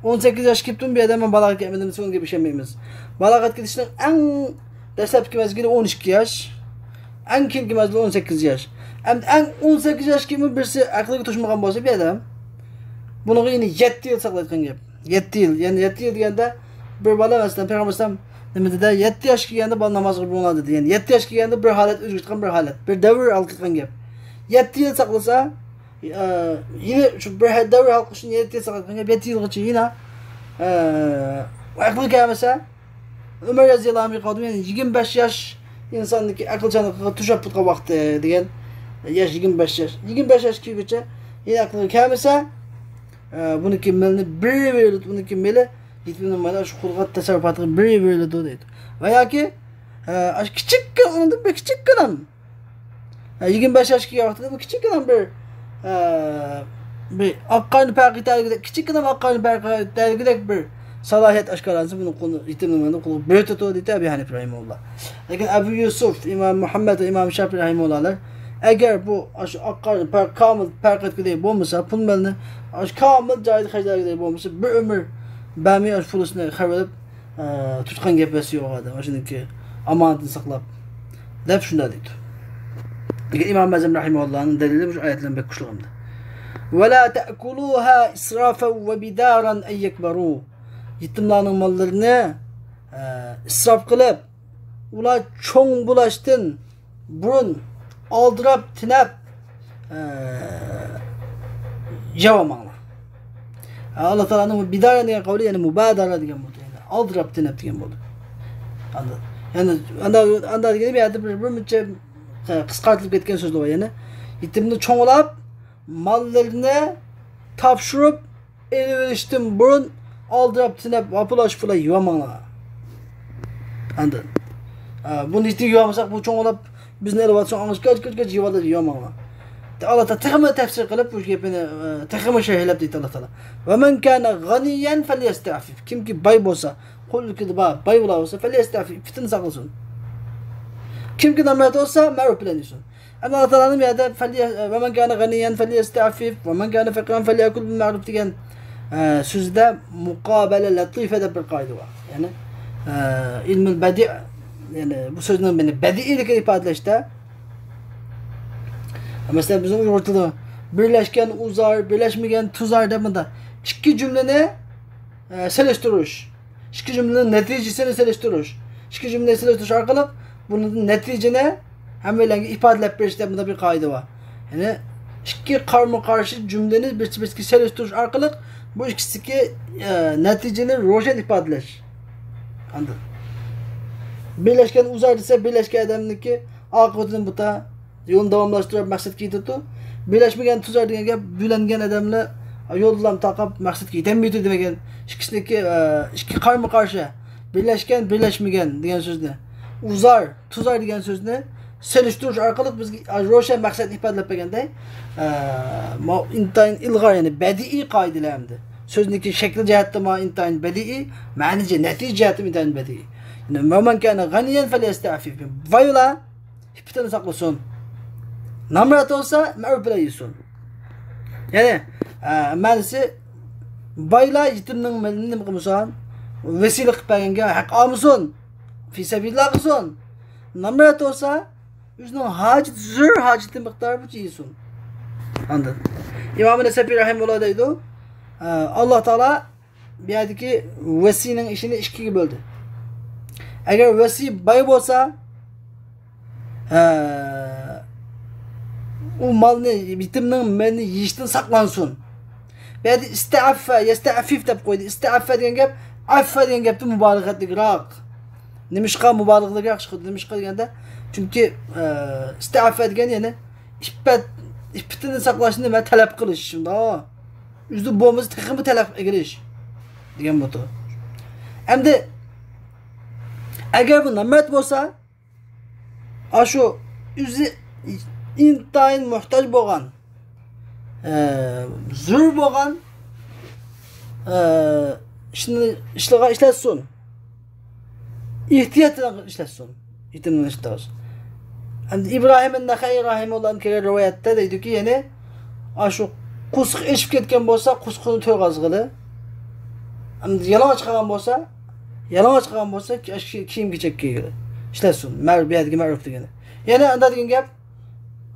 ئون سەككىز ياشقا كېلىپتۇ، بۇ يەردە مەن بالاغەتكە كەلمىدىم دېسە، ئۇنىڭ گېپىگە ئىشەنمەيمىز. بالاغەتكە كېلىشنىڭ ئەڭ دەسلەپكى مەزگىلى ئون ئىككى ياش. ئەڭ كېيىنكى مەزگىلى ئون سەككىز ياش. ئەمدى ئەڭ ئون سەككىز ياشقىمۇ بىرسى ئەقلىگە توشمىغان بولسا، بۇ ئادەم، بۇنىڭغا يەنە يەتتە يىل ساقلايدىغان گەپ. يەتتە يىل، يەنى يەتتە يىل دېگەندە، بىر بالا، مەسىلەن، پەيغەمبەر ئەلەيھىسسالام نېمە دېدى؟ يەتتە ياشقا كەلگەندە بالا نامازغا بۇيرۇڭلار دېدى. يەنى يەتتە ياشقا كەلگەندە بىر ھالەت ئۆزگىرىدىغان، بىر ھالەت، بىر دەۋر ھالقىدىغان گەپ. يەتتە يىل ساقلىسا، ئە، يەنە شۇ بىر ھە-، دەۋر ھالقىشىنى يەتتە يىل ساقلىغان گەپ، يەتتە يىلغىچە يەنە، ئە، ئەقلى كەلمىسە، ئۆمەر رەزىياللاھۇ ئەنھۇ قالدى، يەنى يىگىرمە بەش ياش ئىنساننىڭكى ئەقىلچانلىقىغا توشۇپ تۇرغان ۋاقتى دېگەن ياش، يىگىرمە بەش ياش. يىگىرمە بەش ياشقا كىرگۈچە يەنە ئەقلىگە كەلمىسە، ئە، بۇنىڭكى مېلىنى بېرىۋېرىلىدۇ، بۇنىڭكى مېلى يېتىمنىڭ مانا شۇ قۇل تەسەررۇپاتىغا بېرىۋېرىلىدۇ دەيدۇ. ۋە ياكى، ئە، ئاشۇ كىچىككىنە، ئۇنىڭدىن بىر كىچىككىنە، ئە، يىگىرمە بەش ياشقا كەلگەن ۋاقتىدا بىر كىچىككىنە بىر، ئە، بىر ئاق قارنى پەرق ئېتەلىگۈدەك، كىچىككىنە ئاق قارنى پەرق ئېتەلىگۈدەك بىر سالاھىيەت ئاشكارىلانسا، بۇنى قولى، يېتىمنىڭ قولىغا بېرىۋېتىدۇ، دېدى ئەبى ھەنىپە رەھىمەھۇللا. لېكىن ئەبۇ يۈسۈف، ئىمام مۇھەممەد ۋە ئىمام شافىئى رەھىمەھۇللا، ئەگەر بۇ ئاشۇ ئاق قارنى پەرق، كامىل پەرق ئەتكۈدەك بولمىسا، پۇل مالنى ئاشۇ كامىل جايىدا خەجلەتكۈدەك بولمىسا، بىر ئۆمۈر بەرمەي ئاشۇ پۇلىسىنى خەۋپ ئېلىپ، ئە، تۇتقان گەپى يوق ئادەم، ئاشۇنىڭكى ئامانىتىنى ساقلاپ، دەپ شۇنداق دەيدۇ. لېكىن ئىمام ئەزەم رەھىمەھۇللانىڭ دەلىلى مۇشۇ ئايەت بىلەن بەك كۈچلۈك ئەمدى. ولا تأكلوها إسرافا وبدارا أن يكبروا. يېتىملارنىڭ ماللىرىنى، ئە، ئىسراپ قىلىپ، ئۇلار چوڭ بولۇشتىن بۇرۇن ئالدىراپ، تېنەپ، ئە، يەۋالماڭلار. ئاللا تائالانىڭ بىدارە دېگەن قەۋلى، يەنى مۇبادارە دېگەن بولدى. يەنى ئالدىراپ، تېنەپ دېگەن بولدى. ئاندىن، يەنى ئاندا، ئاندا دېگىنى بۇ يەردە بىر، بىر مۇنچە، ئە، قىسقارتىلىپ كەتكەن سۆزلەر بار. يەنى يېتىمنى چوڭلاپ، ماللىرىنى تاپشۇرۇپ، ئېلىۋېلىشتىن بۇرۇن ئالدىراپ، تېنەپ، ۋاپىلاش پۇلا يۇۋالماڭلار. ئاندىن، ئا، بۇنى يېتىم يۇۋالمىساق، بۇ چوڭلاپ بىزنى ئېلىۋاتسۇن، ئاڭلىشىپ كەچ، كەچ، كەچ يۇۋالىدۇ، يۇۋالماڭلار. ئاللا تائالا تېخىمۇ تەپسىر قىلىپ، بۇ گېپىنى، ئا، تېخىمۇ شەرھلەپ دەيدۇ ئاللا تائالا. ومن كان غنيا فليستعفف. كىمكى باي بولسا، قول ئىلكىدە بار، باي بولا بولسا، فليستعفف، ئىپپىتىنى ساقلىسۇن. كىمكى نامرات بولسا، مەرۇپ بىلەن يېسۇن. ئەمما ئاللا تائالانىڭ بۇ يەردە فەليە-، ۋەمەن كانە غەنىيەن فەليەستەئفىف، ۋەمەن كانە فەقىرەن فەليەكۇل بىل مەرۇف دېگەن، ئە، سۆزىدە مۇقابەلە لەتىفە دەپ بىر قائىدە بار. يەنى، ئە، ئىلمۇل بەدىئ، يەنى بۇ سۆزنىڭ بەدىئىيلىكىنى ئىپادىلەشتە، مەسىلەن، بىزنىڭ ئۇيغۇر تىلىدا بىرلەشكەن ئۇزار، بىرلەشمىگەن تۇزار دەپ مۇنداق ئىككى جۈملىنى، ئە، سېلىشتۇرۇش. ئىككى جۈملىنىڭ نەتىجىسىنى سېلىشتۇرۇش. ئىككى جۈملىنى سېلىشتۇرۇش ئارقىلىق بۇنىڭدىن نەتىجىنى ھەممەيلەنگە ئىپادىلەپ بېرىش دەپ مۇنداق بىر قائىدە بار. يەنى ئىككى قارمۇ قارشى جۈملىنى بىرسى بىرسىگە سېلىشتۇرۇش ئارقىلىق بۇ ئىككىسىدىكى، ئە، نەتىجىنى روشەن ئىپادىلەش. ئاندىن بىرلەشكەن ئۇزار دېسە، بىرلەشكەن ئادەمنىڭكى ئاقىۋىتىنى بۇتا يولنى داۋاملاشتۇرۇپ مەقسەتكە يېتىدۇ. بىرلەشمىگەن تۇزار دېگەن گەپ، بۆلەنگەن ئادەملەر يولدىلا تاقاپ مەقسەتكە يېتەلمەيدۇ دېمىگەن. ئىككىسىنىڭكى، ئە، ئىككى قارمۇ قارشى، بىرلەشكەن، بىرلەشمىگەن دېگەن سۆزنى، ئۇزار، تۇزار دېگەن سۆزنى سېلىشتۇرۇش ئارقىلىق بىزگە روشەن مەقسەتنى ئىپادىلەپ بەرگەندەك، ئە، ماۋۇ ئىنتايىن ئىلغار، يەنى بەدىئىي قائىدىلەر ئەمدى. سۆزنىڭكى شەكلى جەھەتتە ماۋۇ ئىنتايىن بەدىئىي، مەنىجە، نەتىجە جەھەتتە ئىنتايىن بەدىئىي. يەنى، ومن كان غنيا فليستعفف. بايلار ئىپپىتىنى ساقلىسۇن. نامرات بولسا، مەرۇپ بىلەن يېسۇن. يەنى، ئە، مەنىسى، بايلار يېتىمنىڭ مېلىنى نېمە قىلمىسۇن؟ ۋەسىلە قىلىپ بەرگەنگە ھەق ئالمىسۇن. فى سەبىلىللا قىلسۇن. نامرات بولسا، ئۆزىنىڭ ھاجىتى، زۆرۈر ھاجىتى مىقدارى بويىچە يېسۇن. ئاندىن ئىمام نەسەپى رەھىمۇللا دەيدۇ، ئە، ئاللا تائالا بۇ يەردىكى ۋەسىنىڭ ئىشىنى ئىككىگە بۆلدى. ئەگەر ۋەسى باي بولسا، ھە، ئۇ مالنى، يېتىمنىڭ مېلىنى يېيىشتىن ساقلانسۇن. بۇ يەردە ئىستەئەففە، يەستەئەففىف دەپ قويدى. ئىستەئەففە دېگەن گەپ، ئەففە دېگەن گەپتىن مۇبالىغەلىكراق. نېمىشقا مۇبالىغىلىكراق چىقىدۇ؟ نېمىشقا دېگەندە، چۈنكى، ئە، ئىستەئەففە دېگەن يەنى ئىپپەت، ئىپپىتىنى ساقلاشنى نېمە تەلەپ قىلىش، شۇنداق. ئۆزى بولمىسا تېخىمۇ تەلەپ ئېگىلىش دېگەن بولىدۇ. ئەمدى ئەگەر بۇ نامەرد بولسا، ئاشۇ ئۆزى ئىنتايىن موھتاج بولغان، ئە، زۆرۈر بولغان، ئە، ئىشنى، ئىشلىغا ئىشلەتسۇن. ئېھتىيات ئىشلەتسۇن. يېتىمنى ئىشلەتسۇن. ئەمدى ئىبراھىم نەخەي رەھىمۇللاھتىن كەلگەن رىۋايەتتە دەيدۇكى، يەنى ئاشۇ قورسىقى ئېچىپ كەتكەن بولسا، قورسىقىنى تويغۇزغىلى. ئەمدى يالىڭاچ قالغان بولسا، يالىڭاچ قالغان بولسا، كى-، كىيىم كېچەك كىيگىلى. ئىشلەتسۇن. مەر-، بۇ يەردىكى مەرۇپ دېگىنى. يەنە ئاندا دېگەن گەپ،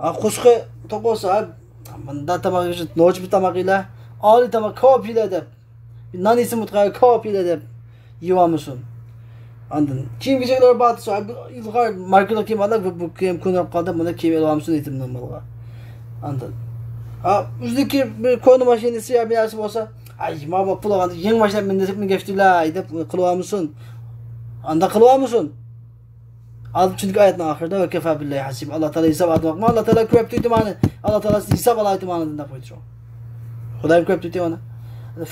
ئا، قورسىقى توق بولسا، مۇندا تاماق يېسە، نوچى بىر تاماق يېلە، ئالىي تاماق، كاۋاپ يېلە دەپ، نان يېسە مۇتقا كاۋاپ يېلە دەپ يېۋالمىسۇن. ئاندىن كىيىم كېچەكلەر بار دېسە، ئا، بۇ ئىلغار ماركىلىق كىيىم ئالار، بۇ، بۇ كىيىم كۆنۈپ قالدى، بۇنى كىيىم ئېلىۋالمىسۇن يېتىمنىڭ مالىغا. ئاندىن، ھا، ئۆزىنىكى بىر كونا ماشىنىسى يا بىر نەرسە بولسا، ئاي، ماۋۇ پۇل ئالغاندا يېڭى ماشىنا مىنىپ، مىنىپ كەپتىلا دەپ قىلىۋالمىسۇن. ئاندا قىلىۋالمىسۇن. ئال-، چۈنكى ئايەتنىڭ ئاخىرىدا «ۋە كەفا بىللاھى ھەسىبا»، ئاللا تائالا ھېساب ئاتماقمۇ، ئاللا تائالا كۆرۈپ تۇرىدۇ مانا، ئاللا تائالا ھېساب ئالايتى مانا دەپ قويدى شۇ. خۇدايىم كۆرۈپ تۇرىدۇ مانا.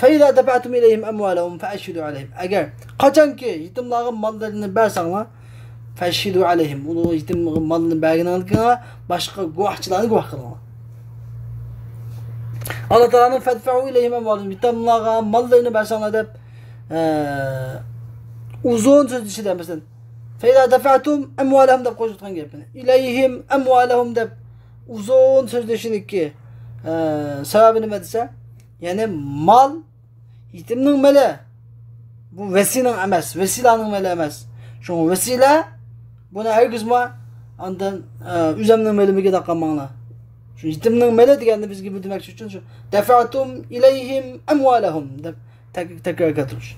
«فەئىزا دەفەئتۇم ئىلەيھىم ئەمۋالەھۇم فەئەشھىدۇ ئەلەيھىم». ئەگەر قاچانكى يېتىملارغا ماللىرىنى بەرسەڭلار، «فەئەشھىدۇ ئەلەيھىم»، ئۇ يېتىم ماللىرىنى بەرگىنىڭلار باشقا گۇۋاھچىلارنى گۇۋاھ قىلىڭلار. ئاللا تائالانىڭ «فەدفەئۇ ئىلەيھىم ئەمۋالەھۇم»، يېتىملارغا ماللىرىنى بەرسەڭلار دەپ، ئە، ئۇزۇن سۆزلىشىدە، مەسىلەن، «فەئىزا دەفەئتۇم ئەمۋالەھۇم» دەپ قوشۇۋاتقان گەپنى، «ئىلەيھىم ئەمۋالەھۇم» دەپ ئۇزۇن سۆزلىشىنىڭكى، ئە، سەۋەبى نېمە دېسە، يەنى مال يېتىمنىڭ مېلى. بۇ ۋەسىنىڭ ئەمەس، ۋەسىلەنىڭ مېلى ئەمەس. شۇڭا ۋەسىلە بۇنى ھەرگىزمۇ ئاندىن، ئە، ئۆزەمنىڭ مېلىمىگە دەپ قالماڭلار. شۇ يېتىمنىڭ مېلى دېگەننى بىزگە بىلدۈرمەكچى ئۈچۈن شۇ «دەفەئتۇم ئىلەيھىم ئەمۋالەھۇم» دەپ تەك-، تەكرار كەلتۈرۈش.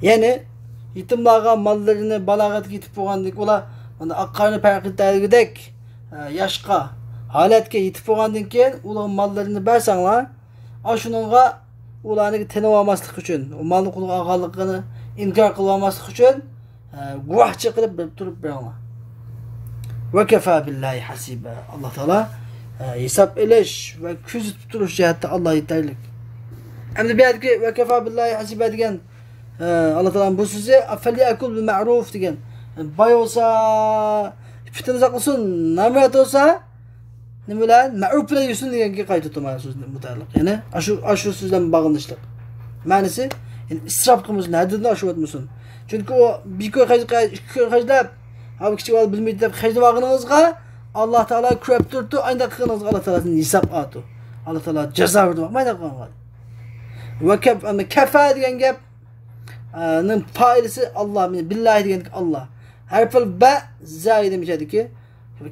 يەنى يېتىملارغا ماللىرىنى بالاغەتكە يېتىپ بولغاندىن كېيىن، ئۇلار مانا ئاق قارىنى پەرق ئېتەلىگۈدەك، ئە، ياشقا، ھالەتكە يېتىپ بولغاندىن كېيىن ئۇلارغا ماللىرىنى بەرسەڭلار، ئاشۇنىڭغا ئۇلارنى تېنىۋالماسلىق ئۈچۈن، ئۇ مالنى قولىغا ئالغانلىقىنى ئىنكار قىلىۋالماسلىق ئۈچۈن، ئە، گۇۋاھچى قىلىپ بېرىپ تۇرۇپ بېرىڭلار. «ۋە كەفا بىللاھى ھەسىبا». ئاللا تائالا، ئە، ھېساب ئېلىش ۋە كۆزىتىپ تۇرۇش جەھەتتە ئاللا يېتەرلىك. ئەمدى بۇ يەردىكى «ۋە كەفا بىللاھى ھەسىبا» دېگەن، ئە، ئاللا تائالانىڭ بۇ سۆزى «فەليەكۇل بىل مەئرۇف» دېگەن. باي بولسا، ئىپپىتىنى ساقلىسۇن، نامرات بولسا، نېمە بىلەن؟ مەئرۇپ بىلەن يۈرسۇن دېگەنگە قايتىدۇ مانا سۆز مۇتەئەللىق. يەنى ئاشۇ، ئاشۇ سۆز بىلەن باغلىنىشلىق. مەنىسى، يەنى ئىسراپ قىلمىسۇن، ھەددىدىن ئاشۇپ ئۆتمىسۇن. چۈنكى ئۇ بىر كوي خەج-، ئىككى كوي خەجلەپ، ھا، بۇ كىچىك بالا بىلمەيدۇ دەپ خەجلەپ ئالغىنىڭىزغا ئاللا تائالا كۆرۈپ تۇرۇپتۇ، ئانداق قىلغىنىڭىزغا ئاللا تائالادىن ھېساب ئالىدۇ. ئاللا تائالا جازا بېرىدۇ، باقمايدۇ قىلغانغا. ۋە كەپ-، ئەمما كەفا دېگەن گەپ، ئە، نىڭ پائىلىسى ئاللا، بىللاھى دېگەندىكى ئاللا. ھەرپىل بە، زە دېگەن مۇشۇ يەردىكى.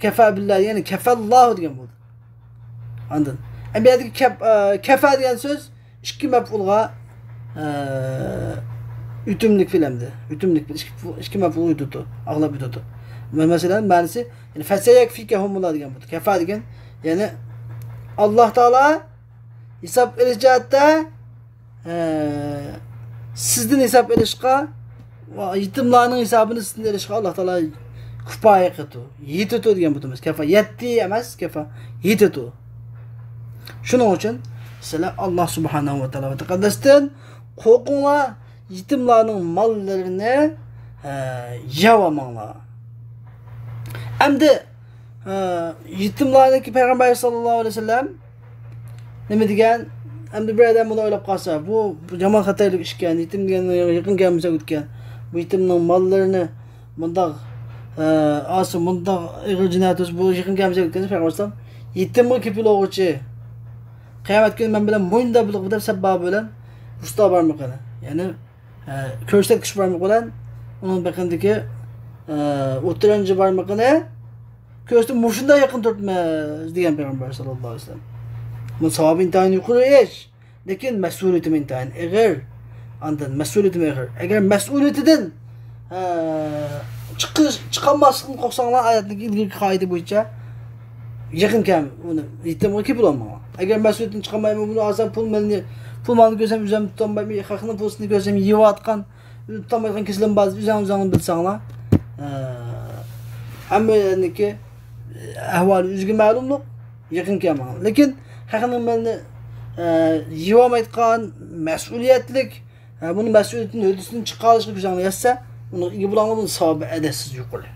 كەفا بىللاھى، يەنى كەفەللاھۇ دېگەن بولدى. ئاندىن، ئە، بۇ يەردىكى كەپ-، ئە، كەفا دېگەن سۆز ئىككى مەپئۇلغا، ئە، ئۆتۈملۈك فېئىل ئەمدى. ئۆتۈملۈك فېئىل، ئىككى، ئىككى مەپئۇلغا ئۆتىدۇ، ئاقلاپ ئۆتىدۇ. مە-، مەسىلەن، مەنىسى، يەنى، «فەسەيەكفىكەھۇمۇللا» دېگەن بولدى. كەفا دېگەن، يەنى، ئاللا تائالا ھېساب ئېلىش جەھەتتە، ئە، سىزدىن ھېساب ئېلىشقا ۋە يېتىملارنىڭ ھېسابىنى سىزدىن ئېلىشقا ئاللا تائالا كۇپايە قىلىدۇ، يېتىدۇ دېگەن بۇ دېمەس. كەفا، يەتتى ئەمەس، كەفا، يېتىدۇ. شۇنىڭ ئۈچۈن سىلەر ئاللا سۇبھانەھۇ ۋە تائالا ۋە تەقەددەستىن قورقۇڭلار، يېتىملارنىڭ ماللىرىنى، ئە، يەۋالماڭلار. ئەمدى، ئە، يېتىملارنىڭكى پەيغەمبەر ساللاللاھۇ ئەلەيھى ۋەسەللەم نېمە دېگەن؟ ئەمدى بىر ئادەم بۇنى ئويلاپ قالسا، بۇ، بۇ يامان خەتەرلىك ئىشكەن، يېتىم دېگەن يېقىن كەلمىسە ئۆتكەن. بۇ يېتىمنىڭ ماللىرىنى مۇنداق، ئە، ئالسا، مۇنداق ئېغىر جىنايەت بولسا، بۇ يېقىن كەلمىسە ئۆتكەن پەيغەمبەر ئەلەيھىسسالام. يېتىمغا كېپىل بولغۇچى، قىيامەت كۈنى مەن بىلەن موينىدا بولغۇ دەپ سەببابى بىلەن رۇستا بارمىقىنى، يەنى، ئە، كۆرسەتكۈچ بارمىقى بىلەن ئۇنىڭ بېقىندىكى، ئە، ئوتتۇرانچى بارمىقىنى كۆرسىتىپ، مۇشۇنداق يېقىن تۇرۇپمىز دېگەن پەيغەمبەر ساللاللاھۇ ئەلەيھى ۋەسەللەم. بۇ ساۋابى ئىنتايىن يۇقىرى ئىش. لېكىن مەسئۇلىيىتىمۇ ئىنتايىن ئېغىر. ئاندىن مەسئۇلىيىتىمۇ ئېغىر. ئەگەر مەسئۇلىيىتىدىن، ئە، چىقىش، چىقالماسلىقتىن قورقساڭلار، ئايەتتىكى ئىلگىرىكى قائىدە بويىچە يېقىن كەم، ئۇنى يېتىمغا كېپىل بولماڭلار. ئەگەر مەسئۇلىيىتىدىن چىقالمايمەن، بۇنى ئالسام پۇل مالنى، پۇل مالنى كۆرسەم ئۆزۈم تۇتالمايمەن، خەقنىڭ پۇلىنى كۆرسەم يەۋاتقان، تۇتالمايدىغان كېسىلىم بار، ئۆزۈڭ ئۆزۈڭنى بىلسەڭلار، ئە، ھەممىنىڭكى ئەھۋالى ئۆزىگە مەلۇملۇق، يېقىن كەلمەڭ. لېكىن خەقنىڭ مېلىنى، ئە، يېۋالمايدىغان مەسئۇلىيەتلىك، بۇنى مەسئۇلىيىتىدىن، ھۆددىسىدىن چىقىرىشقا كۈچىڭلار يەتسە، ئۇنىڭغا ئىگە بولۇڭلار، بۇنىڭ ساۋابى ئەدەسسىز يۇقىرى.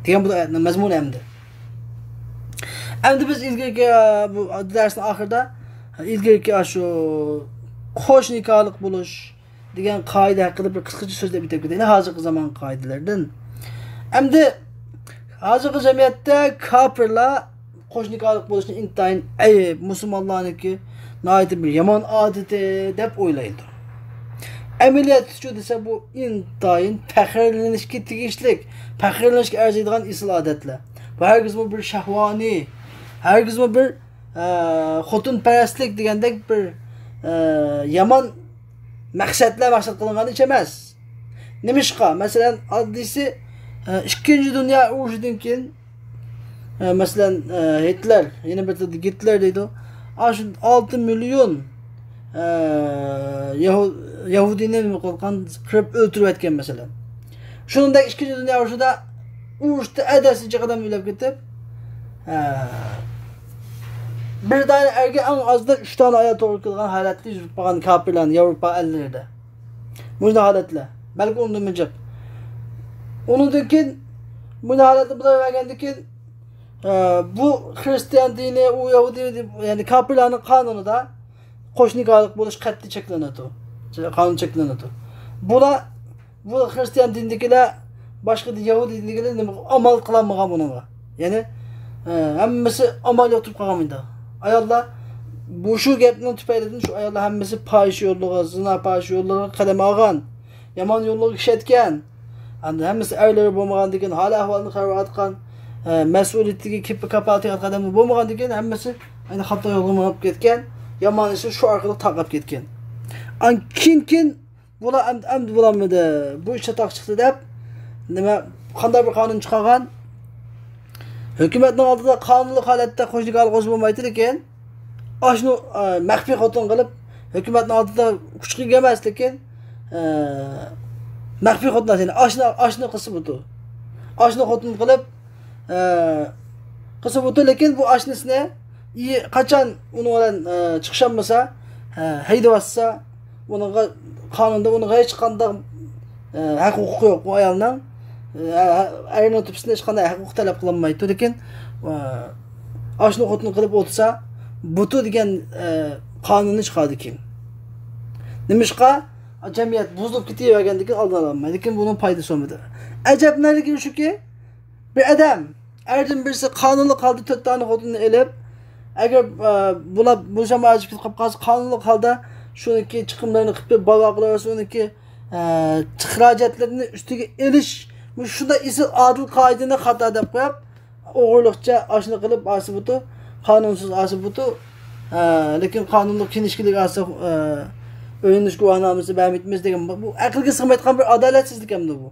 دېگەن بۇ ئايەتنىڭ مەزمۇنى ئەمدى. ئەمدى بىز ئىلگىرىكى، بۇ دەرسنىڭ ئاخىرىدا ئىلگىرىكى شۇ قوش نىكاھلىق بولۇش دېگەن قائىدە ھەققىدە بىر قىسقىچە سۆزلەپ ئۆتۈپ كېتەيلى، ھازىرقى زامان قائىدىلىرىدىن. ئەمدى ھازىرقى جەمئىيەتتە كاپىرلار قوش نىكاھلىق بولۇشنى ئىنتايىن ئەيىب، مۇسۇلمانلارنىڭكى ناھايىتى بىر يامان ئادىتى دەپ ئويلايدۇ. ئەمەلىيەتتىچۇ دېسە، بۇ ئىنتايىن پەخىرلىنىشكە تېگىشلىك، پەخىرلىنىشكە ئەرزىيدىغان ئېسىل ئادەتلەر. بۇ ھەرگىزمۇ بىر شەھۋانىي، ھەرگىزمۇ بىر، ئە، خوتۇنپەرەسلىك دېگەندەك بىر، ئە، يامان مەقسەتلەر مەقسەت قىلىنغان ئىش ئەمەس. نېمىشقا؟ مەسىلەن، ئاددىيسى، ئە، ئىككىنچى دۇنيا ئۇرۇشىدىن كېيىن، ئە، مەسىلەن، ئە، ھىتلېر، يەنە بىر تىلدا گىتلېر دەيدۇ. ئاشۇ ئالتە مىليون، ئە، يەھۇ-، يەھۇدىينى نېمە قىلغان، قىرىپ ئۆلتۈرۈۋەتكەن، مەسىلەن. شۇنىڭدەك ئىككىنچى دۇنيا ئۇرۇشىدا، ئۇرۇشتا ئەدەسىنچە ئادەم ئۆلۈپ كېتىپ، ئە، بىر دانە ئەرگە ئەڭ ئازدا ئۈچ دانە ئايال توغرا كېلىدىغان ھالەتتە يۈرۈپ قالغان كاپىرلارنى ياۋروپا ئەللىرىدە. مۇشۇنداق ھالەتلەر. بەلكى ئۇنىڭدىنمۇ جىق. ئۇنىڭدىن كېيىن مۇنداق ھالەتتە بولۇۋەرگەندىن كېيىن، ئە، بۇ خرىستىيان دىنى، ئۇ يەھۇدىي دىنى، يەنى كاپىرلارنىڭ قانۇنىدا قوش نىكاھلىق بولۇش قەتئىي چەكلىنىدۇ. قانۇن چەكلىنىدۇ. بۇلار، بۇ خرىستىيان دىنىدىكىلەر، باشقا دىن، يەھۇدىي دىنىدىكىلەر نېمە ئامال قىلالمىغان بۇنىڭغا. يەنى، ئە، ھەممىسى ئامال يوق تۇرۇپ قالغان مۇنداق. ئاياللار، بۇ شۇ گەپنىڭ تۈپەيلىدىن شۇ ئاياللار ھەممىسى پاھىشە يوللىرىغا، زىنا پاھىشە يوللىرىغا قەدەم ئالغان. يامان يوللارغا كىشەلەتكەن. ئەمدى ھەممىسى ئەرلىرى بولمىغاندىكىن، ھال ئەھۋالىنى قاراۋاتقان، ئە، مەسئۇلىيىتىگە كېپىل كاپالىتى قىلىدىغان ئادەملەر بولمىغاندىكىن، ھەممىسى ئەنە خاتا يولغا مېڭىپ كەتكەن. يامان ئىشى شۇ ئارقىلىق تارقاپ كەتكەن. ئان كېيىن، كېيىن بۇلار ئەمدى، ئەمدى بولالمىدى، بۇ ئىش چاتاق چىقتى دەپ، نېمە، قانداق بىر قانۇن چىقارغان؟ ھۆكۈمەتنىڭ ئالدىدا قانۇنلۇق ھالەتتە قوش نىكاھلىق بولسا بولمايتتى، لېكىن ئاشۇنى، ئە، مەخپىي خوتۇن قىلىپ، ھۆكۈمەتنىڭ ئالدىدا ئوچۇققا ئىگە ئەمەس، لېكىن، ئە، مەخپىي خوتۇن، يەنى ئاشنى، ئاشنى قىلسا بوپتۇ. ئاشنى خوتۇن قىلىپ، ئە، قىلسا بوپتۇ، لېكىن بۇ ئاشنىسىنى ئى-، قاچان ئۇنىڭ بىلەن، ئە، چىقىشالمىسا، ئە، ھەيدىۋاتسا، ئۇنىڭغا قانۇندا ئۇنىڭغا ھېچقانداق، ئە، ھەق ھوقۇقى يوق بۇ ئايالنىڭ. ئە، ئەرنىڭ تۆپىسىدىن ھېچقانداق ھەق ھوقۇق تەلەپ قىلىنمايدۇ. لېكىن، ئە، ئاشنى خوتۇن قىلىپ ئولتۇرسا، بۇتۇ دېگەن، ئە، قانۇننى چىقاردى كېيىن. نېمىشقا؟ جەمئىيەت بۇزۇلۇپ كېتىۋەرگەندىن كېيىن ئالدىنى ئالالمايدۇ. لېكىن بۇنىڭ پايدىسى بولمىدى. ئەجەب نەرىلىكى شۇكى، بىر ئادەم، ئەردىن بىرسى قانۇنلۇق ھالدا تۆت دانە خوتۇننى ئېلىپ، ئەگەر، ئە، بۇلار بوشانما ئاجرىشىپ كېتىپ قالسا، قانۇنلۇق ھالدا شۇنىڭكى چىقىملىرىنى قىلىپ بېرىپ، بالا-باقىلار، شۇنىڭكى، ئە، ئىخراجاتلىرىنى ئۈستىگە ئېلىش، مۇشۇنداق ئېسىل ئادىل قائىدىنى خاتا دەپ قويۇپ، ئوغرىلىقچە ئاشنى قىلىپ ئالسا بوپتۇ، قانۇنسىز ئالسا بوپتۇ. ئە، لېكىن قانۇنلۇق كىنىشكىلىك ئالسا، ئە، ئۆيلىنىش گۇۋاھنامىسى بەرمەيمىز دېگەن، بۇ، بۇ ئەقىلگە سىغمايدىغان بىر ئادالەتسىزلىك ئەمدى بۇ.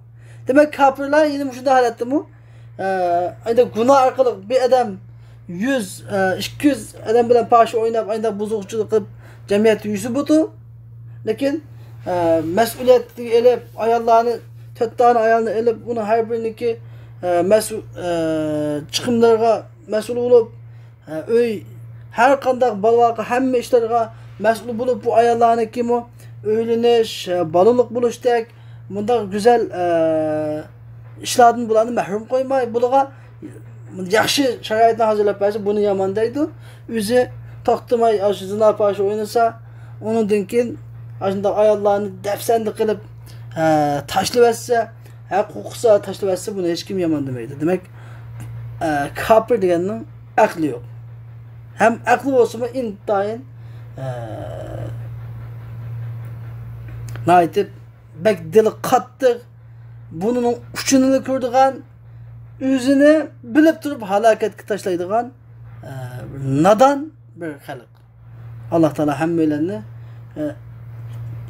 دېمەك، كاپىرلار يەنە مۇشۇنداق ھالەتتىمۇ، ئە، ئەندى گۇناھ ئارقىلىق بىر ئادەم يۈز، ئە، ئىككى يۈز ئادەم بىلەن پاھىشە ئويناپ، ئانداق بۇزغۇنچىلىق قىلىپ جەمئىيەتتە يۈرسە بوپتۇ. لېكىن، ئە، مەسئۇلىيەتكە ئېلىپ، ئاياللارنى، تۆت دانە ئايالنى ئېلىپ، ئۇنىڭ ھەر بىرىنىڭكى، ئە، مەسئۇ-، ئە، چىقىملىرىغا مەسئۇل بولۇپ، ئە، ئۆي، ھەر قانداق بالىلارغا، ھەممە ئىشلارغا مەسئۇل بولۇپ، بۇ ئاياللارنىڭكىمۇ ئۆيلىنىش، ئە، بالىلىق بولۇشتەك مۇنداق گۈزەل، ئە، ئىشلاردىن بۇلارنى مەھرۇم قويماي، بۇلارغا ياخشى شارائىتنى ھازىرلاپ بەرسە، بۇنى يامان دەيدۇ. ئۆزى توختىماي ئاشۇ زىنا پاھىشە ئوينىسا، ئۇنىڭدىن كېيىن ئاشۇنداق ئاياللارنى دەپسەندە قىلىپ، ئە، تاشلىۋەتسە، ھەق ھوقۇقسىز تاشلىۋەتسە، بۇنى ھېچكىم يامان دېمەيدۇ. دېمەك، ئە، كاپىر دېگەننىڭ ئەقلى يوق. ھەم ئەقلى بولسىمۇ ئىنتايىن، ئە، ناھايىتى بەك دىلى قاتتىق، بۇنىڭ ئۇچىنىلا كۆرىدىغان، ئۆزىنى بىلىپ تۇرۇپ ھالاكەتكە تاشلايدىغان، ئە، نادان بىر خەلق. ئاللا تائالا ھەممەيلەننى، ئە،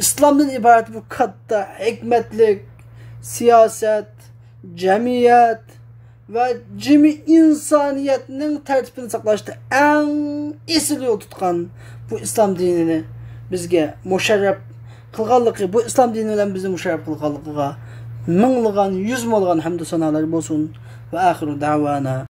ئىسلامدىن ئىبارەت بۇ كاتتا ھېكمەتلىك سىياسەت، جەمئىيەت ۋە جىمى ئىنسانىيەتنىڭ تەرتىپىنى ساقلاشتا ئەڭ ئېسىل يول تۇتقان بۇ ئىسلام دىنىنى بىزگە مۇشەررەپ قىلغانلىقى، بۇ ئىسلام دىنى بىلەن بىزنى مۇشەررەپ قىلغانلىقىغا مىڭلىغان، يۈز مىڭلىغان ھەمدۇ سانالار بولسۇن. ۋە ئاخىرۇ دەۋانا